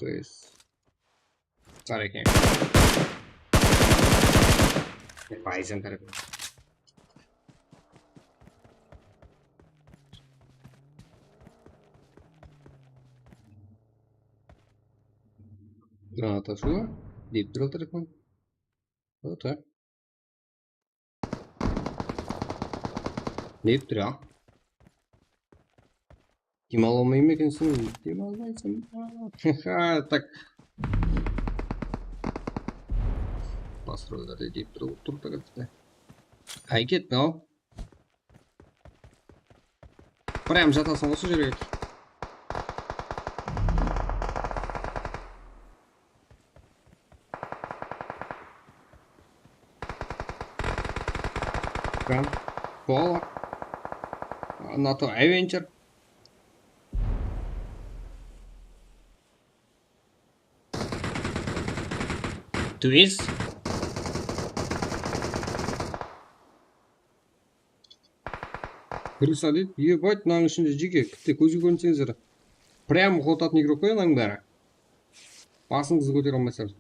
То есть. Qarekeń. Payızın kirip. Granata şu. Deyip tur telefon. Ota. Deyip tur ya. Dem ala almay ma ekensiń? Dem almaysań. Ha, tak. Basrollerde deyip tur, tur, tur. Ay, ket, no. Прям jatasań usı jerge. Amerikan. Polo. NATO Avenger. Twist. Krısa deydi, ебать, mınanıń ishinde jeke, bitte kózge kórinseńiz. Прям qotatın igrok qoy, mınanıń bári. Basıńızdı kótere almaysańız.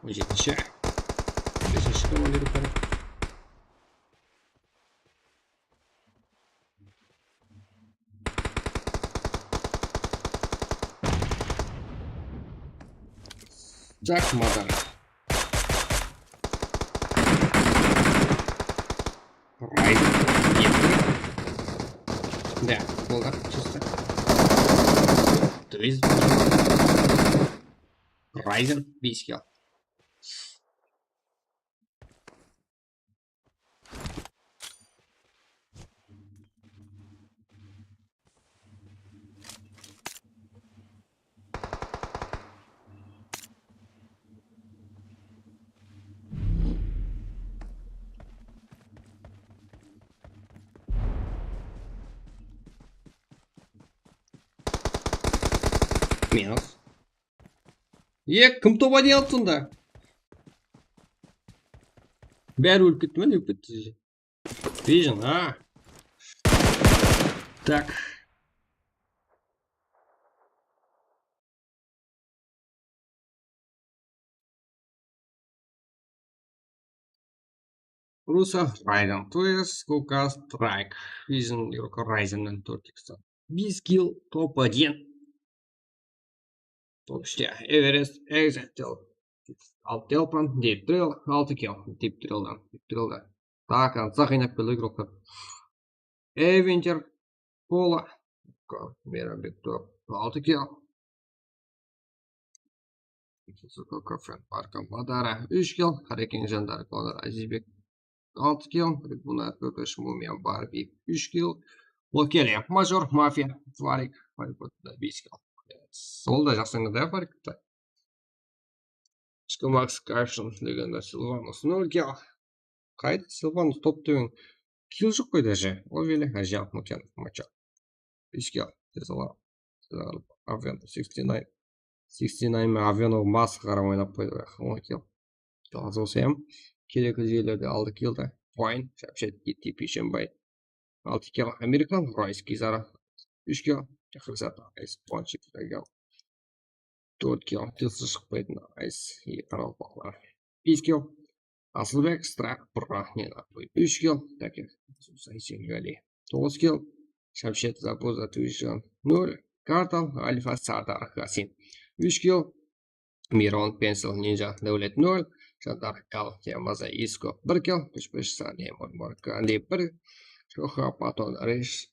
On jetinshi. Besinshi komandir. Jack Mother. Ryzen. Нет. Да, boldı. Чисто. Twist. Ryzen. Bes kill. Minus. E, kim topa deyaptı sonda? Bári ólip ketti me, ne ólip ketti? Vision, a. Tak. Rusa, Raiden, то есть Coca Strike. Vision, Ryzen tórt X. Bes kill, top один. Top úshte Everest, Exile, Alp Delpan, Deep Trail, altı kill, Deep Traildan, Deep Traildan. Так, ansa qaynap keldi igroklar. Avenger, Pola, Meyrambek Top, altı kill. Kafen, Barka, Madara, úsh kill, Hareken, Jandar, Konor, Azizbek, altı kill, Tribuna, Kokosh, Mumian, Barbi, úsh kill, Lokele, Major, Mafia, Tvarik, Harry Potter, bes kill. Sol da jaqsı oynaydı, ya, Tvarik ta. Shkomax, Kafshin, Legenda, Silvanus, nol kill. Qayda Silvanus, top tebeń. Kill joq qoy daje. Oveli, Ajal, Muken, Macha. Bes kill. Tesla, Aven, sixty nine. Sixty nine me Avenov masqara oynap qoydı, on kill. Lazı bolsa ham keleki jerlerde aldı kill da. Point, Shapshet, Gitti, Pishenbay. Altı kill Amerikan, Royce, Kizara. Úsh kill Shahrizad, Ice, Ponchik, Regal. Tórt kill, tilsi shıqpaytın Ice, Qaraqalpaqlar. Bes kill Asılbek, Strak, Burra, Nenapıy. Úsh kill Takir, Saysengali. Toǵız kill Shapshet, Zabuza, Twijon. Nol Kartal, Alfa, Sardar, Hasin. Úsh kill Miron, Pencil, Ninja, Dáwlet, nol. Jandar, Kal, Yamaza, Isko, bir kill. Pishpish, Sani, Mormor, Kandi, bir. Shoxa, Paton, Rish,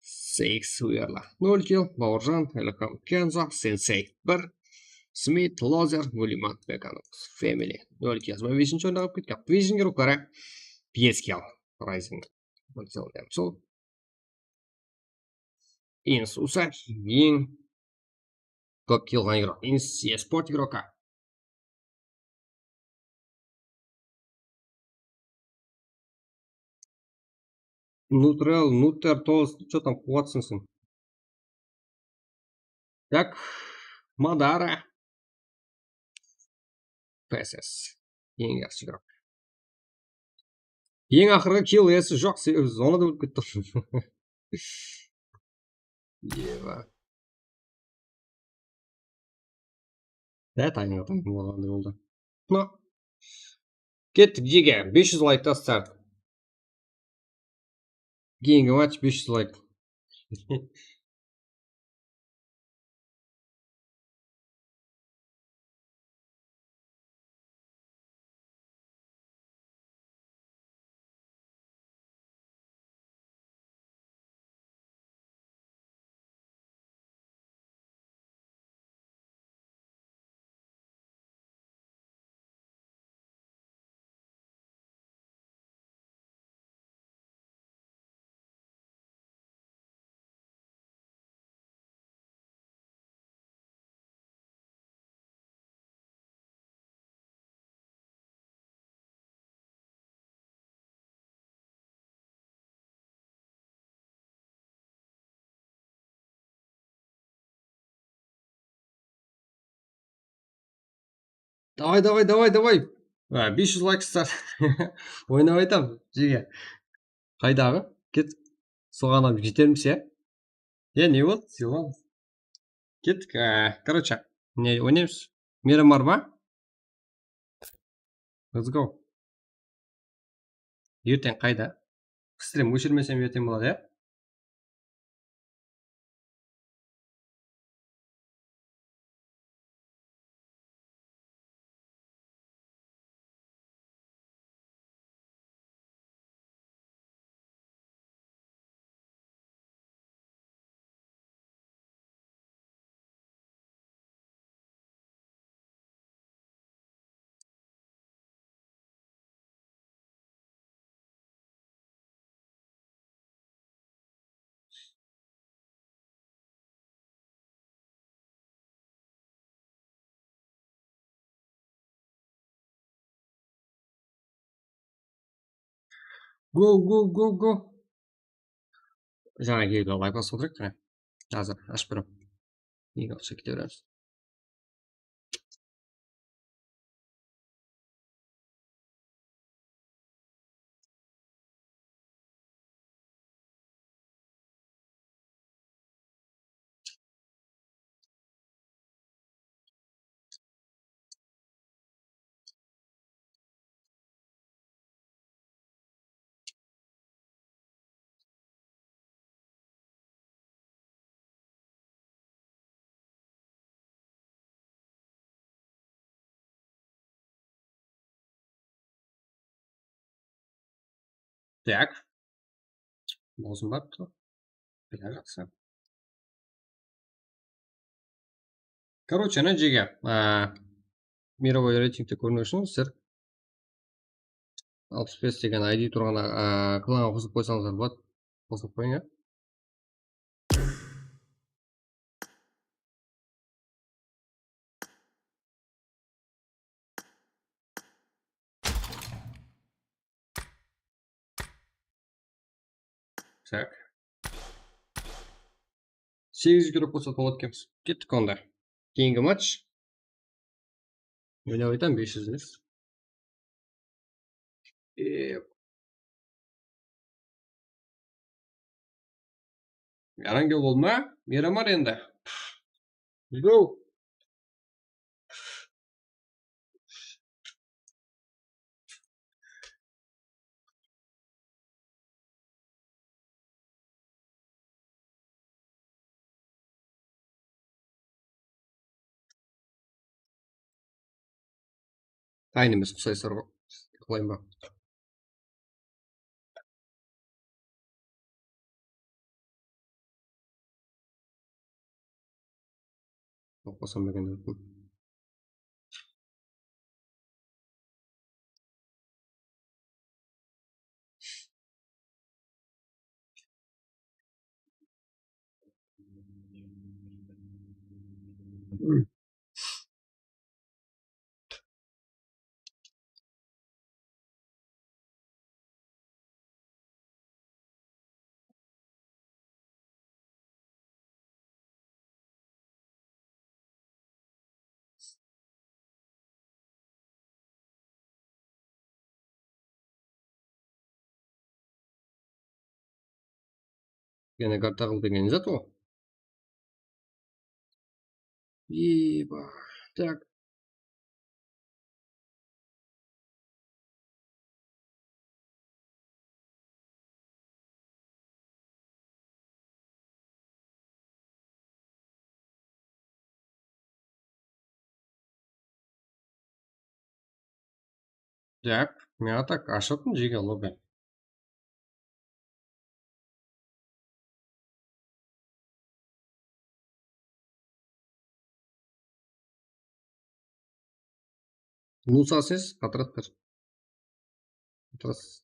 Seyks, Uyarla, nol kill. Bawırjan, Ilham, Kenzo, Sensei, bir. Smit, Lozer, Guliman, Bekanov, Family, nol kill. Jigirma besinshi orınǵa ketken. Vision igrokları, bes kill. Ryzen. Bir kill, sol. Ins usa eń kóp kill alǵan igrok. Ins esport igroka. Nutrel, Nutter, Toz, что там, Quwatson sen. Так, Madara. P S S. Eń yaqshı igrok. Eń aqırǵı kill iyesi joq, sebebi zonada ólip ketti. Eva. Dá, tayınǵa tayın bolǵanday boldı. No. Kettik, jege. Bes júz layk, start. Keyingi match bes júz layk. Davay, davay, davay, davay. A, bes júz layk start. Oynap aytam, jege. Qaydaǵı? Ket. Soǵan alıp jetermiz, ya? Ya, ne boldı? Sıylaw. Kettik. A, короче, ne oynaymız? Miramar ma? Let's go. Erteń qayda? Strim óshirmesem erteń boladı, ya? Go, go, go, go. Jańa kelgen layk basıp otırayıq, qáne. Házir ashıp berem. Eń alshı kete beremiz. Так. Bolsın, barıptı. Jaqsı. Короче, ana jege, a, мировой reytingte kóriw ushın sizler alpıs bes degen I D turǵan, a, klanǵa qosılıp qoysańızlar boladı. Qosılıp qoyıń, ya. Так. Segiz júz kilo qosat boladı ekenbiz. Kettik onda. Keyingi match. Oynap aytam, bes júz. E, Yarangel bolma, Miramar endi. Go. Tayın emes, qusaysaǵo. Qılayın ba? Oqpasam degen edim. Yana karta qıl degen zat ǵo. Eba, так. Так, men так ашатın jege lobi. Nusa ses, Patras bir. Patras.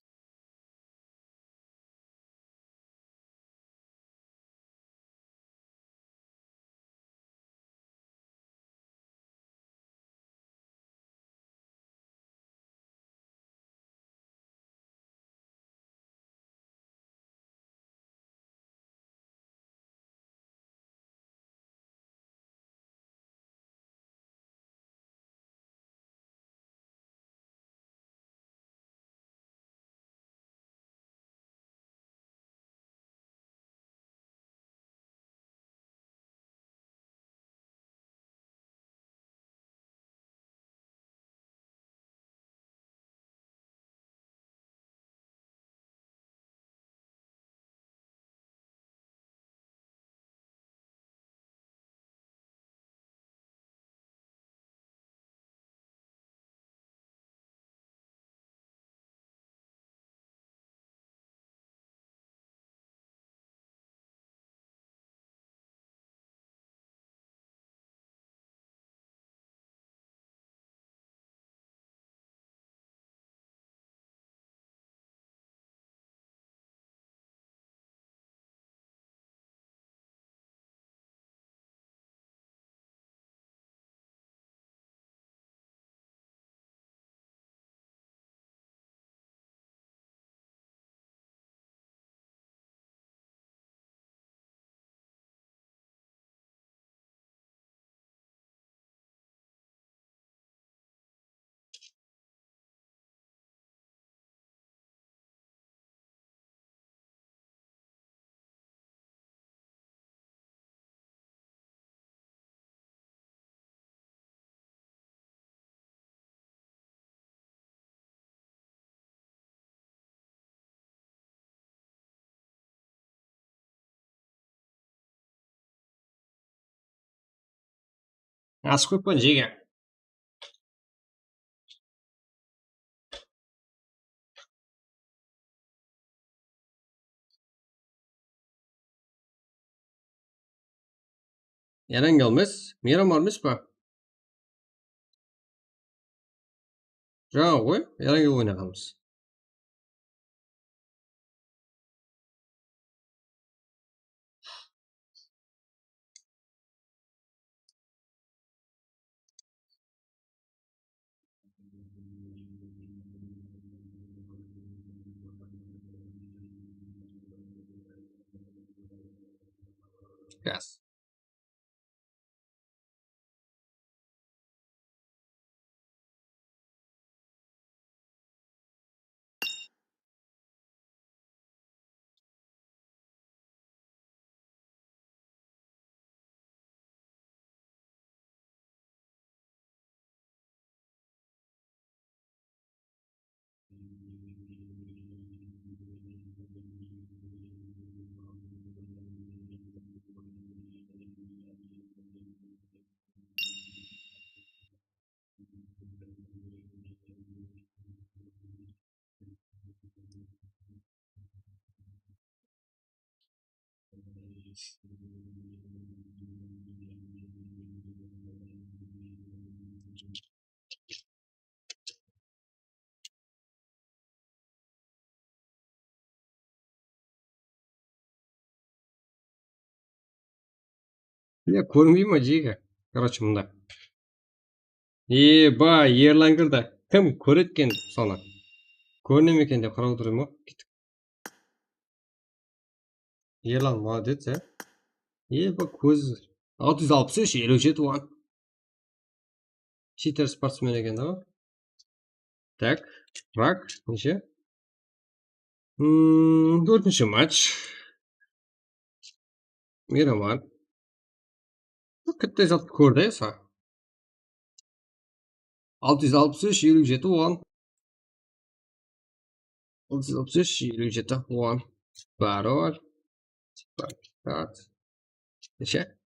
Asıp qoyıppan, jege. Erangel emes, Meyram bar emes pa? Jańa ǵoy, Erangel oynaǵanbız. Yes. Ya, kórinbey ma, jege? Короче, mında. Eba, Erlan kirdi. Kim kóredi eken sonı? Kórine me eken dep qarap otırman ǵoy. Erlan, молодец, ya. Eba, kóz. Altı júz alpıs úsh, eliw jeti won. Cheater sportsmen eken da. Tak, rak, neshe? Hmm, tórtinshi match. Miraman. Katta zat kórdi esa. Altı júz alpıs úsh, eliw jeti won. Altı júz alpıs úsh, eliw jeti won. Baror. Neshe?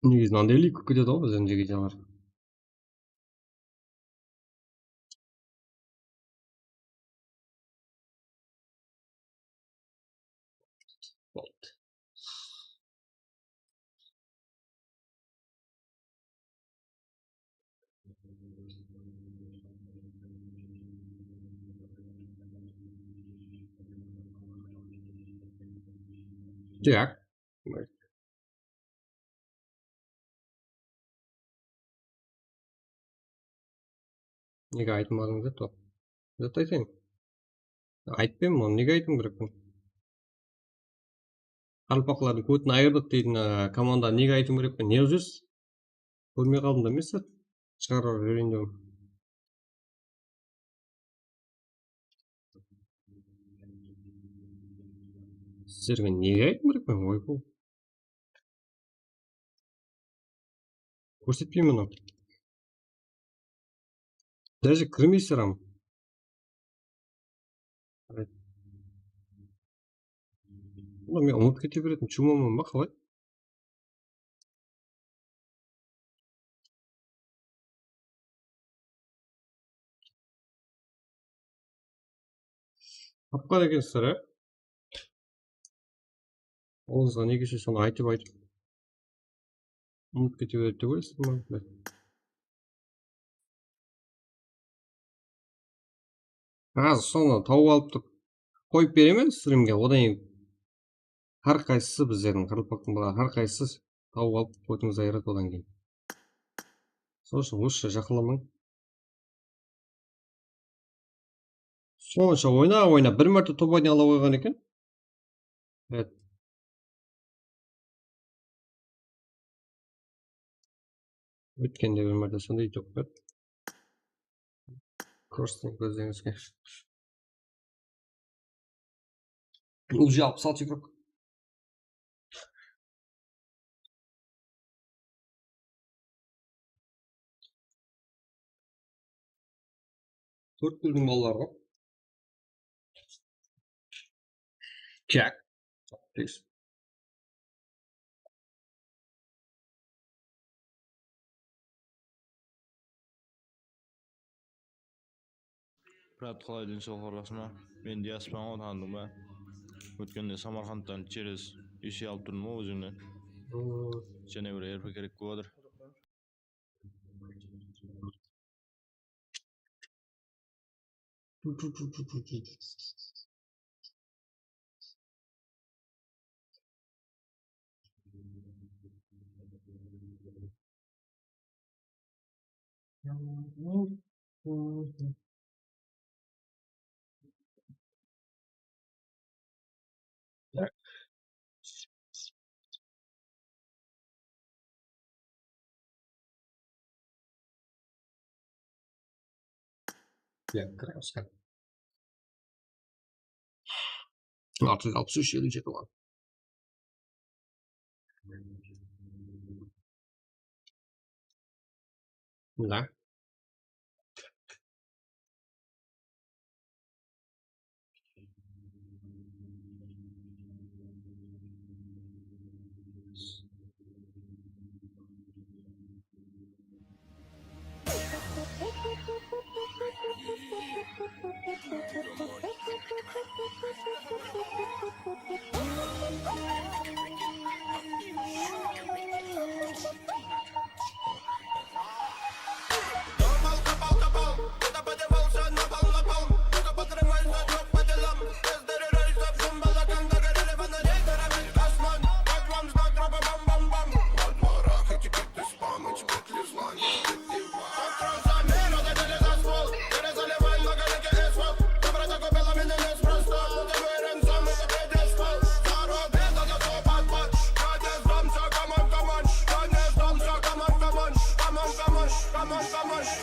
Negizinde anday leyk bolıp ketedi ǵoy bizden jigitler. Boldı. Так. Nege aytmadıń dep top. Zat aytayın. Aytpayman onı, nege aytıwım kerekpen? Qaraqalpaqlardıń kótin ayırdıq deydi, mına komanda, nege aytıwım kerekpen? Ne qılıp júrsiz? Kórmey qaldım da, men sizdi. Shıǵarıp jibereyin dedim. Sizlerge nege aytıwım kerekpen? Oypul. Kórsetpeymen onı. Даже kirmeysizler ham. Ulan men umıtıp kete beretin, chumaman ba qalay? Tapqan ekensizler, á? Awızǵa ne kelse sonı aytıp-aytıp umıtıp kete beredi dep oylaysızlar ma? Házir sonı tawıp alıp turıp qoyıp beremen strimge, odan keyin hár qaysısı bizlerdiń qaraqalpaqtıń balaları, hár qaysısı tawıp alıp kótińizdi ayırıp odan keyin. Sol ushın lучше jaqınlamań. Sonsha oynap-oynap bir márte top ayna ala qoyǵan eken. Evet. Ótkende bir márte sonday top ber. Korstıń kózlerińizge. Уже alpıs altı igrok. Tórtkúldiń balaları ǵoy. Jack. Tez. Brat, qalay, densawlıq, aralası ma? Men Diyaspan ǵoy, tanıdıń ba? Ótkende Samarqandtan через esi alıp turdım ǵoy ózińnen. Jáne bir R P kerek bolıp atır. Ya, kiraymız. Altı júz alpıs úsh, eliw jeti ǵoy. Mına.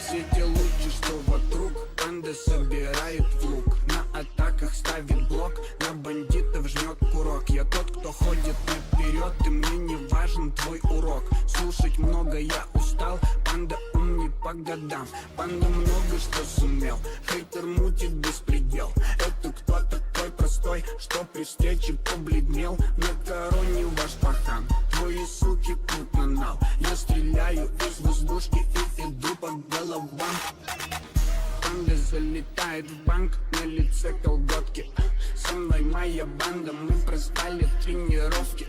Все те лучше, что вокруг, панда собирает плуг, на атаках ставит блок, на бандитов жмёт курок. Я тот, кто ходит наперёд, и мне не важен твой урок. Слушать много я устал, панда ум не по годам. Панда много что сумел, хейтер мутит беспредел. Это кто такой простой, что при встрече побледнел? На короне ваш пахан, твои ссылки тут на нал. Я стреляю из воздушки и иду по головам. Панда залетает в банк, на лице колготки. Со мной моя банда, мы проспали тренировки.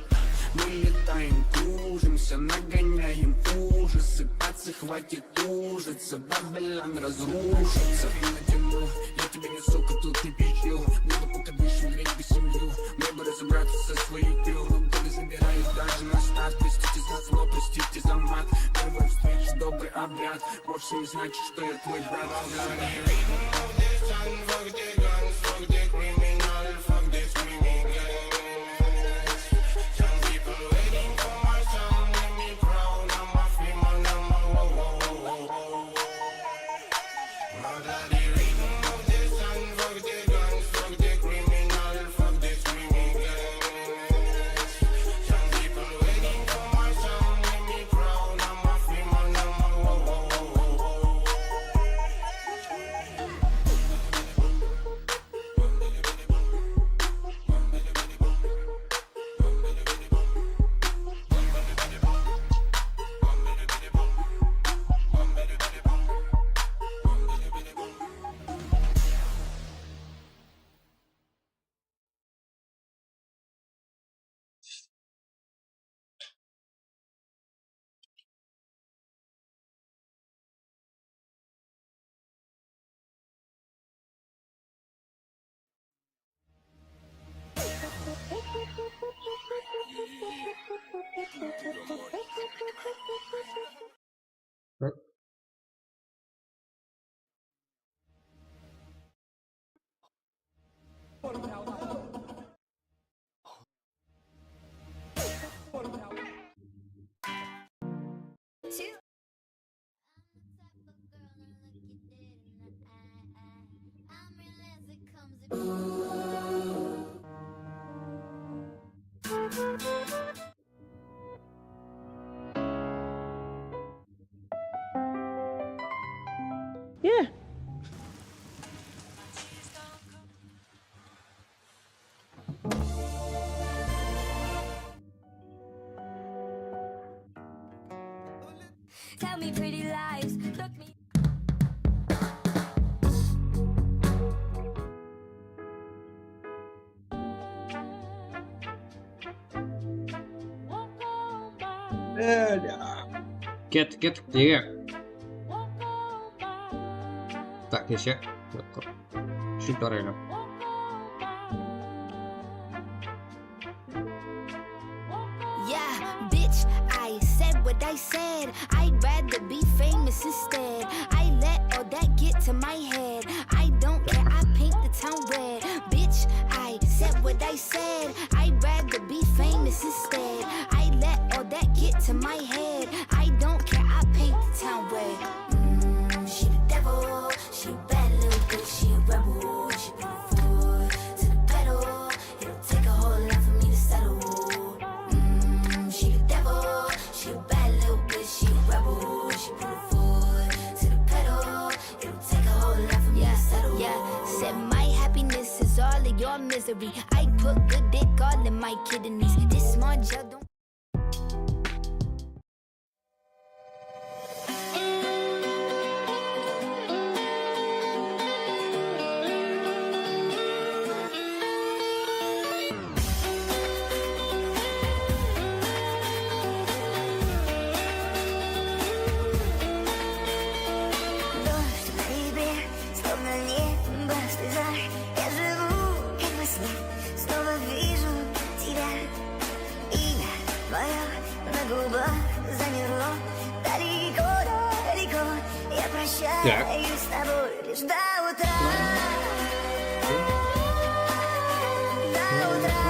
Мы летаем, кружимся, нагоняем ужасы. Пацы, хватит тужиться, Вавилон разрушится. Я натяну, я тебя не, сука, тут не печу. Буду пока дышим, греть бы семью. Мне бы разобраться со своей крю. Годы забирают даже на старт. Простите за зло, простите за мат. Первая встреча, добрый обряд. Вовсе не значит, что я твой брат. Yeah. Tell me pretty lies, look me. Kettik, kettik, nege? Tak, neshe? Shıp tarayın. Yeah, bitch, I said what I said. I'd rather be famous instead. I let all that get to my head. I don't care, I paint the town red. Bitch, I said what I said. I'd rather be famous instead. I let all that get to my head. I don't care, I paint the town red. Mm, she the devil, she a bad little bitch, she a rebel, she put her foot to the pedal. It'll take a whole lot for me to settle. Mm, she the devil, she a bad little bitch, she a rebel, she put her foot to the pedal. It'll take a whole lot for me to settle. Yeah, yeah. Said my happiness is all of your misery. I put good dick all in my kidneys. This small gel don't Дождь на небе, словно небо слеза. Я живу, как во сне, снова вижу тебя. Имя твоё на губах замерло. Далеко, далеко, я прощаюсь с тобой лишь до утра. До утра.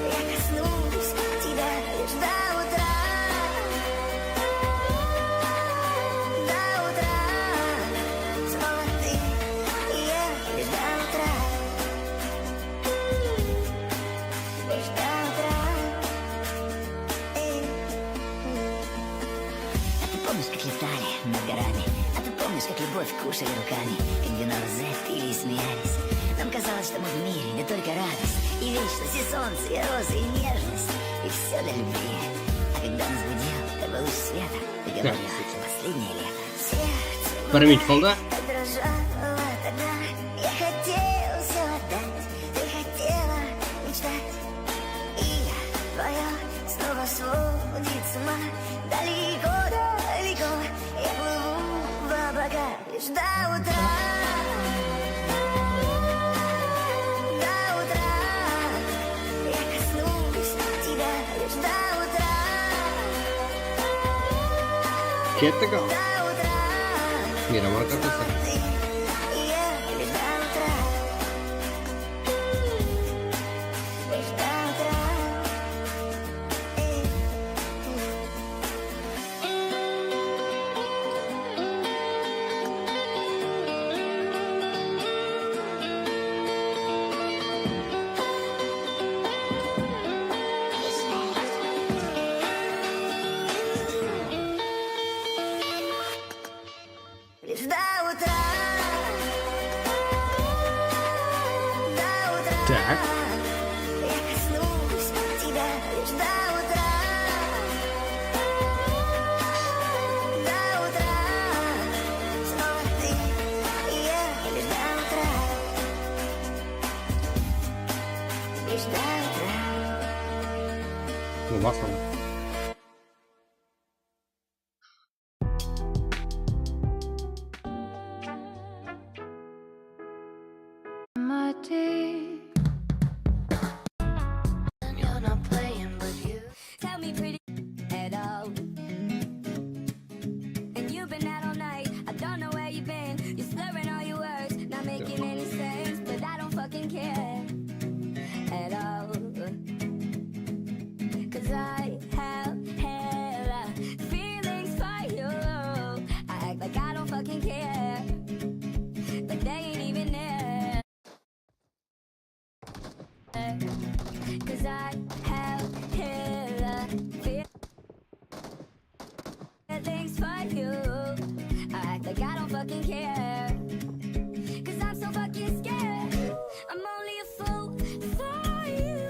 Я коснусь тебя лишь до утра. До утра. Снова ты и я лишь до утра. Лишь до утра. Эй. А ты помнишь, как летали над горами? А ты помнишь, как любовь кушали руками? Как вино розетки и смеялись. Нам казалось, что мы в мире, где только радость и вечность, и солнце, и розы, и нежность, и всё для любви. А когда нас будил первый луч света, ты говорил: «Последнее лето». Сердце Пирамид qıldı. Дрожало тогда, я хотел всё отдать, ты хотела мечтать. И я твоё снова сводит с ума. Далеко, далеко я плыву в облака. Лишь до утра, до утра я коснусь тебя, лишь до утра. Kettik. До утра. Miyraman qartası. Лишь до утра. Лишь до утра. Лишь до утра. До утра. Так. Я коснусь тебя лишь до утра. До утра. Снова ты и я лишь до утра. Лишь до утра. Ну, максимум. Tell me pretty at all. And you've been out all night. I don't know where you've been. You're slurring all your words, not making any sense. But I don't fucking care at all. 'Cause I have hella feelings for you. I act like I don't fucking care, but they ain't even there. 'Cause I have hella feelings for you. I act like I don't fucking care. 'Cause I'm so fucking scared. I'm only a fool for you.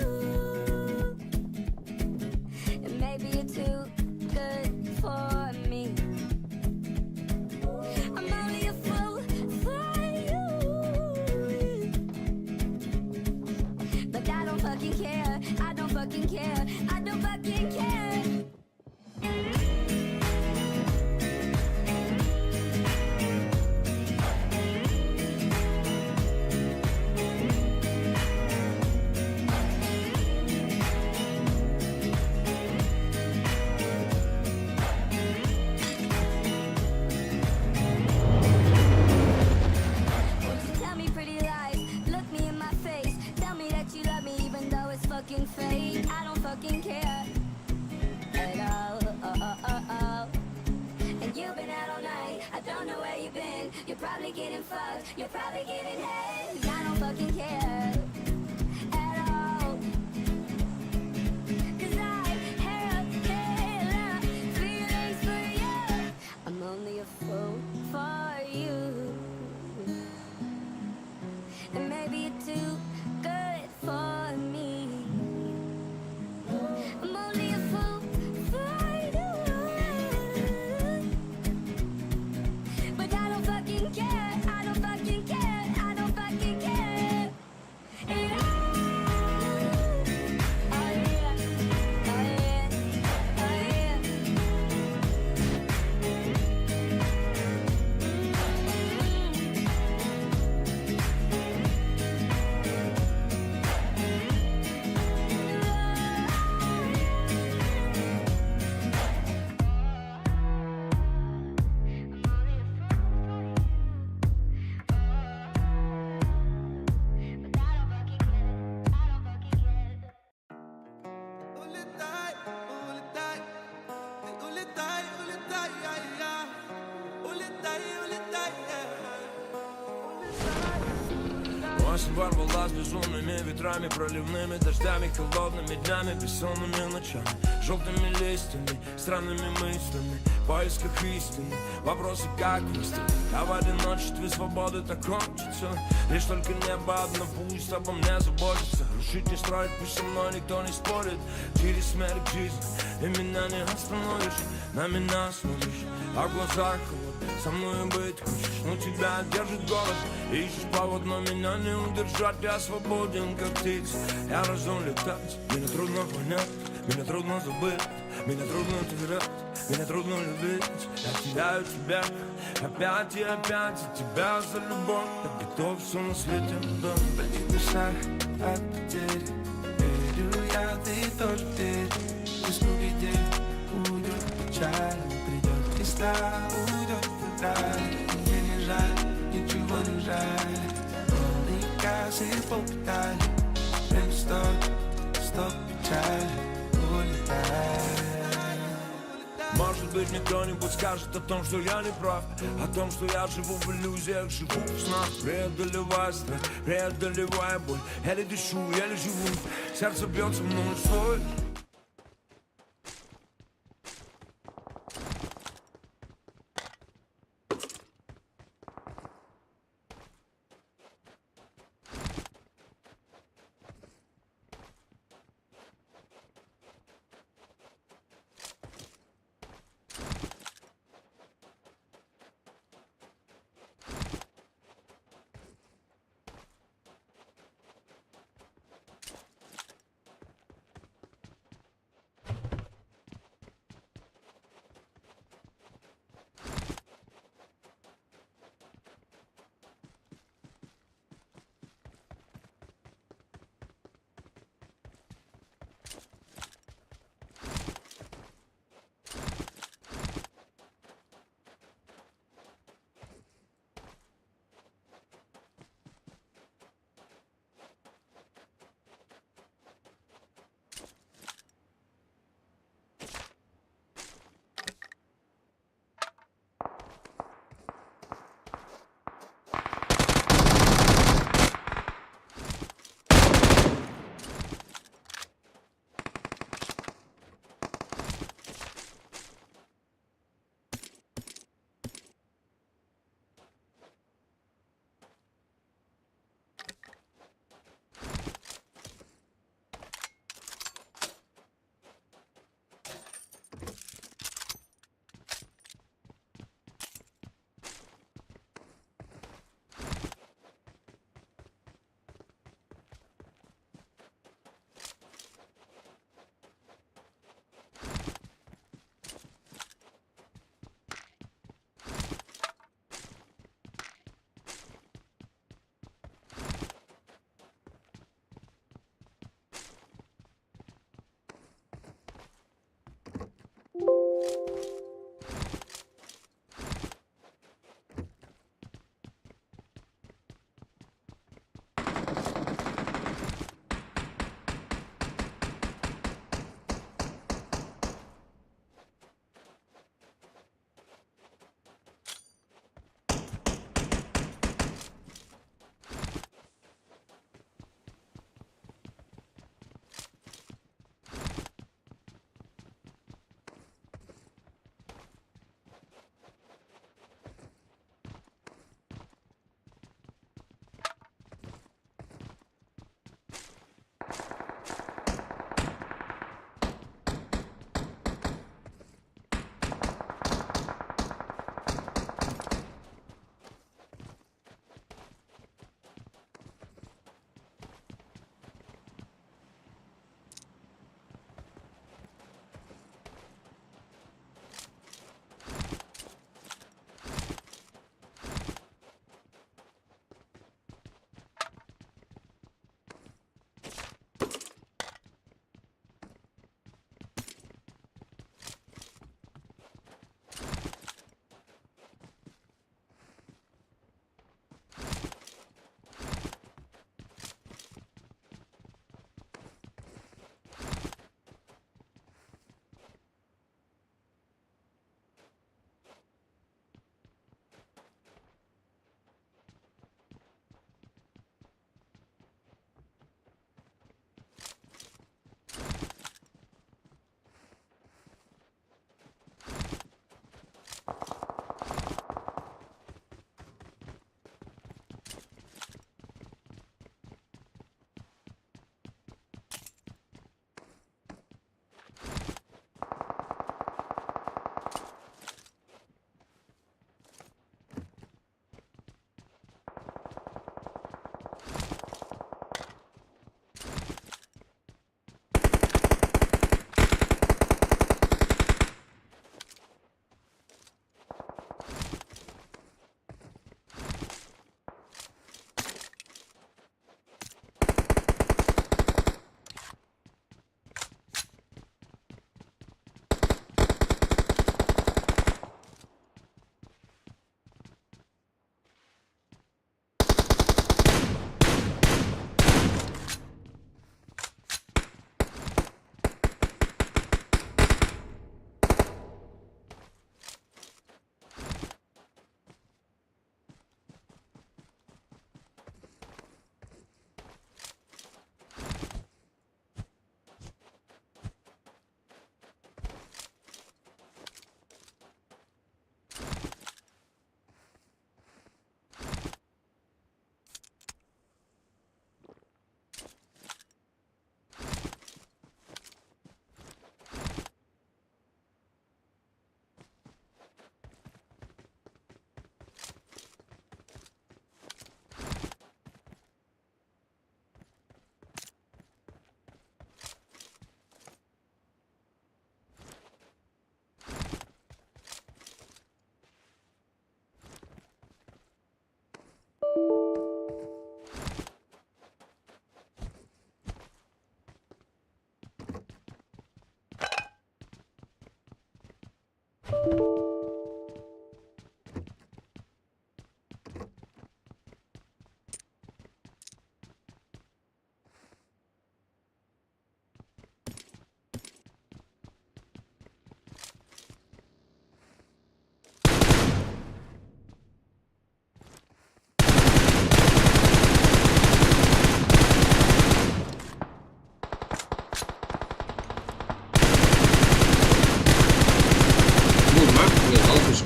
And maybe you're too good for me. fucking care. I don't fucking care. I don't fucking care. Won't you tell me pretty lies? Look me in my face. Tell me that you love me even though it's fucking fake. I don't fucking care at all. Oh, oh, oh, oh. And you've been out all night. I don't know where you've been. You're probably getting fucked. You're probably getting head. I don't fucking care at all. 'Cause I have killer feelings for you. I'm only a fool for you. And maybe you're too good for me. I'm only a fool for you. But I don't fucking care. I don't fucking care. I don't fucking care. Осень ворвалась безумными ветрами, проливными дождями, холодными днями, бессонными ночами, желтыми листьями, странными мыслями, в поисках истины. Вопросы как вести? Давай для ночи твои свободы так хочется. Лишь только небо одно пусть обо мне заботится. Рушить не строить, пусть со мной никто не спорит. Через смерть к жизни, и меня не остановишь. На меня смотришь, а в глазах холод. Со мной быть хочешь, но тебя держит голод. Ищешь повод, но меня не удержать. Я свободен, как птица, я рождён летать. Меня трудно понять, меня трудно забыть. Меня трудно терять, меня трудно любить. Я теряю тебя опять и опять. И тебя за любовь я готов всё на свете отдать. Пройти дышать от потери. Верю я, ты тоже верь. Пусть убедит, уйдёт печаль. Придёт весна, уйдёт февраль. Мне не жаль, ничего не жаль. Только сыпал педаль. Время стоп, стоп. Может быть, мне кто-нибудь скажет о том, что я не прав, о том, что я живу в иллюзиях, живу в снах, преодолевая страх, преодолевая боль. Еле дышу, еле живу, сердце бьётся мной, стой.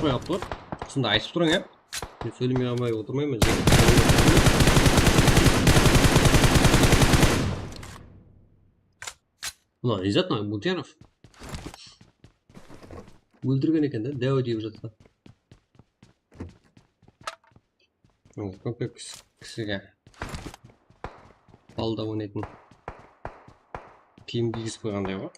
Qoyıp tur. Usınday aytıp turıń, ya. Men sóylemey almay otırmayman. Mınaw ne zat, mınaw Multiyanov. Óltirgen eken da, dáw dep jatsa. Kópek kisige alda oynaytın kiyim kiygizip qoyǵanday ǵoy.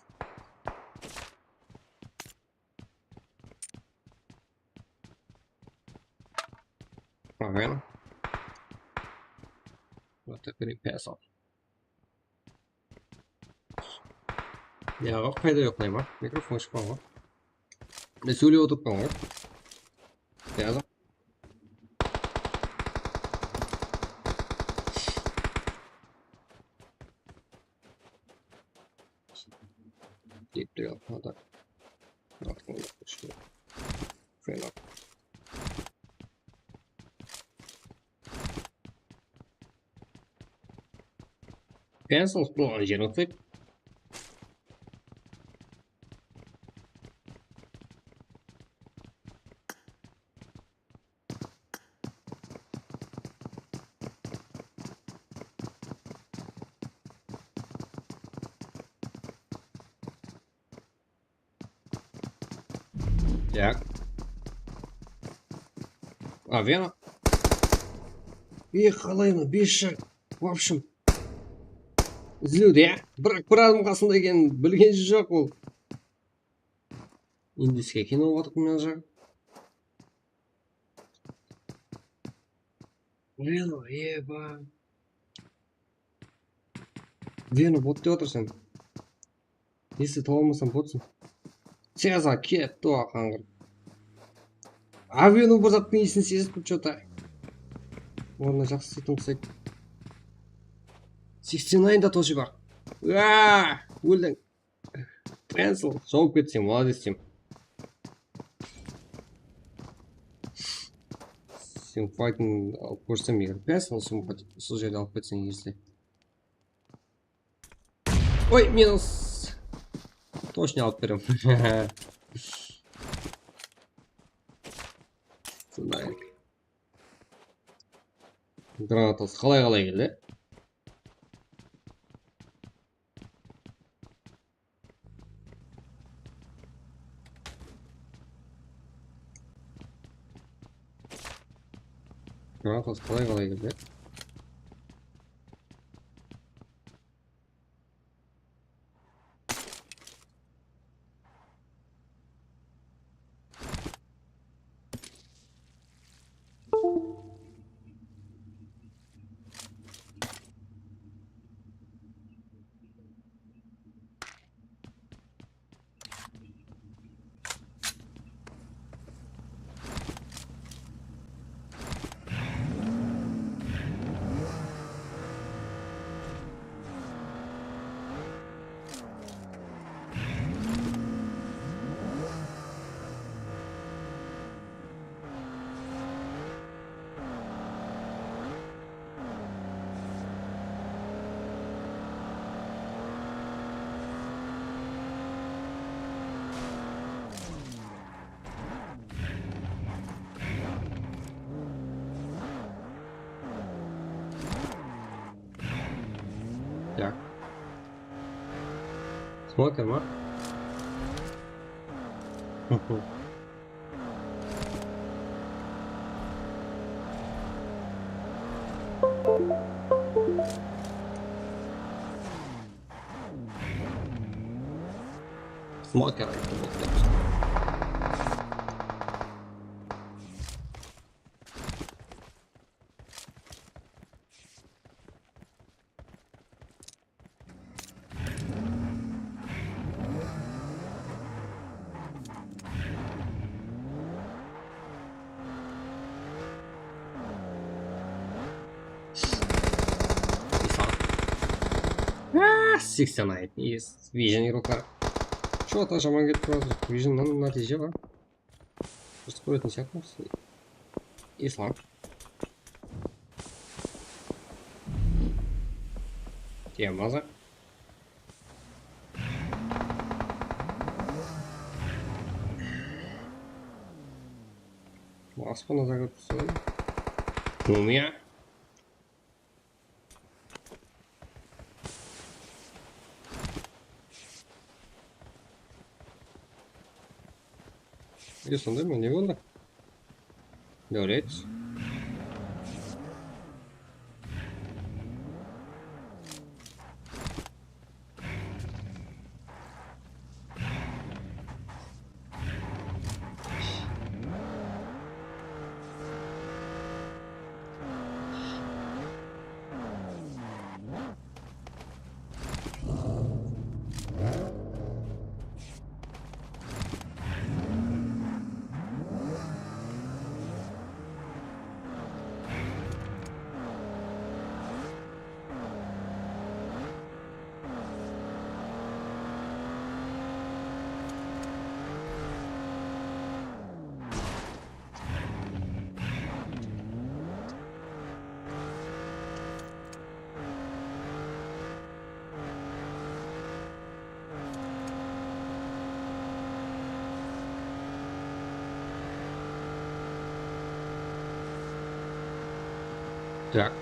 Aǵayın. What a great peasant. Yaǵı, qayda uyaqqan ba? Mikrofon shıqqan ǵoy. Ne sóylep otırıppan ǵoy. Yaǵı. Deyip tur, ya, adam. Baktım, işte. Fena. Pencil qurılǵan jer uqsaydı. Tak. A, Vena. E, qalay mına, bes shaq. В общем, izlewde, ya. Bir, bir adam qasında ekenin bilgen joq ol. Indiske kino otırıp mına jaq. Vena, eba. Vena, bot dep atır sen. Esti taba almasam botsın. Seza ketti oǵan qanǵırıp. Avenu bir zattın iyisin sezip tur, что-то. Ornına jaqsı sıytın qısaydı. Seksen ayında toshi bar. Aa, óldiń. Pencil, jawıp ketseń, molodec, Tim. Sen faytın alıp kórsem, eger Pencil usı jerde alıp ketseń, если. Oy, minus. Точно alıp berem. Sonday. Granatası qalay-qalay keldi? Granatası qalay-qalay keldi? Так. Смотрим, а? Смокер. Seksen ayt. Vision игрокlar. Что-то jaman ketip tur atır. Visionnan nátiyje bar. Durıs kóretin sıyaqlı. Islam. Temazı. Aspan azar kórip tursa. Mumya. E, sonday ma, ne boldı? Dáwlet. Так.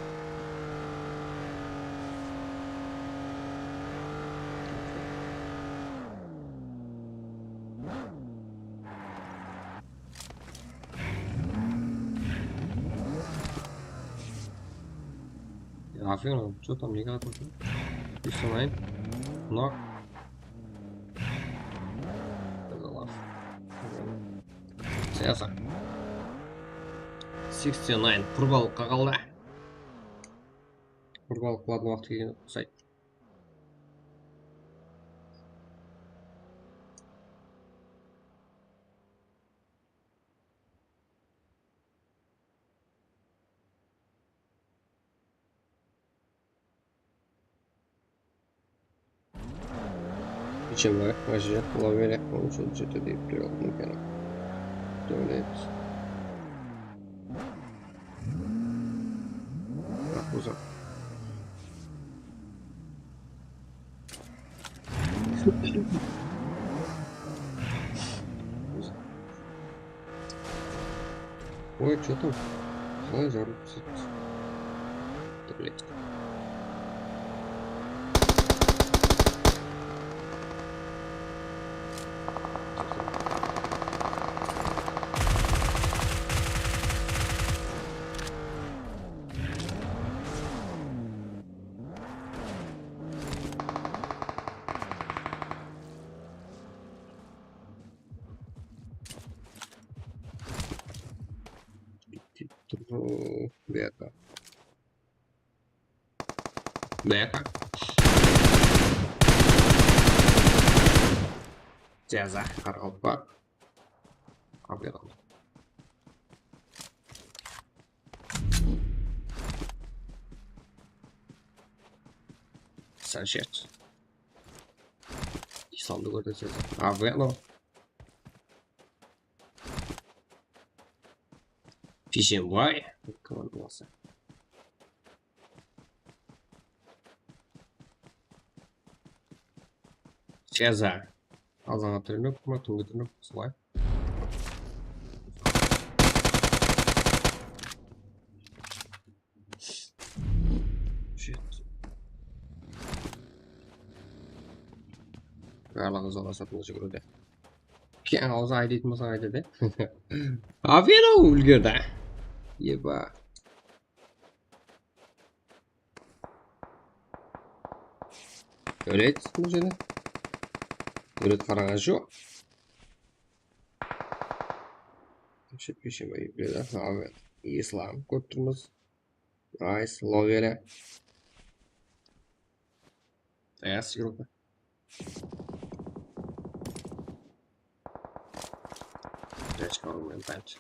Aferin, что там, не готов? Писалайын. Нок. Саяса. Sixty nine. Qurbalıqqa qaldı. Qurbalıqlardıń waqtı kelgende qusaydı. Bichembay, Ájir, Lovere, on jeti deyip tur, mumkin. Dáwlet. Raqmuzat. Ой, что там? Qalay jarılıp túsedi? Блять. Tur, bu jaqqa. Bu jaqqa. Jaza, qaraqalpaq. Aferin. Sálshet. Islamdı kórdi sezi. Aferin. Pijembay. Komandası. Jaza. Azanǵa tiremek, ma, túnge tiremek, solay. Shit. Barlıǵı zona satın júgiredi. Keyin awzı aydaytın bolsań ayda de. Aferin, úlgerdi. Eba. Dáwlet bul jerde. Dáwlet qaraǵan joq. Islam kórip turmız. Nice, Lovere. Tayas yıldı. Jachka almayın, bence.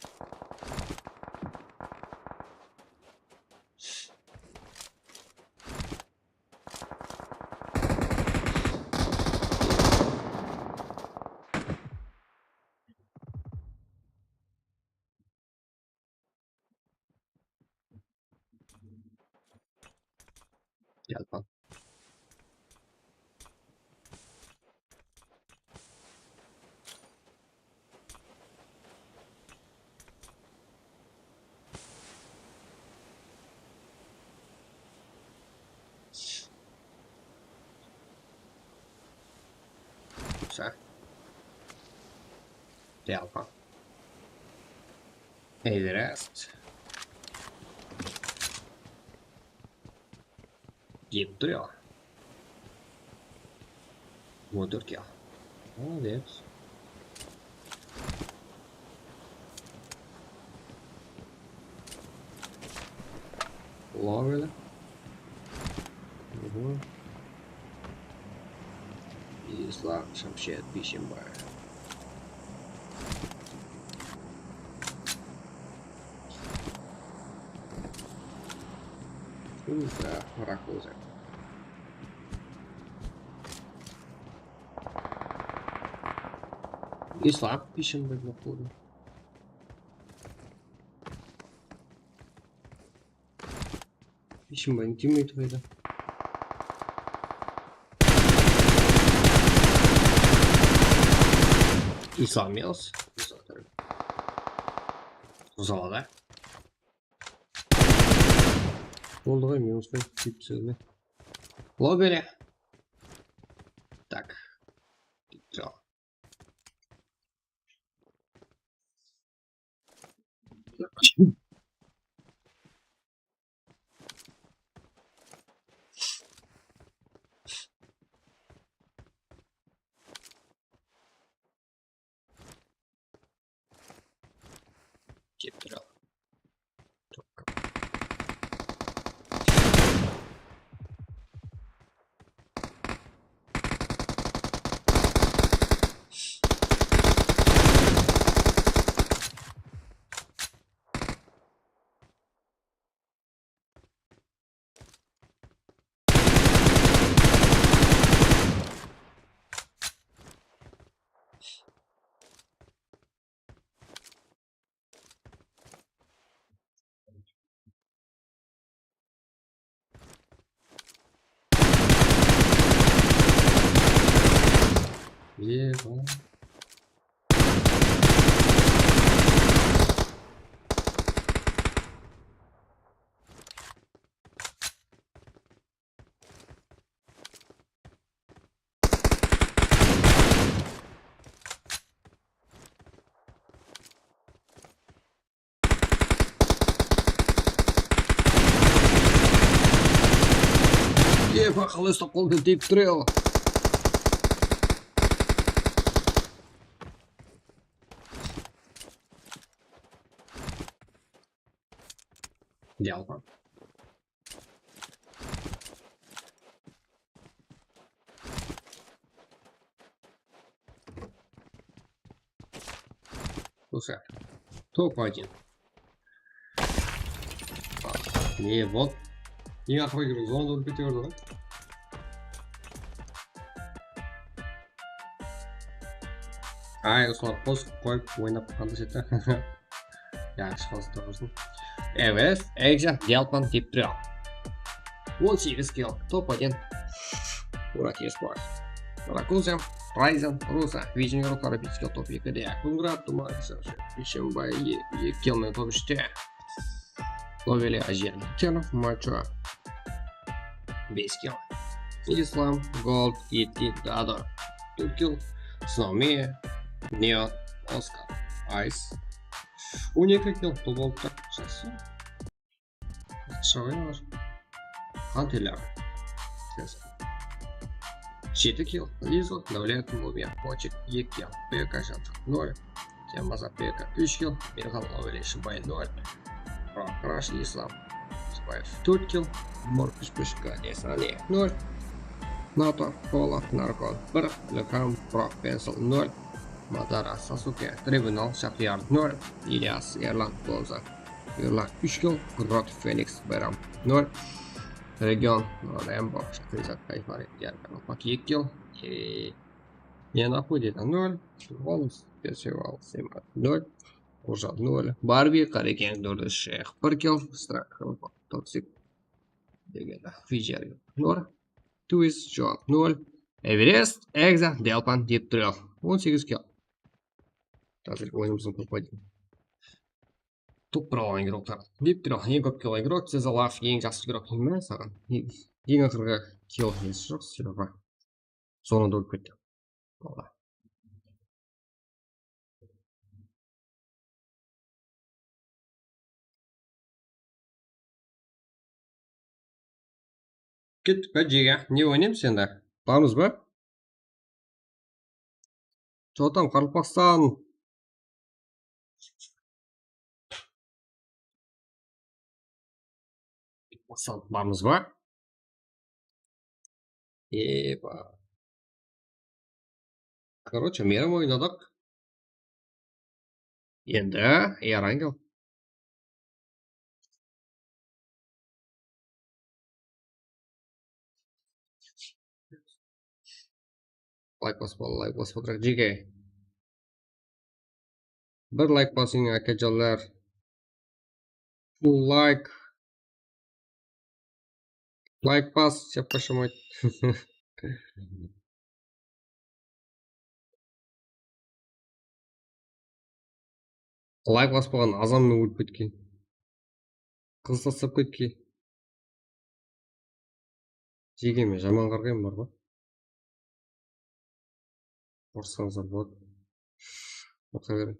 Yalpan. Sa. Delpan. Everest. Dep tur ya. Motor ya. Молодец. Lov ele. Islam Shamshet Bishimbaev. Uza, Rakuza. Islam Bishimbaev, походу. Bishimbaev kim edi qayda? Islam yalnız. Uzalada. Boldı ǵoy, minus qoy, kep túsedi. Lobele. Tak. Bitti. Kep tur al. Eba. Eba, qalay uslap qaldı deyip tur ya. Jalqan. Слушай, топ один. Ne, вот. Eń aqırǵı zonada ótip kete berdi ǵoy. Ay, usılar qosıq qoyıp oynap qanday edi. Yaxshi, qolsızda bolsın. Everest, Egja, Delpan, Deep Trail. On segiz kill, top один. Murat Espoev. Rakuza, Ryzen, Rusa, Vision Europe, Parabitskiy, top ekide. Kungrad, Duman, Bishembay, eki kill menen top úshte. Loveli, Ajer, Kenov, Macho. Bes kill. Islam, Gold, Iti, Dado. Tórt kill. Snowme, Neon, Oscar, Ice. On eki kill, bul bolıptı. Jaqsı. Jaqsı oyın bar. Qanteler. Jeti kill. Lizo, Davlet, Mubiya, Pochik, eki kill. P K, Jantıq, nol. Jambaza, P K, úsh kill. Mirxan, Loveli, Shımbay, nol. Crash, Islam, Shımbay, tórt kill. Mor, Pishpishka, Desani, nol. Nato, Polat, Narkon, bir. Ilham, Pro, Pencil, nol. Madara, Sasuke, Tribunal, Shaxriyar, nol. Ilyas, Erlan, Gonza, Erlan, úsh kill. Grot, Feniks, Bayram, nol. Region, Rembo, Shaxrizat, Kayfari, Yarkan, Opak, eki kill. E, Yana Pudina, nol. Holmes, Percival, Sima, nol. Qurjal, nol. Barbi, Qareken, Durdı, Sheyx, bir kill. Strak, Toksik, Legenda, Fijer, nol. Twist, Jon, nol. Everest, Egza, Delpan, Deep Trail, on segiz kill. Házir oyunımızdıń top один. Top bir alǵan igroklar. Deep Trail, eń kóp kill igrok, Cezalaf, eń jaqsı igrok, neme saǵan? Eń aqırǵı kill iyesi joq, Serova. Zonada ólip ketti. Boldı. Kettik pa, jege? Ne oynaymız endi? Barmız ba? Jotam, Qaraqalpaqstan. Qaraqalpaqstan, barmız ba? Eba. Короче, Meram oynadıq. Endi Erangel. Layk basıp al, layk basıp al, jege. Bir layk basıń, akajanlar. Pul layk. Layk bas, sepka shamaydı. Layk baspaǵan azanmen ólip ketken. Qız taslap ketken. Jegeme jaman qarǵayım bar ǵoy. Urısqan zat boladı. Oqa beriń.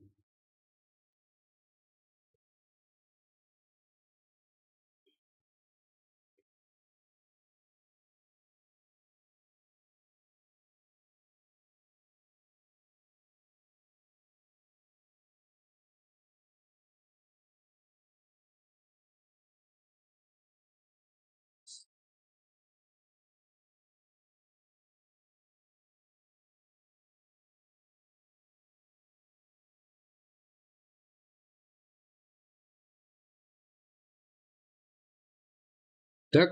Tak,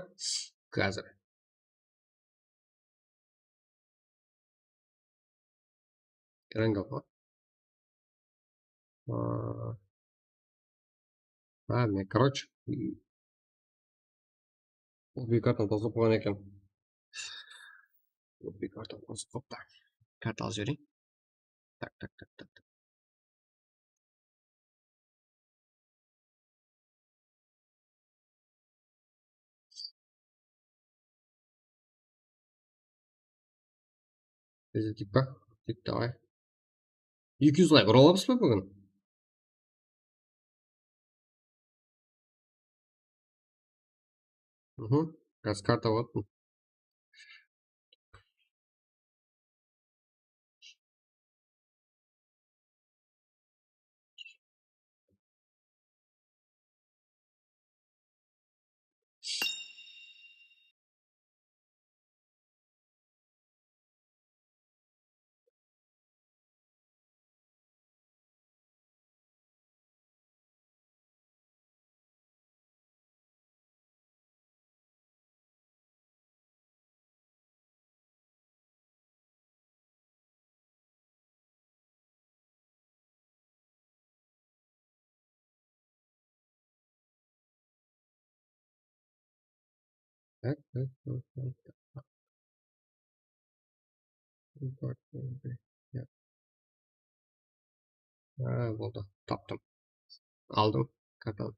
házir. Erangel ǵoy. Aa, ha, men, короче, bul biykardan qosılıp qoyǵan eken. Bul biykardan qosılıp qoptı. Kart alıp jibereyin. Tak, tak, tak, tak, tak. Biz ettik pa? Ettik, davay. Eki júz layk ura alamız ba búgin? Mhm. Gaz karta alıp. Tak, tak, tak, tak, tak. Import, ya. Ha, boldı, taptım. Aldım, katam.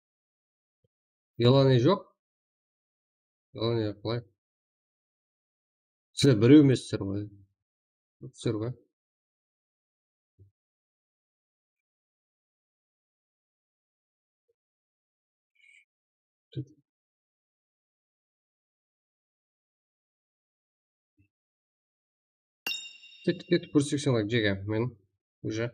Yılane joq. Yılane qalay? Sizler birew emessizler ǵoy. Kópsizler ǵoy. Ket, ket, bir seksen layk jege men. Уже.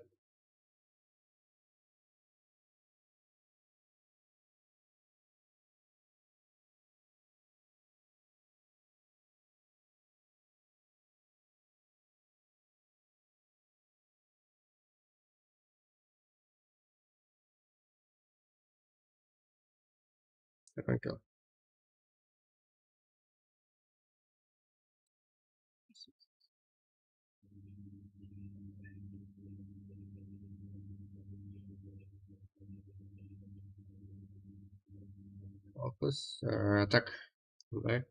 Efendim. Ofis, e, tak. Bunday.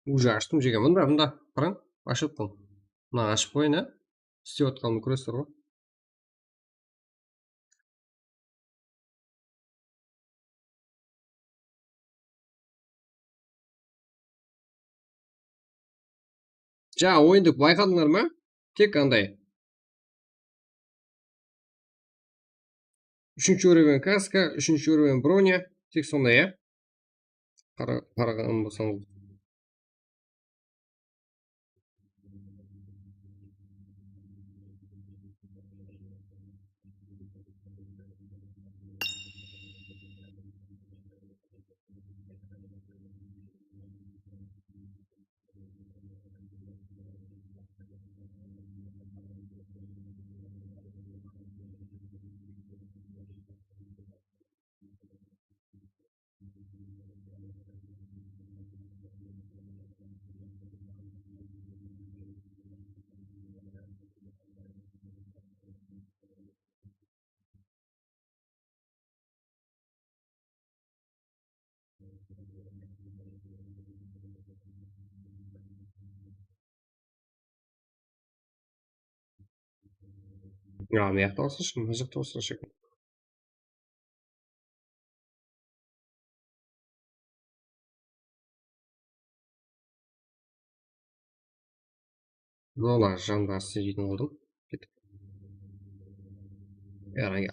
Уже ashtım, jege. Mında, mında. Qarań, ashıp atırman. Mına ashıp qoyayın, á. Islep atqanımdı kóresizler ǵoy. Jańa oyındı bayqadıńlar ma? Tek anday. Úshinshi úroven kaska, úshinshi úroven bronya. Tek sonday, ya. Qara-, qaraǵan bolsańız. Ya, mıyaqta basqansha, mına jaqta basqansha eken. Zona janda sınaydı aldım. Kettik. Yaradı.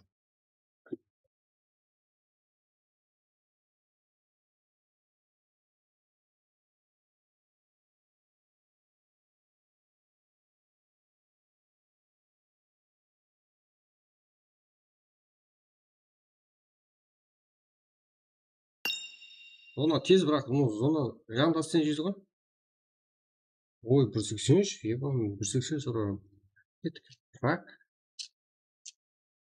Zona tez, biraq, bunı zona janda sınaydı ǵoy. Oy, bir seksen úsh, eba, bir seksen úsh urarım. Kettik. Tak.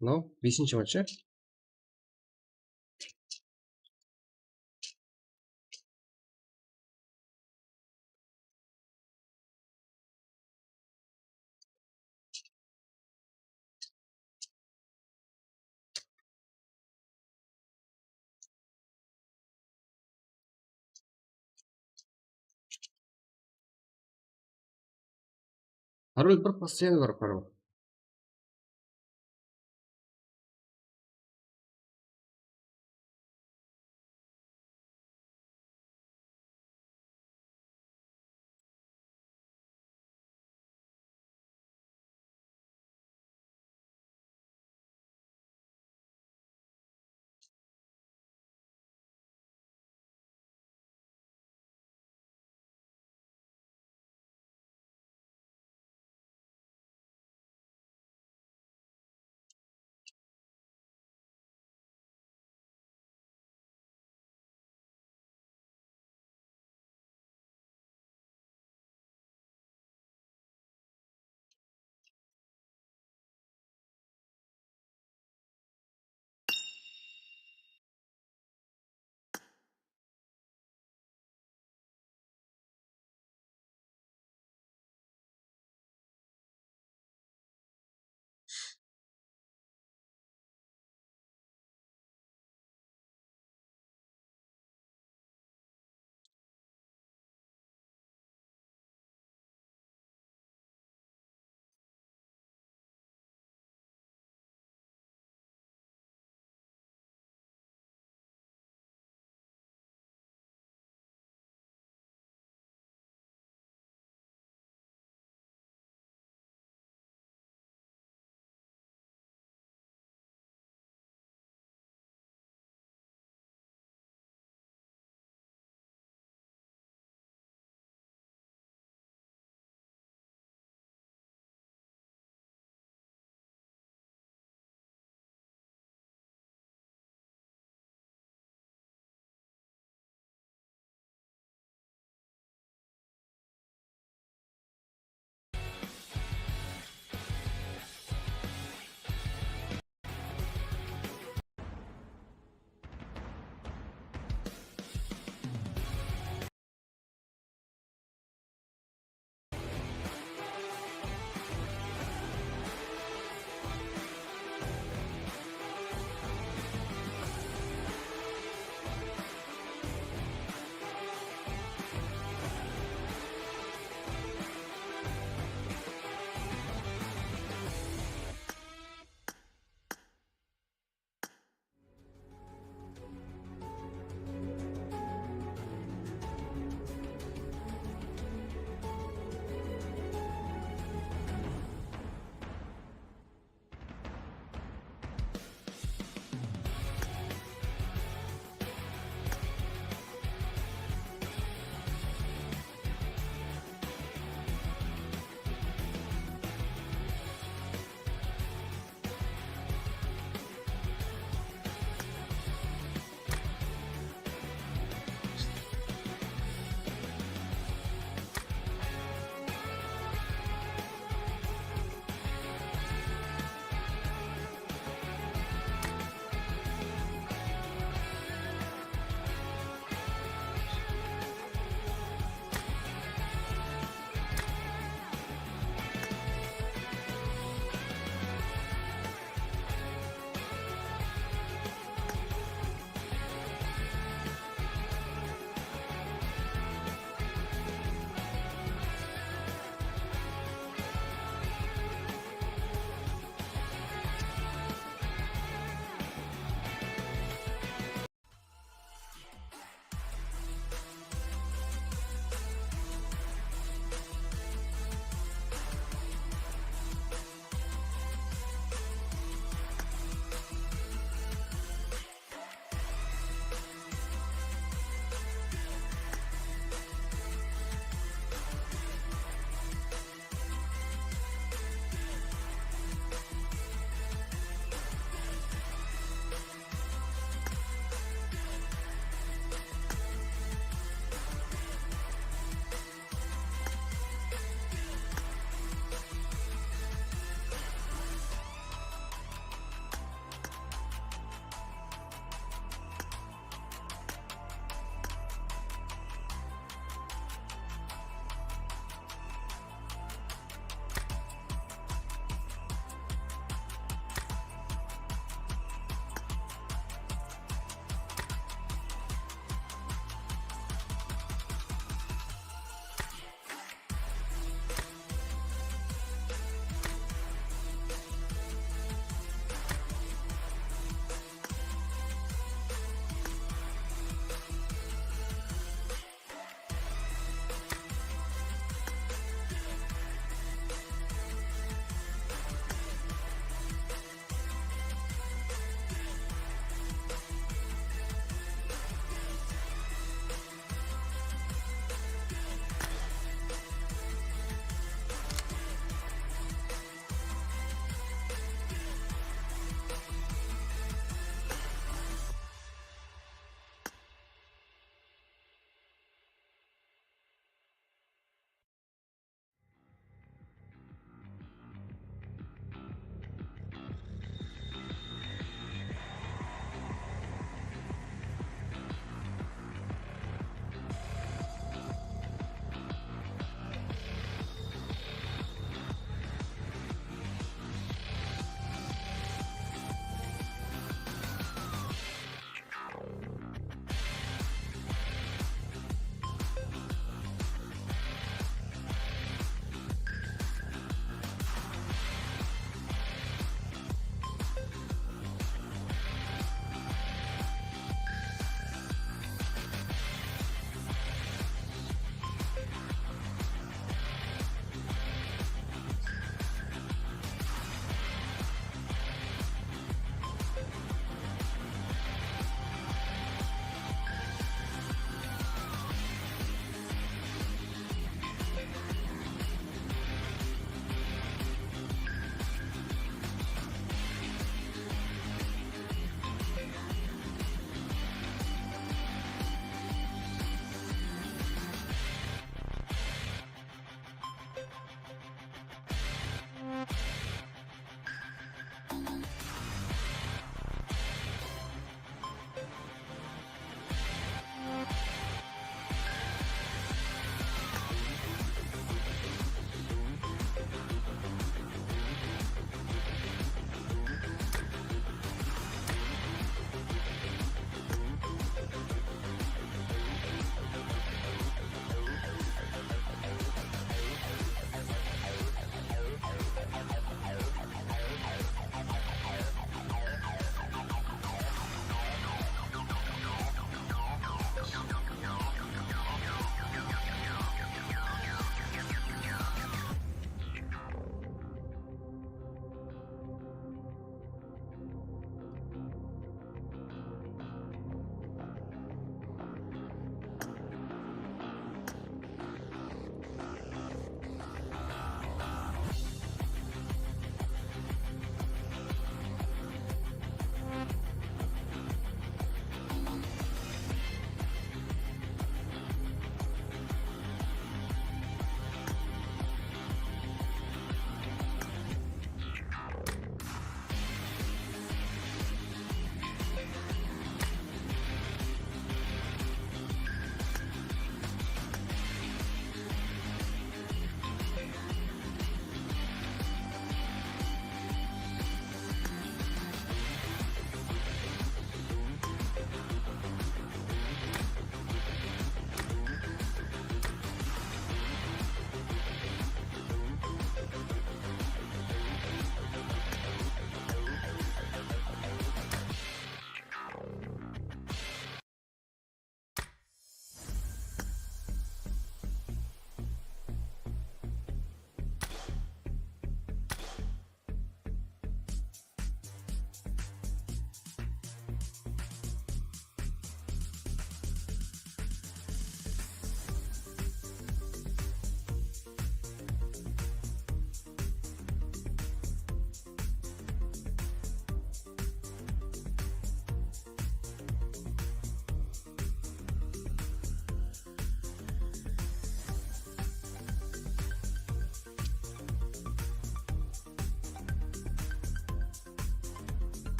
Mınaw besinshi match, ya. Parol bir, постоянный bar parol.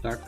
Так.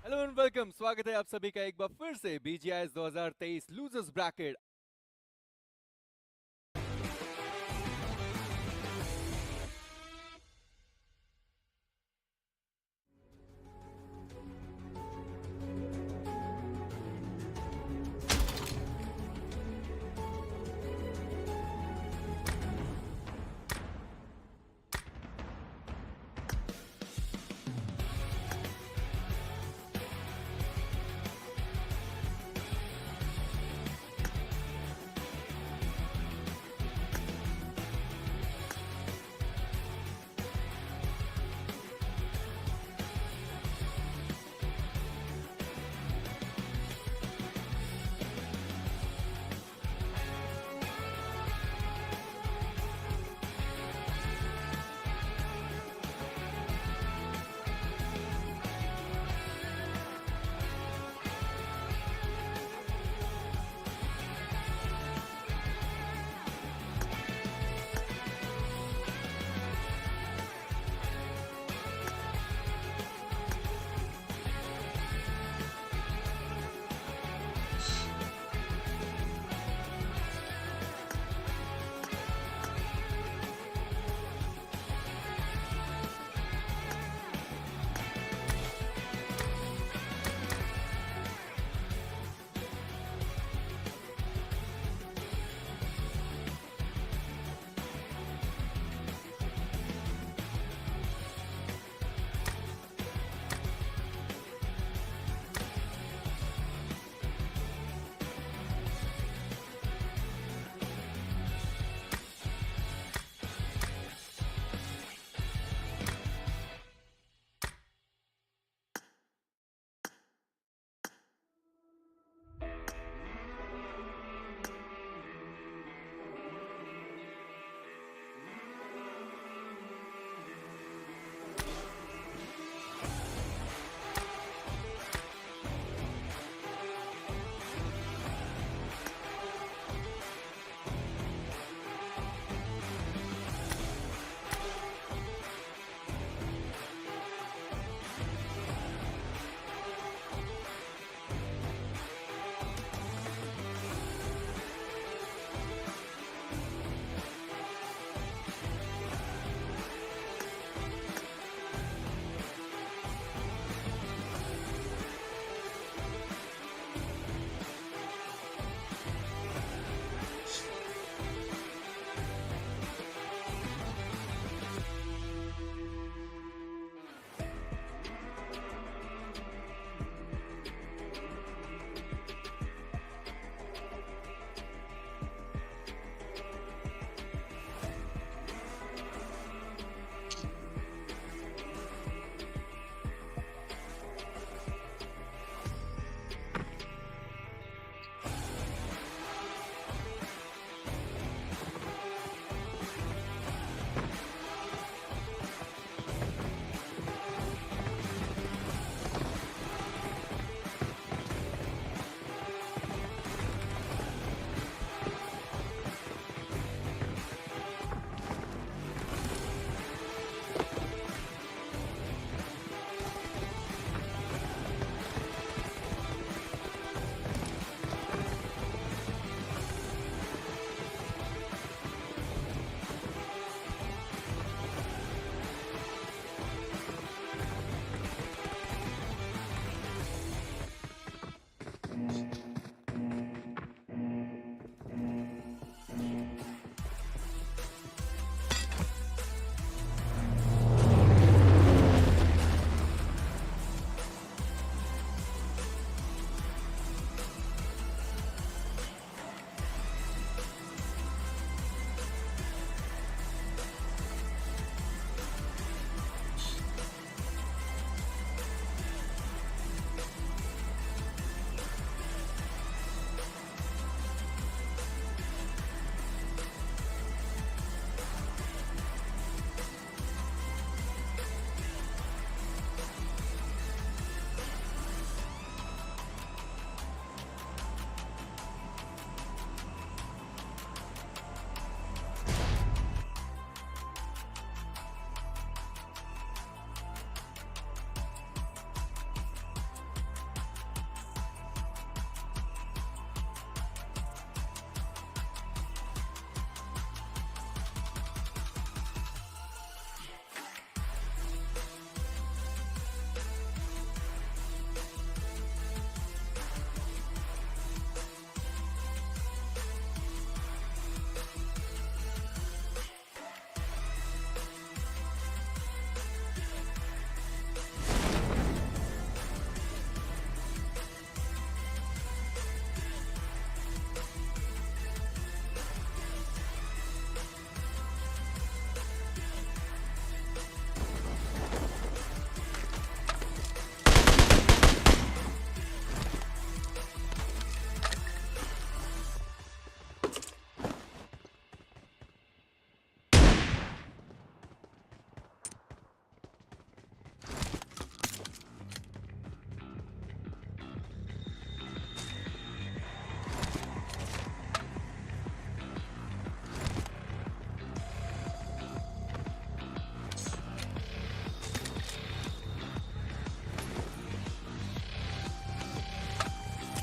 Hello and welcome. स्वागत है आप सभी का एक बार फिर से बीजीआईएस दो हज़ार तेईस लूजर्स ब्रैकेट।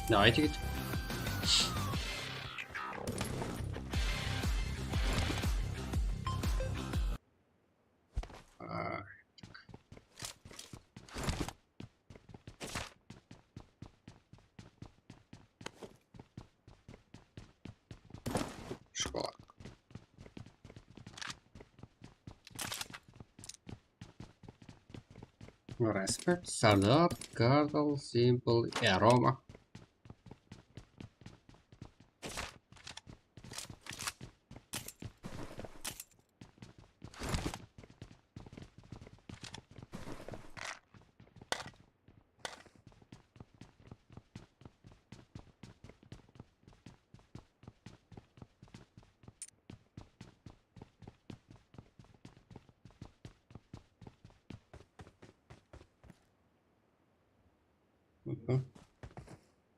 Давайте, кет. А, так. Школа. Respect, Солдат, Кардал, Симпл, Эрома. Мгм.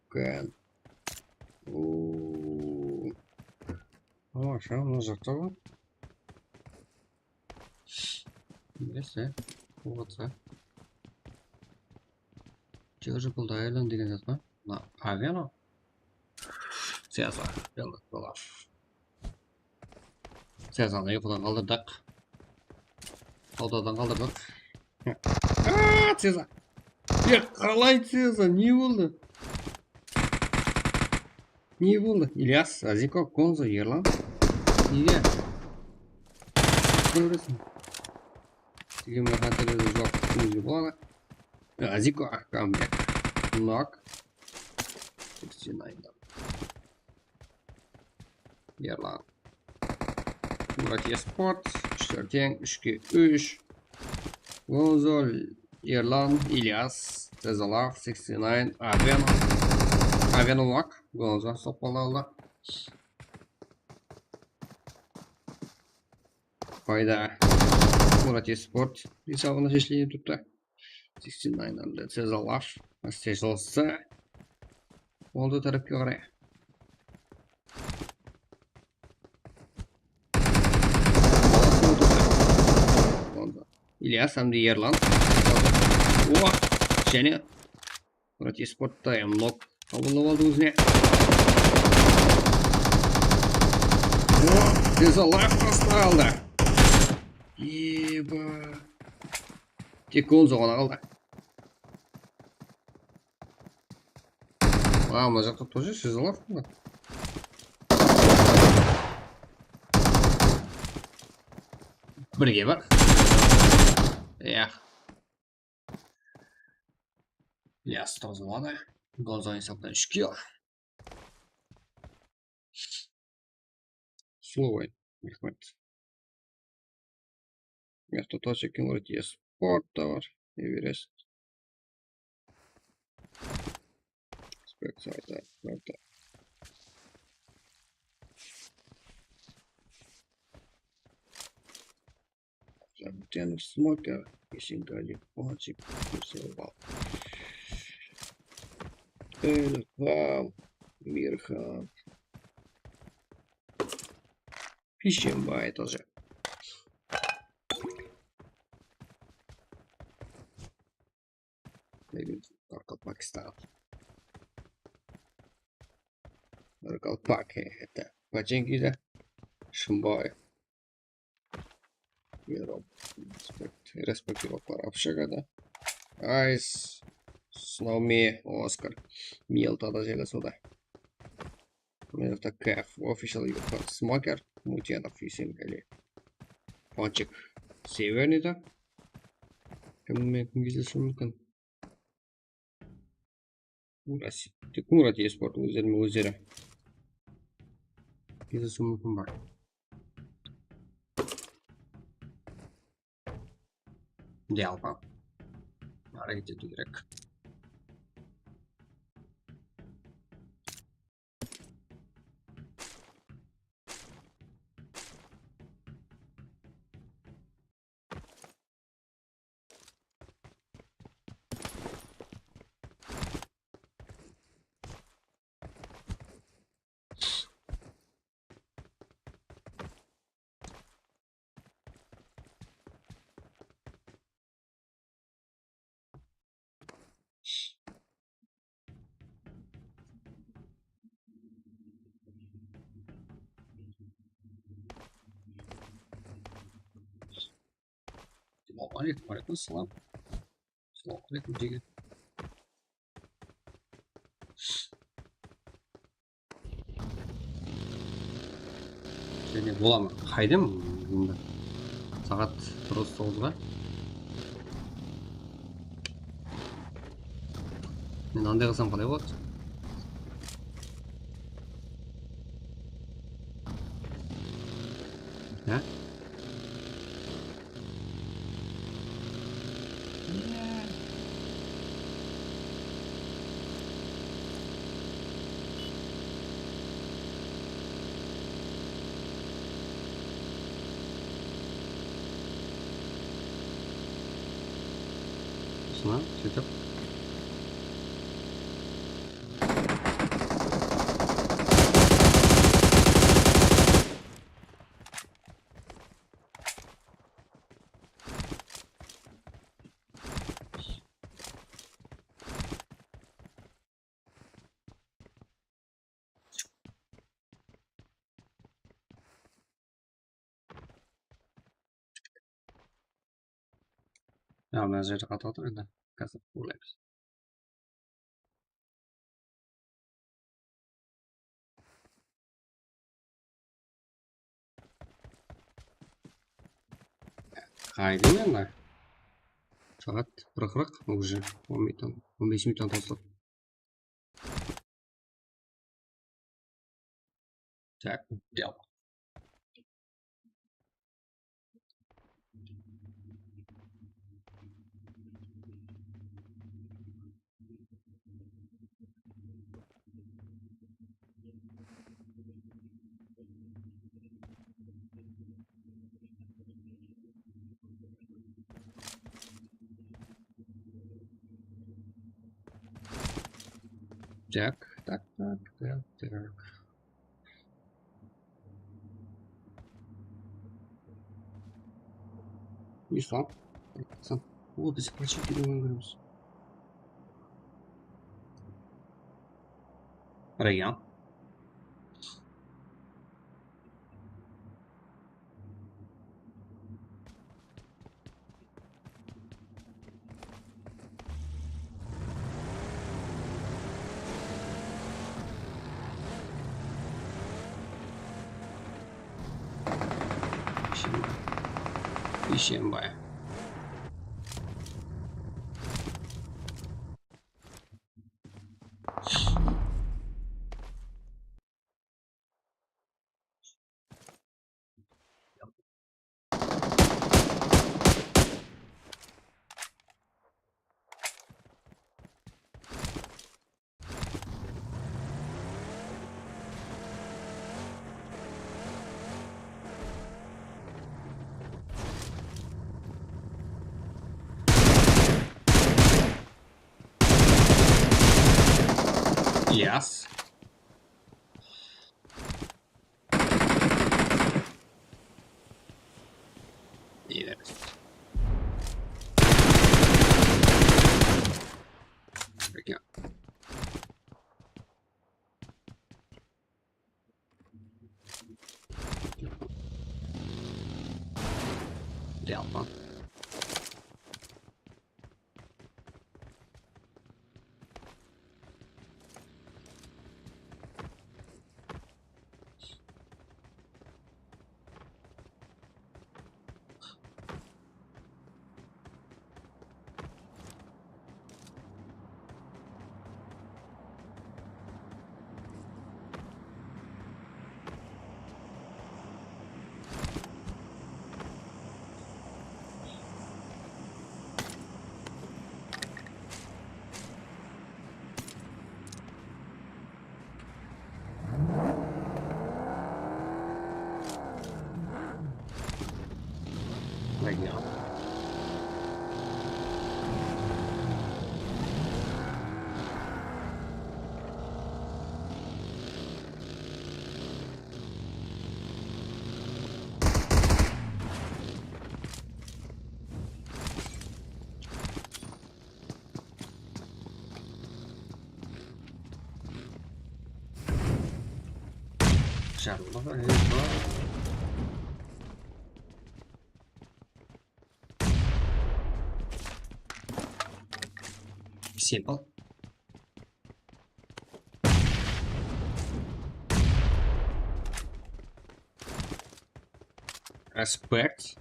Кэн. О. Aa, sen mına jaqta ǵoy. Neyse, bolsa. George Bull Island degen zat pa? Mına Paveno. Siyasa, Bella Dolaf. Sezanı uyqudan qaldırdıq. Sawdadan qaldırdıq. Aa, Ceza! Ya, qalay Ceza? Ne boldı? Ne boldı? İlyas, Aziko, Gonzo, Erlan. Nege? Kóresiń. Degen bir xatarda joq, kútimiwge boladı. Aziko, Akam, Nok. Sixty nine. Erlan. Murat Esport, úshler teń, úshke úsh. Gonzo, Erlan, İlyas, Cezalav, sixty nine, Aven. Aven Umak, Gonzo soqpaldı aldı. Payda Murat Esport esabına sheshilip turıptı. Sixty nine hamda Cezalav. Cezalsa. Oldı tárepke qaray. Oldı. İlyas hamda Erlan. Oa, jáne Murat Esportta nok qabıllap aldı ózine. Oa, Cezalav tastap aldı. Eba. Tek Gonzo ǵana qaldı. A, mına jaqta тоже Cezalav mı? Birge bar. Ya. Ilyas tozaladı. Gonzo esapta úsh kill. Sulıw oyın, raxmet. Mıyaqta Tochek Kimurati Esport ta bar. Everest. Spectre, Spectre. Ten Smoker, Isengaliy, Ponchik, Kursevval. Elxan, Mirxan. Pishembay тоже. Qaraqalpaqstan. Qaraqalpaq, e, это Pochenki da. Shimboy. Respekt, respekt, Evropa, Общага da. Айс, Сноуми, Оскар. Милта da jaylasıwda. Mına jaqta Kaf, Official Yurtlar, Smoker, Mutenov, Isengaliy. Ponchik, Severniy da. Kim menen kim gezlesiwi múmkin? Murat, tek Murat Esport ózlerime ózleri gezlesiwi múmkin ba? Dialpa. Háreket etiw kerek. Aleykum, aleykum salam. Salam aleykum, jigit. Jáne bolaman. Qaydem mında? Saat turıs toǵızǵa. Men anday qılsam qalay boladı? Há? Usına sóytip. Ya, mına jerde qatıp atır endi. Házir uwlaymız. Qayda endi? Saat bir qırq, уже on minut, on bes minuttan tostı. Так, дело. Так, так, так, так, так. Ислам. Ислам. О, biz противниктерден ólgeremiz. Rayyan. Biyshemba. Biyshemba. Yes. Yes. Again. Yapma. Jarıldı ǵoy, ey, bar. Simple. Respect.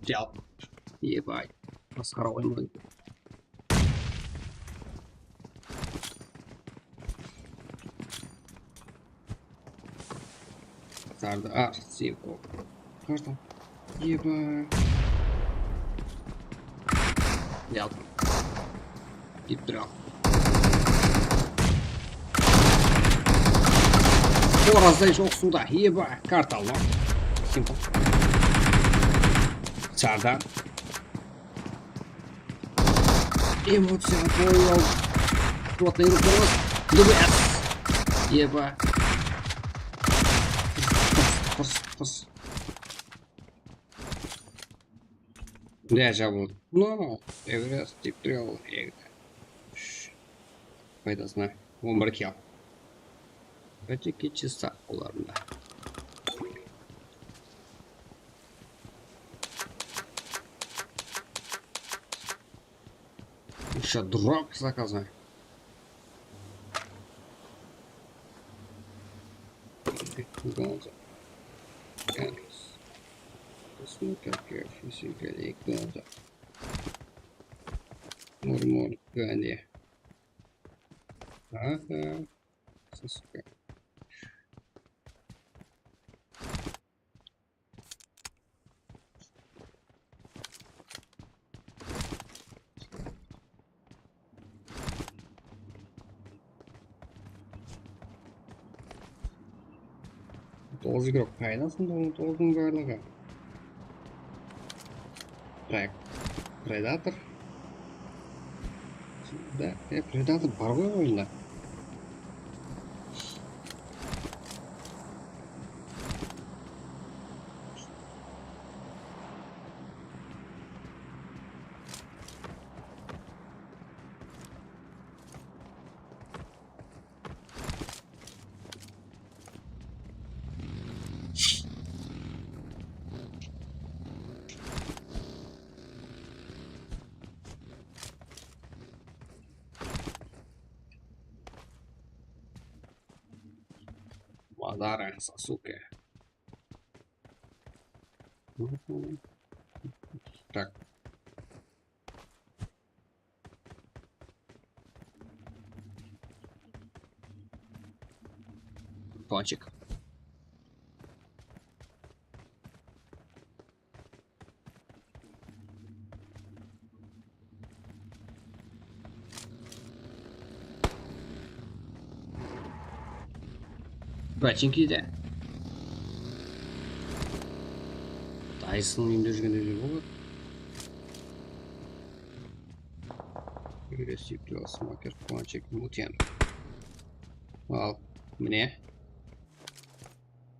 Jal. Ебать. Masqara oyın. Sardar, Seyko. Karta. Eba. Yaldım. Gittir al. Orazday joq suwda. Eba. Karta alma. Simple. Sardar. Эмоция, понял. Животные руки. Ебать. Пырс, пырс, пырс. Да, забыл. Ну, Эверест, Триал, Эверест. Пайдасына. On bir kill. Өте кече сақ оларында. Еще дроп заказать. Gonza. Gonza. Посмотрим, как я физикалей Gonza. Мурмур Гани. Ага. Сыска. Тоǵız игрok, qayda sonda on toǵızdıń barlıǵı? Так, Predator. Да, e, Predator bar ǵoy oyında. Madara, Sasuke. Так. Пончик. Ботинки de. Tysonның úyinde júrgende de boladı. Aggressive, smoker, Ponchik, Mutant. Al, mine.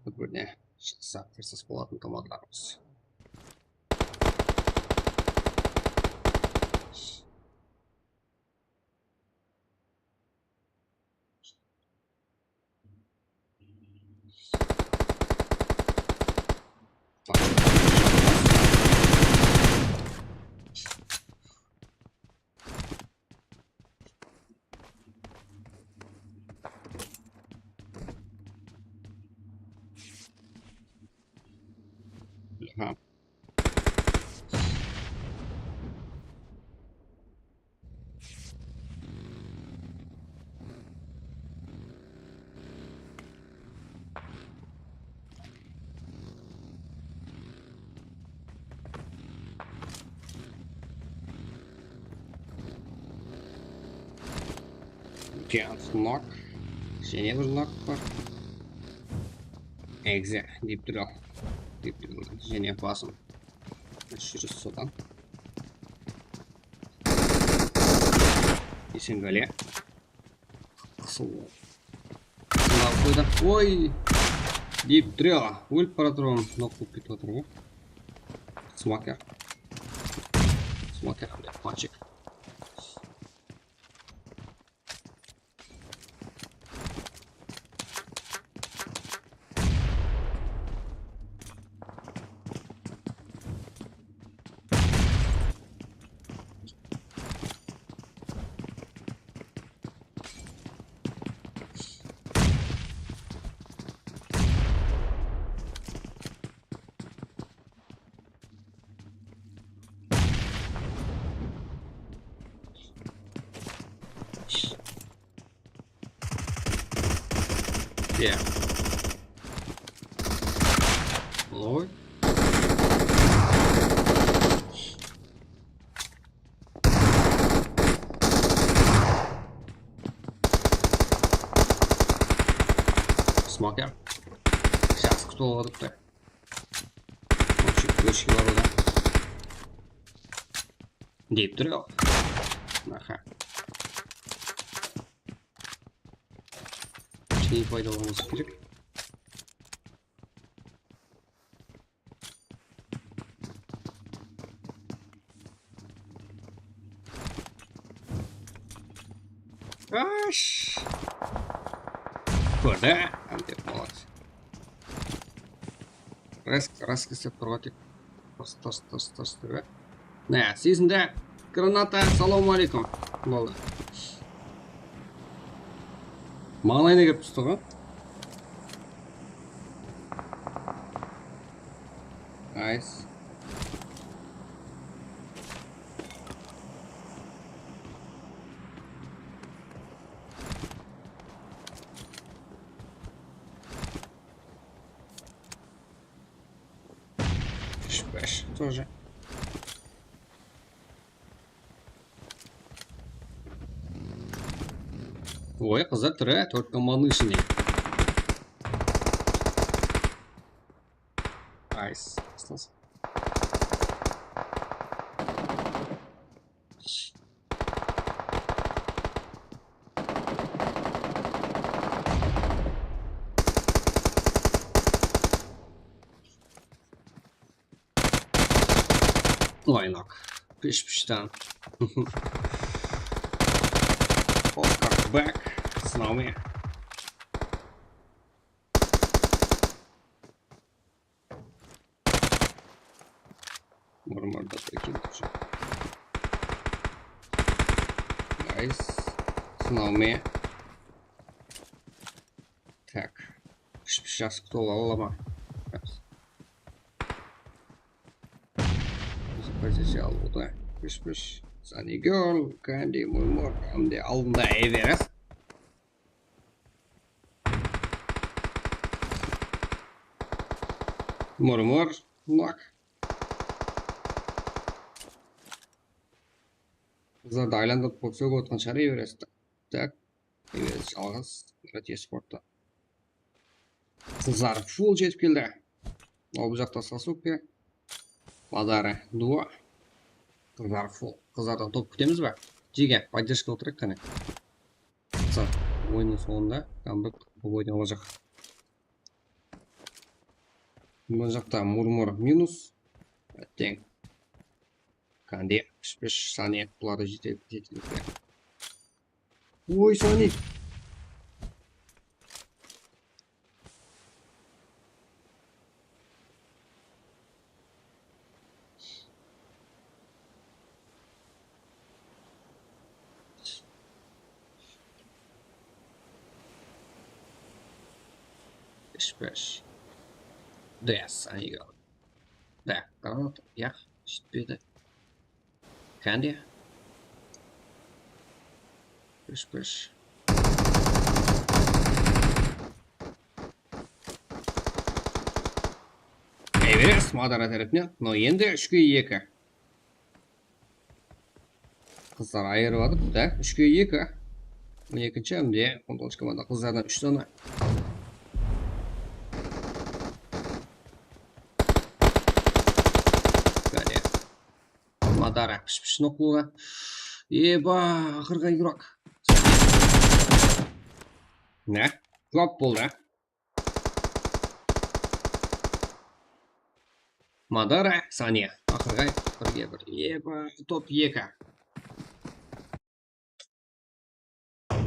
Bir-birine shıqsa, hırsız bolatuǵın tomatlarımız. Aha. Úlken nok. Jáne bir nok bar. Egze, dep tur al. Dep tur al. Jáne basım. Júriz sodan. Esengale. Sınap qoydı. Oy! Deyip tur ya. Ólip baratır, onı nok bolıp ketip atır ǵoy. Smoker. Smoker, блядь, мальчик. Iya. Oy. Smoker. Jaqsı kútip alıp atırıptı. Óshik, óshik bar oda. Deyip tur ya. Aha. Kishkene paydalanıwımız kerek. Ash! Kórdi. Hám dep, молодец. Rask, rask islep turǵan tek. Tırs, tırs, tırs, tırs dep. Mine, sezindi. Granata, assalamu aleykum. Boldı. Mańlayına kelip tústi ǵoy. Nice. Flashback тоже. Oy, qızlar, tiri, tórt komandınıń ishinde. Nice. Oynaq. Pish-pishtan. Oy, как back. Сынаумен. Murmurdı da keldi. Guys, sınawme. Tak. Pish-pish jaqsı kútip ala ma? Poziciya alıwda. Pish-pish. Sunny Girl, Candy, Murmur, hám de aldında Everest. Murmur, nok. Qızlardı aylandırıp qop sógip otqan shıǵar Everestti. Tak, Everest jalǵız, Mirot esportta. Qızlar full jetip keldi. Al, bul jaqta Sasuke, Madara duo. Qızlar full. Qızlardan top kútemiz ba? Jege, поддержка otırayıq qáne. Qızlar, oyınnıń sońında comeback qılıp oynap alajaq. Mına jaqta Murmur minus. Átteń. Kande, Pish-pish, Sani, bulardı jete-, jetelikte. Oy, Sani! Pish-pish. Des, amigo. Da, granata, yaq, jetpedi. Kande. Pish-pish. Everest Madara tárepinen. No, endi úshke eki. Qızlar ayırıp atır, da, úshke eki. On ekinshi hám de on toǵızınshı komanda qızlardan úsh dana. Kande. Madara Pish-pish noqlıǵa. Eba, aqırǵı игрок. Ne? Juwap boldı. Madara, Saniya. Aqırǵı birge bir. Epa, top eki.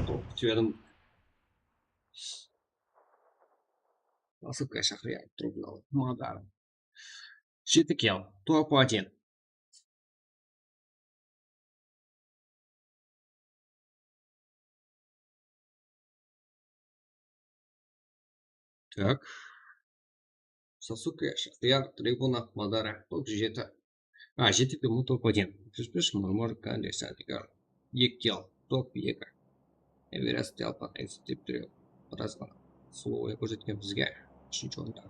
Top kútip edim. Nosovka shaqırıya turıp alıp. Madara. Jeti kill. Top один. Так. Sasuke, Shaxtiyar, Tribuna, Madara, top jeti. A, jeti kill, top один. Kúrespes, Murmur, Kande, Santikar. Eki kill, top eki. Everest, Yalpan, Exit, Trip, Trio. Biraz ǵana sulıw oynap kórsetken bizge. Úshinshi orında.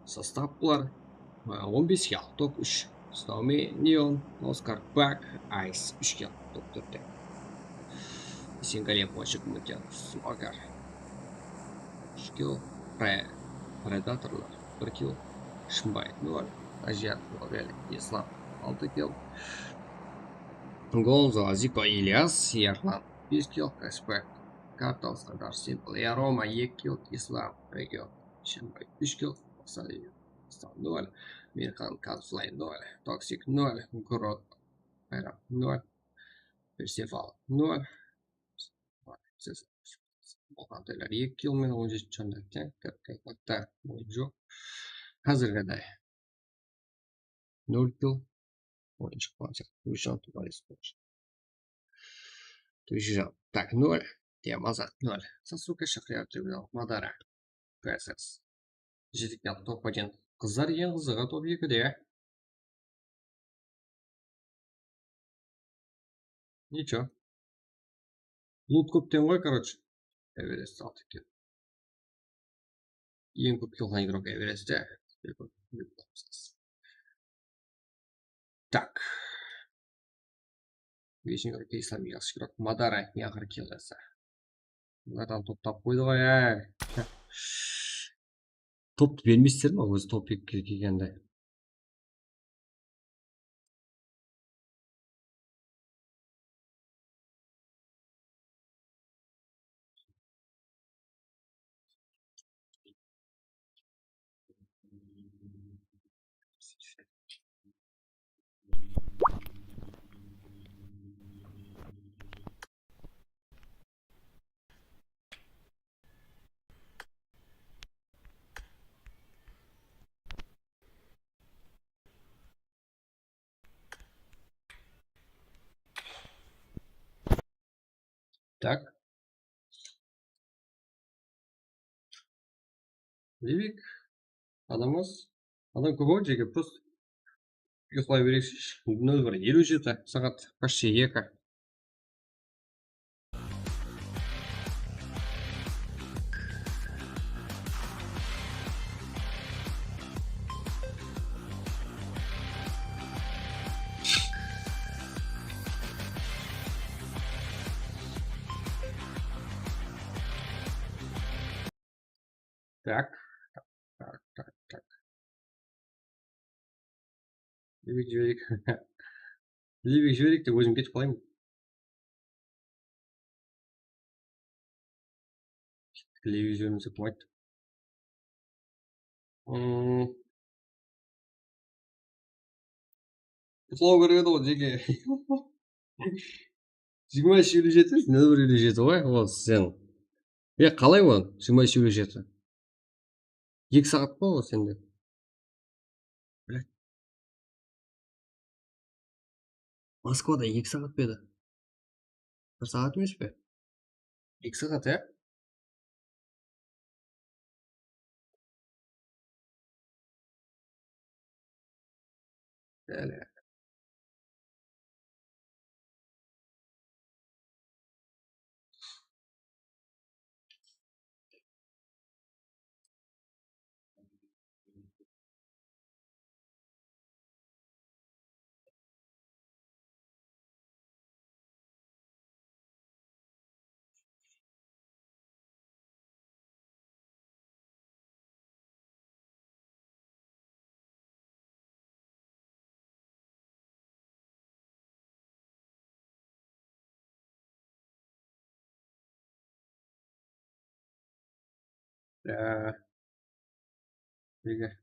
Sostav bular. A, on bes kill, top úsh. Snowman, Neon, Oskar, Bak, Ice, úsh kill, top tórtte. Isengalem, Washington, Smoker, úsh kill. Pre-, Predatorlar, bir kill. Shımbay, nol. Ajiyat, Lovel, Islam, altı kill. Gonzo, Aziko, İlyas, Erlan, bes kill. Cashback, Kartal, Sardar, Simple, Yaroma, eki kill. Islam, Region, Shımbay, úsh kill. Maqsadiyev, Islam, nol. Mirxan, Kazfly, nol. Toxic, nol. Grot, Bayram, nol. Persefal, nol. Siz bolǵan taylar eki kill menen on jetinshi orında. Teń, kap, kap, kap, oyın joq. Házirgi day. Nol kill. Oyın shıqpaǵan sıyaqlı. Tuyshan, Tuvalis, Tuyshan. Tak, nol. Yamazak, nol. Sasuke, Shaxriyar, Tribunal, Madara. P S S. Jeti kill, top один. Qızlar, eń qızıǵı top ekide. Nicho. Lut kópten ǵoy, короче. Everest altı kill. Eń kóp kill alǵan igrok Everestte. Tak. Besiń igrok Islam, jaqsı igrok Madara, eń aqırǵı kill jasa. Adam top tapıp qoydı ǵoy, áy. Toptı bermeysiz be, ózi top ep kelgende. Так. Lebik. Adam az. Adam kóp ǵoy, jeke, просто uyıqlay bereyikshi. Nol bir eliw jeti, saat почти eki. Так, так, так, так. Lebik jibereyik. Lebik jibereyik dep ózim ketip qalayın. Lebik jibermesek bolmaydı. Uxlaw kerek edi ǵoy, jeke. Jigirma úsh eliw jeti, nol bir eliw jeti ǵoy, ol sen. E, qalay ol? Jigirma úsh eliw jeti. Eki saat pa ol sende? Блядь. Moskvada eki saat pa edi? Bir saat emes pe? Eki saat, ya? Bele. Á, nege?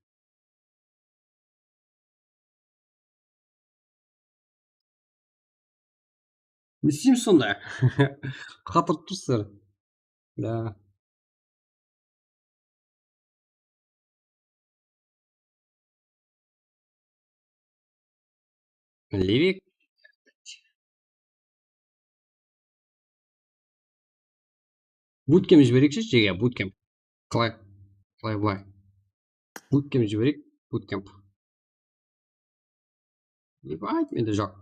Ne isteymiz sonda? Qatırıp tursızlar. Da. Livik. Bootcamp jibereyikshi, jege, bootcamp. Qalay, qalay, bılay. Bootcamp jibereyik, bootcamp. Ебать, mende joq.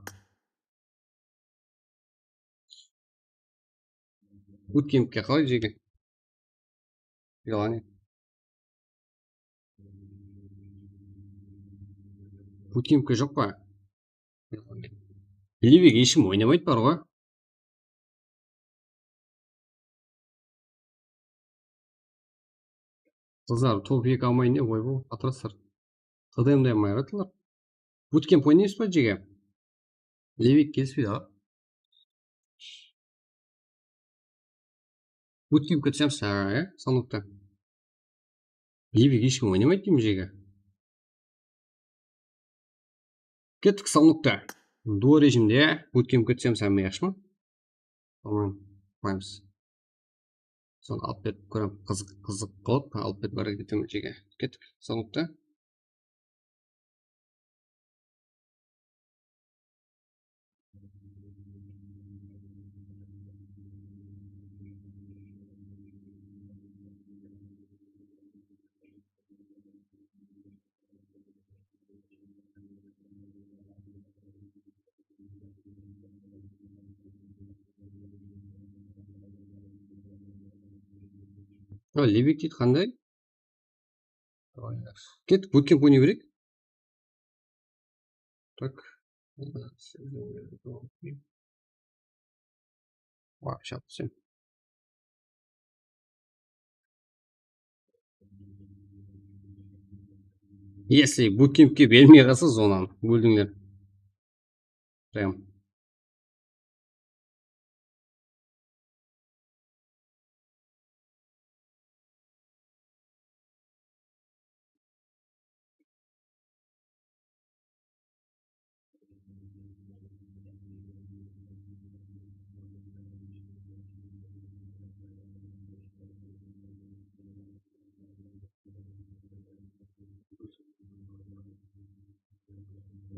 Bootcampke qalay, jege? Желание. Bootcampke joq pa? Livik hesh kim oynamaydı bar ǵoy. Qızlar, top eki almayın ne, oyba, atırasızlar. T D M de almay atırlar. Bootcamp oynaymız ba, jege? Livik kelispeydi, a? Bootcampke túsemiz, ha, ya, stanokta. Livik hesh kim oynamaydı deymen, jege. Kettik, stanokta. Duo rejimde bootcampke túsemiz, hámme yaqshı ma? Tamam, qoyamız. Sonı alıp berip kórem, qızıq, qızıq qılıp alıp berip hareket etemen, jege. Kettik, stanokta. Ha, Livik deydi, qanday? Kettik, bootcamp oynay bereyik. Так. Вообще, всё. Если bootcampke bermey qalsa, zonanı óldińler. Прям.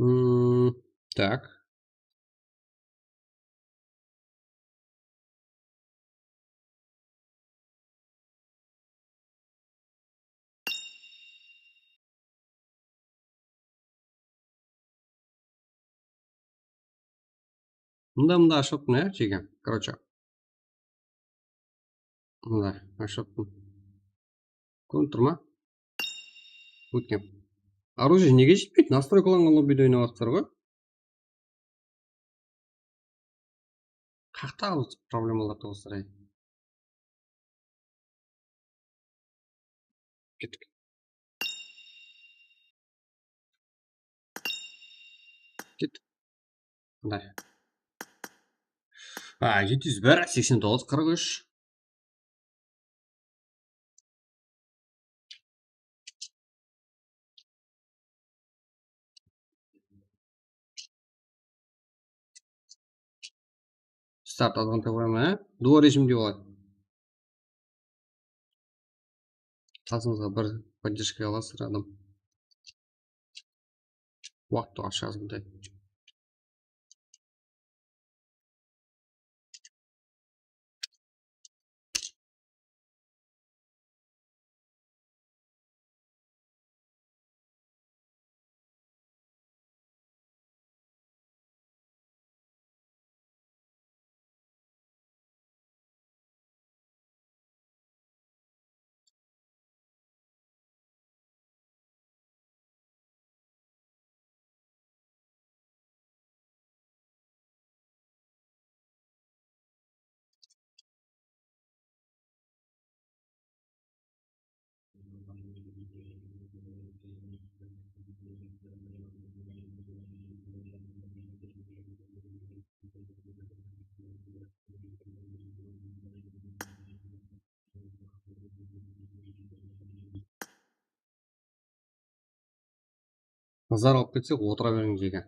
М, так. Mında, mında ashıp atırmın, ya, jege. Короче. Mında ashıp atırmın. Kórinip tur ma? Ótken. Оружие nege jetpeydi? Настройкаlanǵan lobbide oynap atırlar ǵoy. Qaqta alıp problemalar tuwıstıraydı. Kettik. Kettik. Mınday. A, jeti júz bir, seksen toǵız, qırq úsh. Start alǵan tabaman, á? Duo rejimde boladı. Qasıńızǵa bir поддержка alasızlar adam. Waqıt waqıt jazǵıday. Nazar alıp ketsek, otıra beriń, jeke.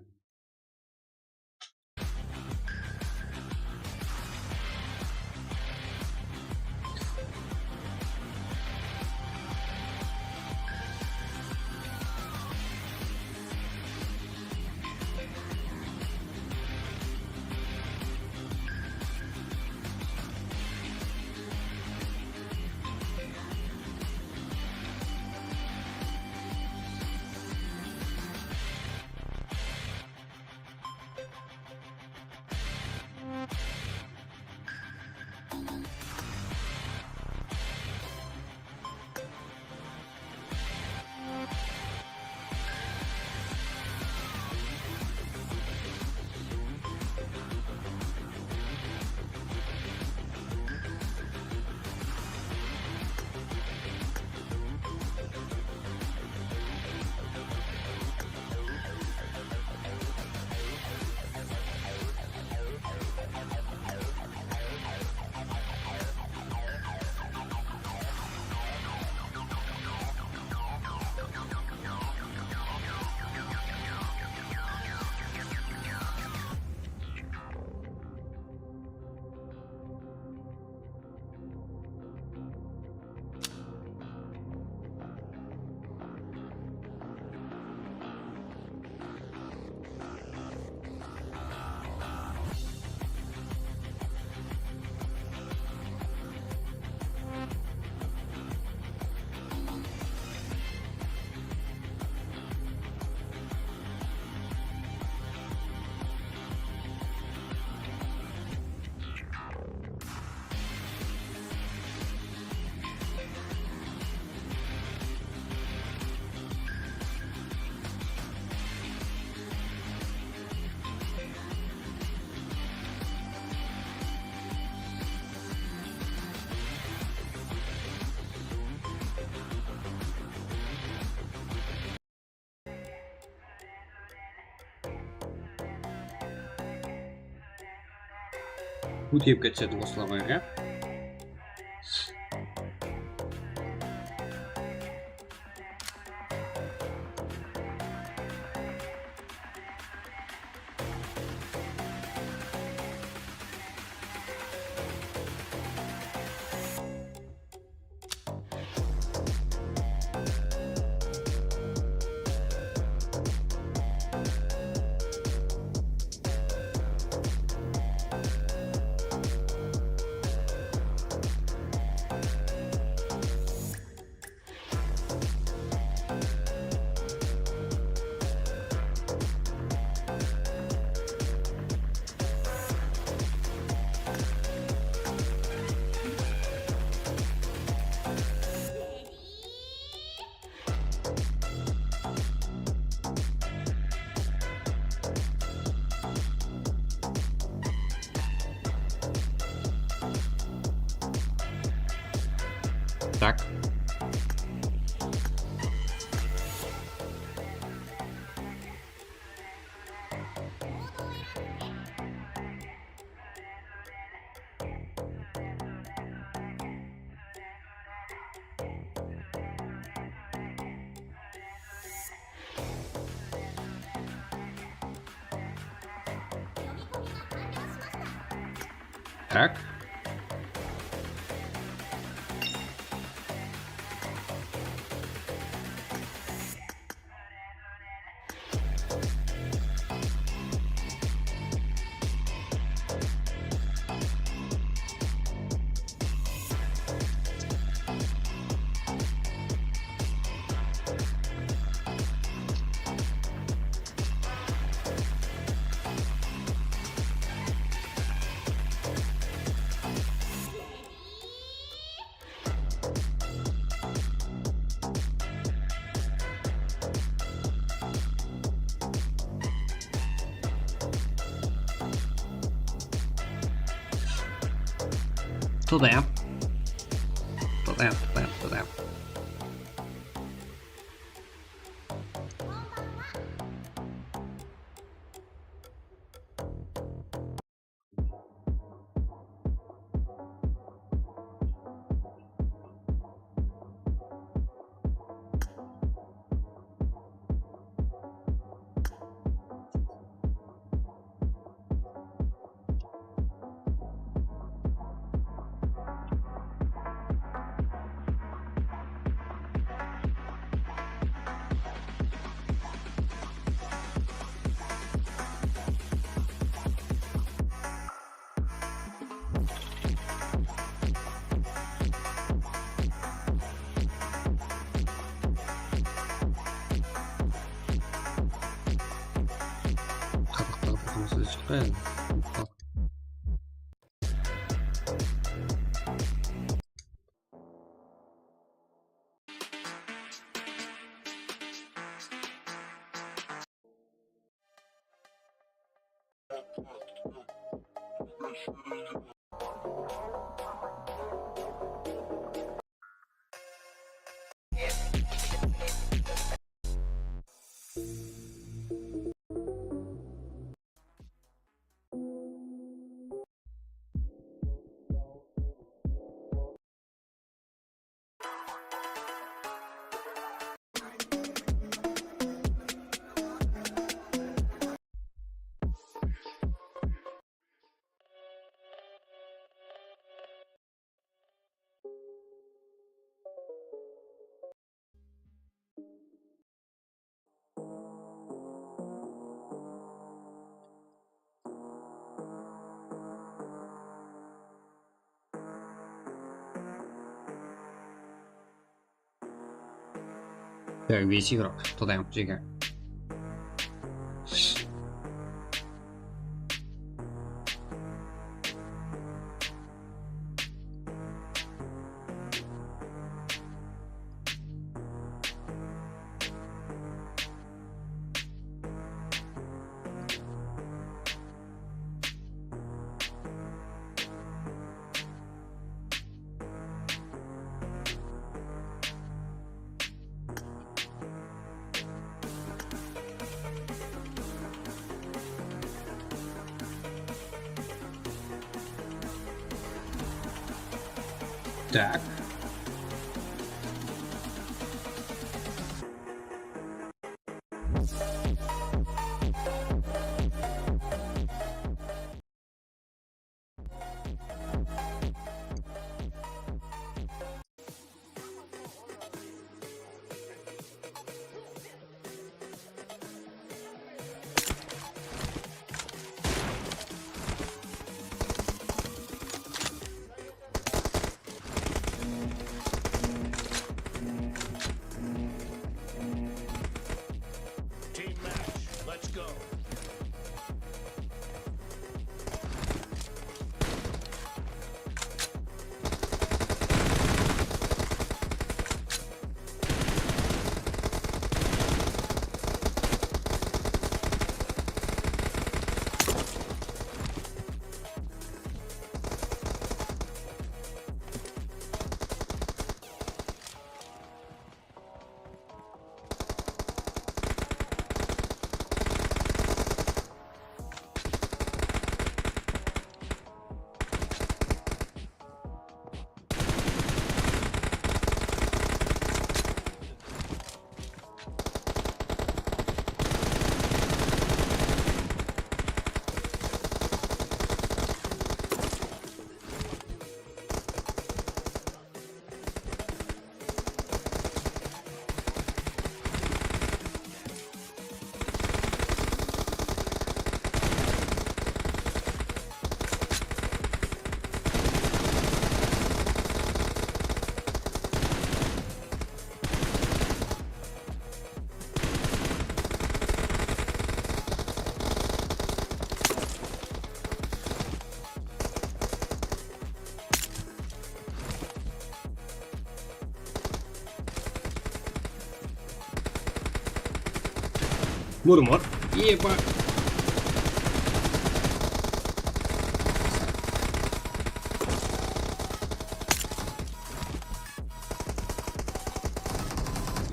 Ótip ketedi osılar, ya. Так. Так. Tutıp. Tutıp, tutıp, tutıp. Qay? Так, веси игрок, туда ему чега. Так. Team match, let's go. Murmur. Epa.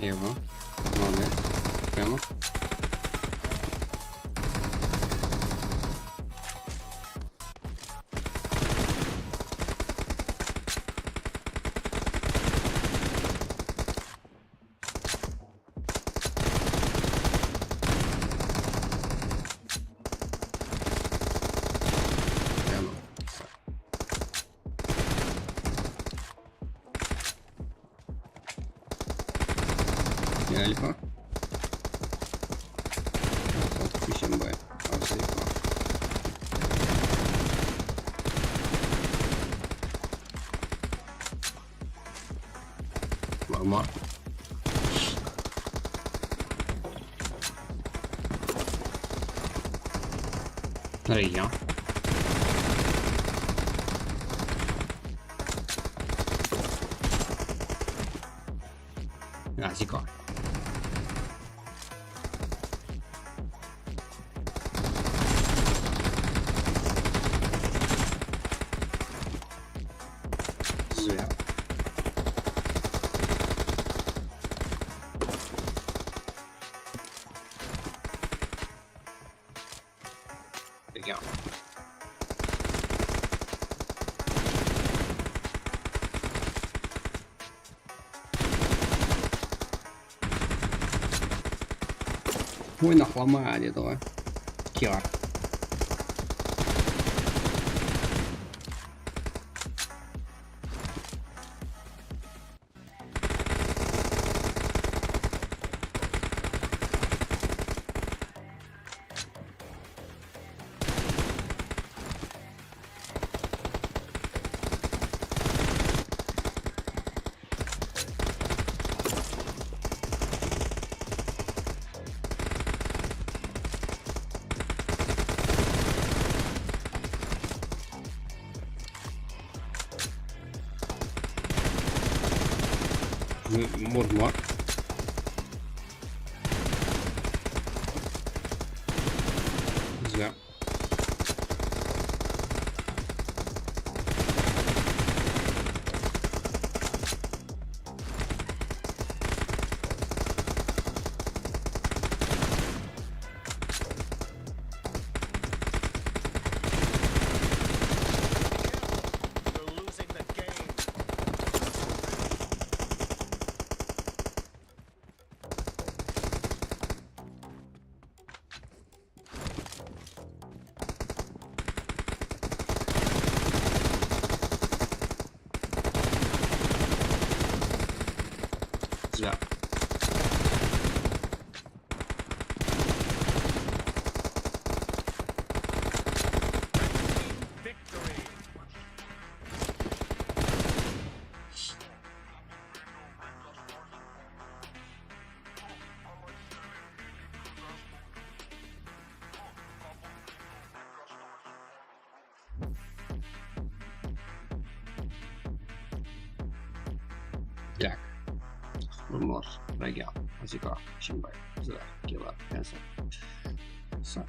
Evo. Молодец. Прямо. Альфа. Дүйсенбай. Альфа. Бар ма? Très bien. Vas-y, quoi. Zıya. Peki. Oynaqlama, dedi ǵoy. Kiyar. Mor, mor. Zıya. Zıya. Так. Приморск, регион. Осека, Шимбай, Зыра, Кила, Кенса. Са.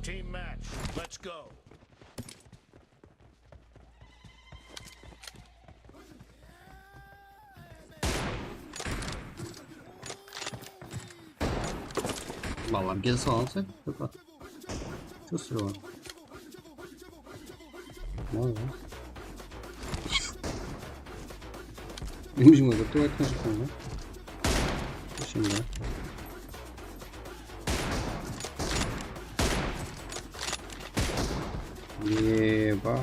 Team match, let's go. Balalar, gel, salam sen. Что срёт? Молодец. Bilmeymen, dep aytqan joqpan ǵoy. Şimdi. Eba.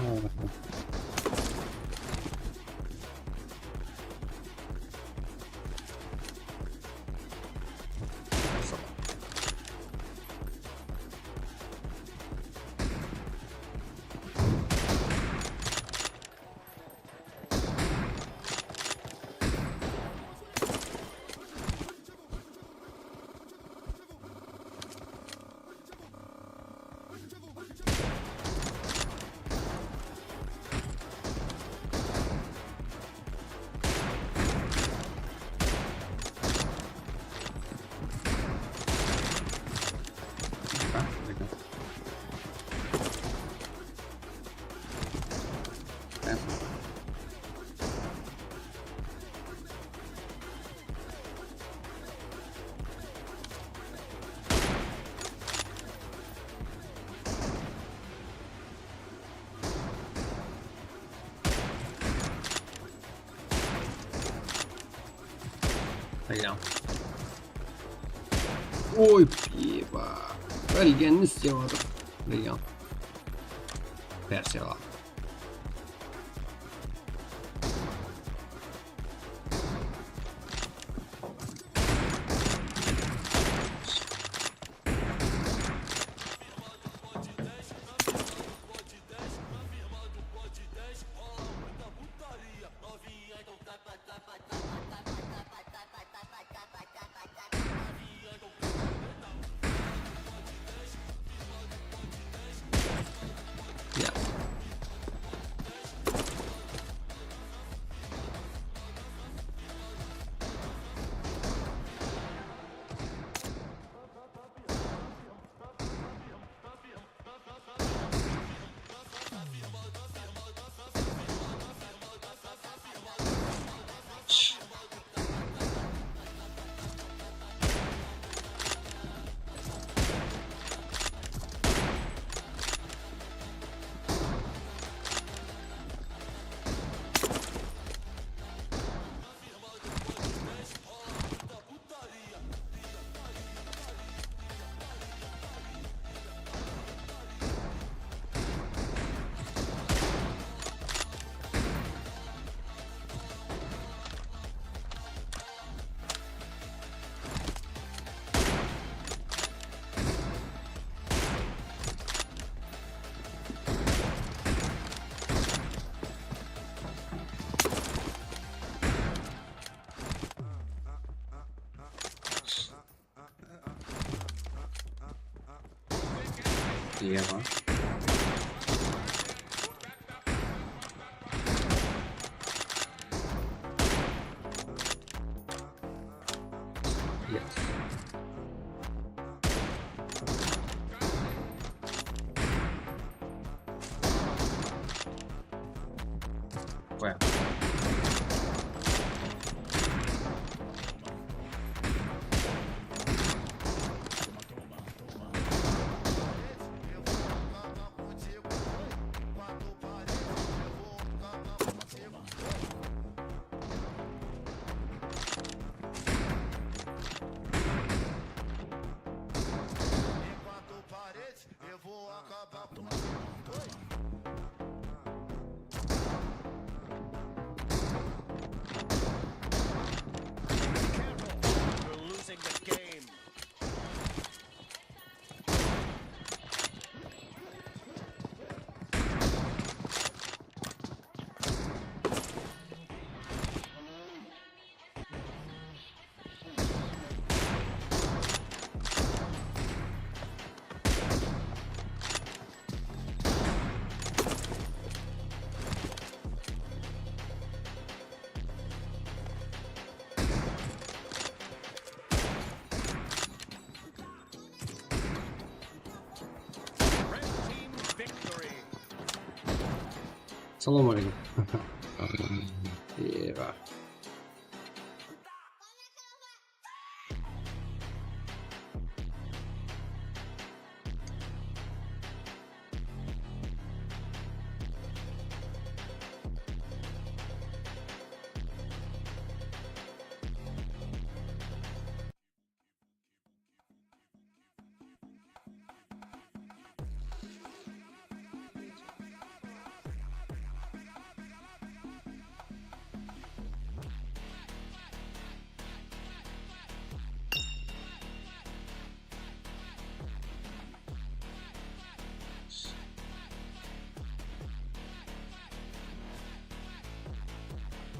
Qıynaw. Oy, eba. Bilgenini istep atır. Bilgen. Persiyalar. Слева. Yes. Ué. Salam aleykum. Eyvah.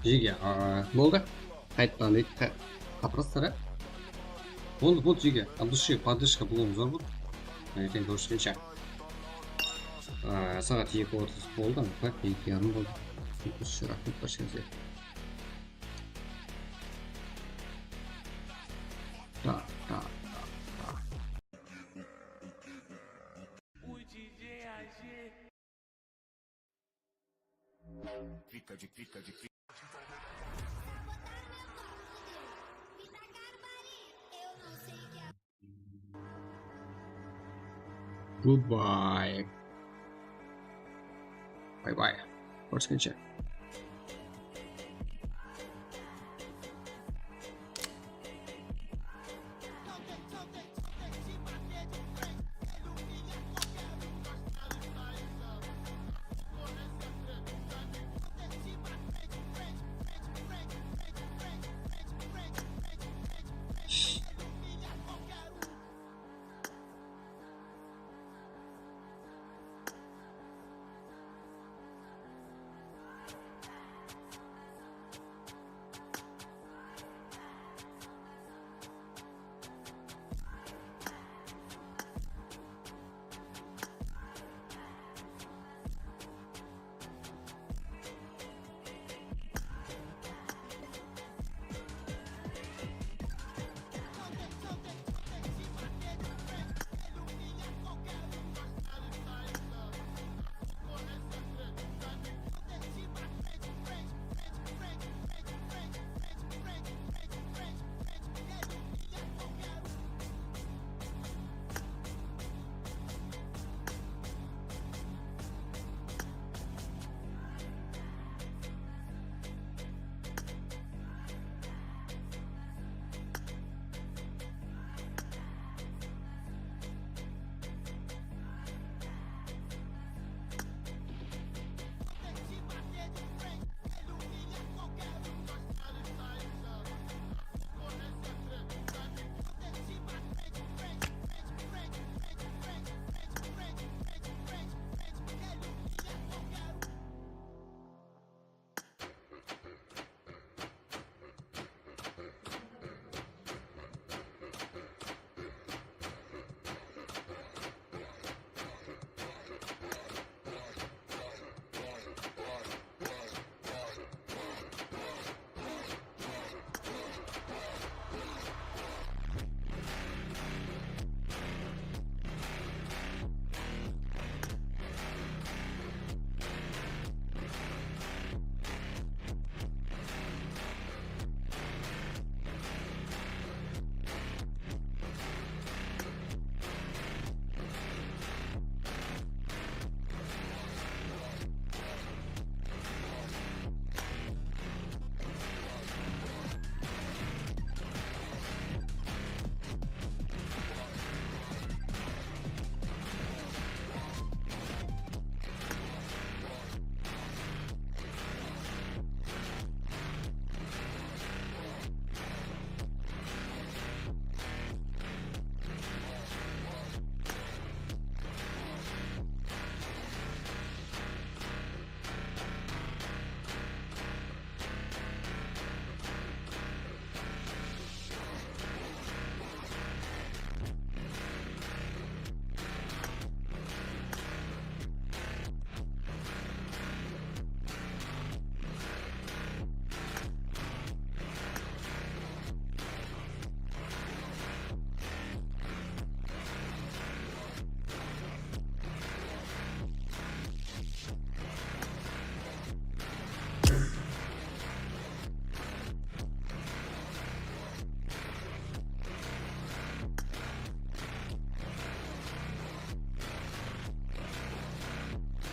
Jege, a, boldı. Qayttan deydi, qa-, qapırastır, a? Boldı, boldı, jege. Al, dushe, podышка, bul zor boldı. Erteń kórishkenshi. A, saat eki otız boldı, bak, eki yarım boldı. Dushe, raxmet, bárshenińizge. Ta, ta, ta, ta. Goodbye. Bye bye. Kórishkenshi.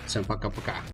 Всем пока-пока.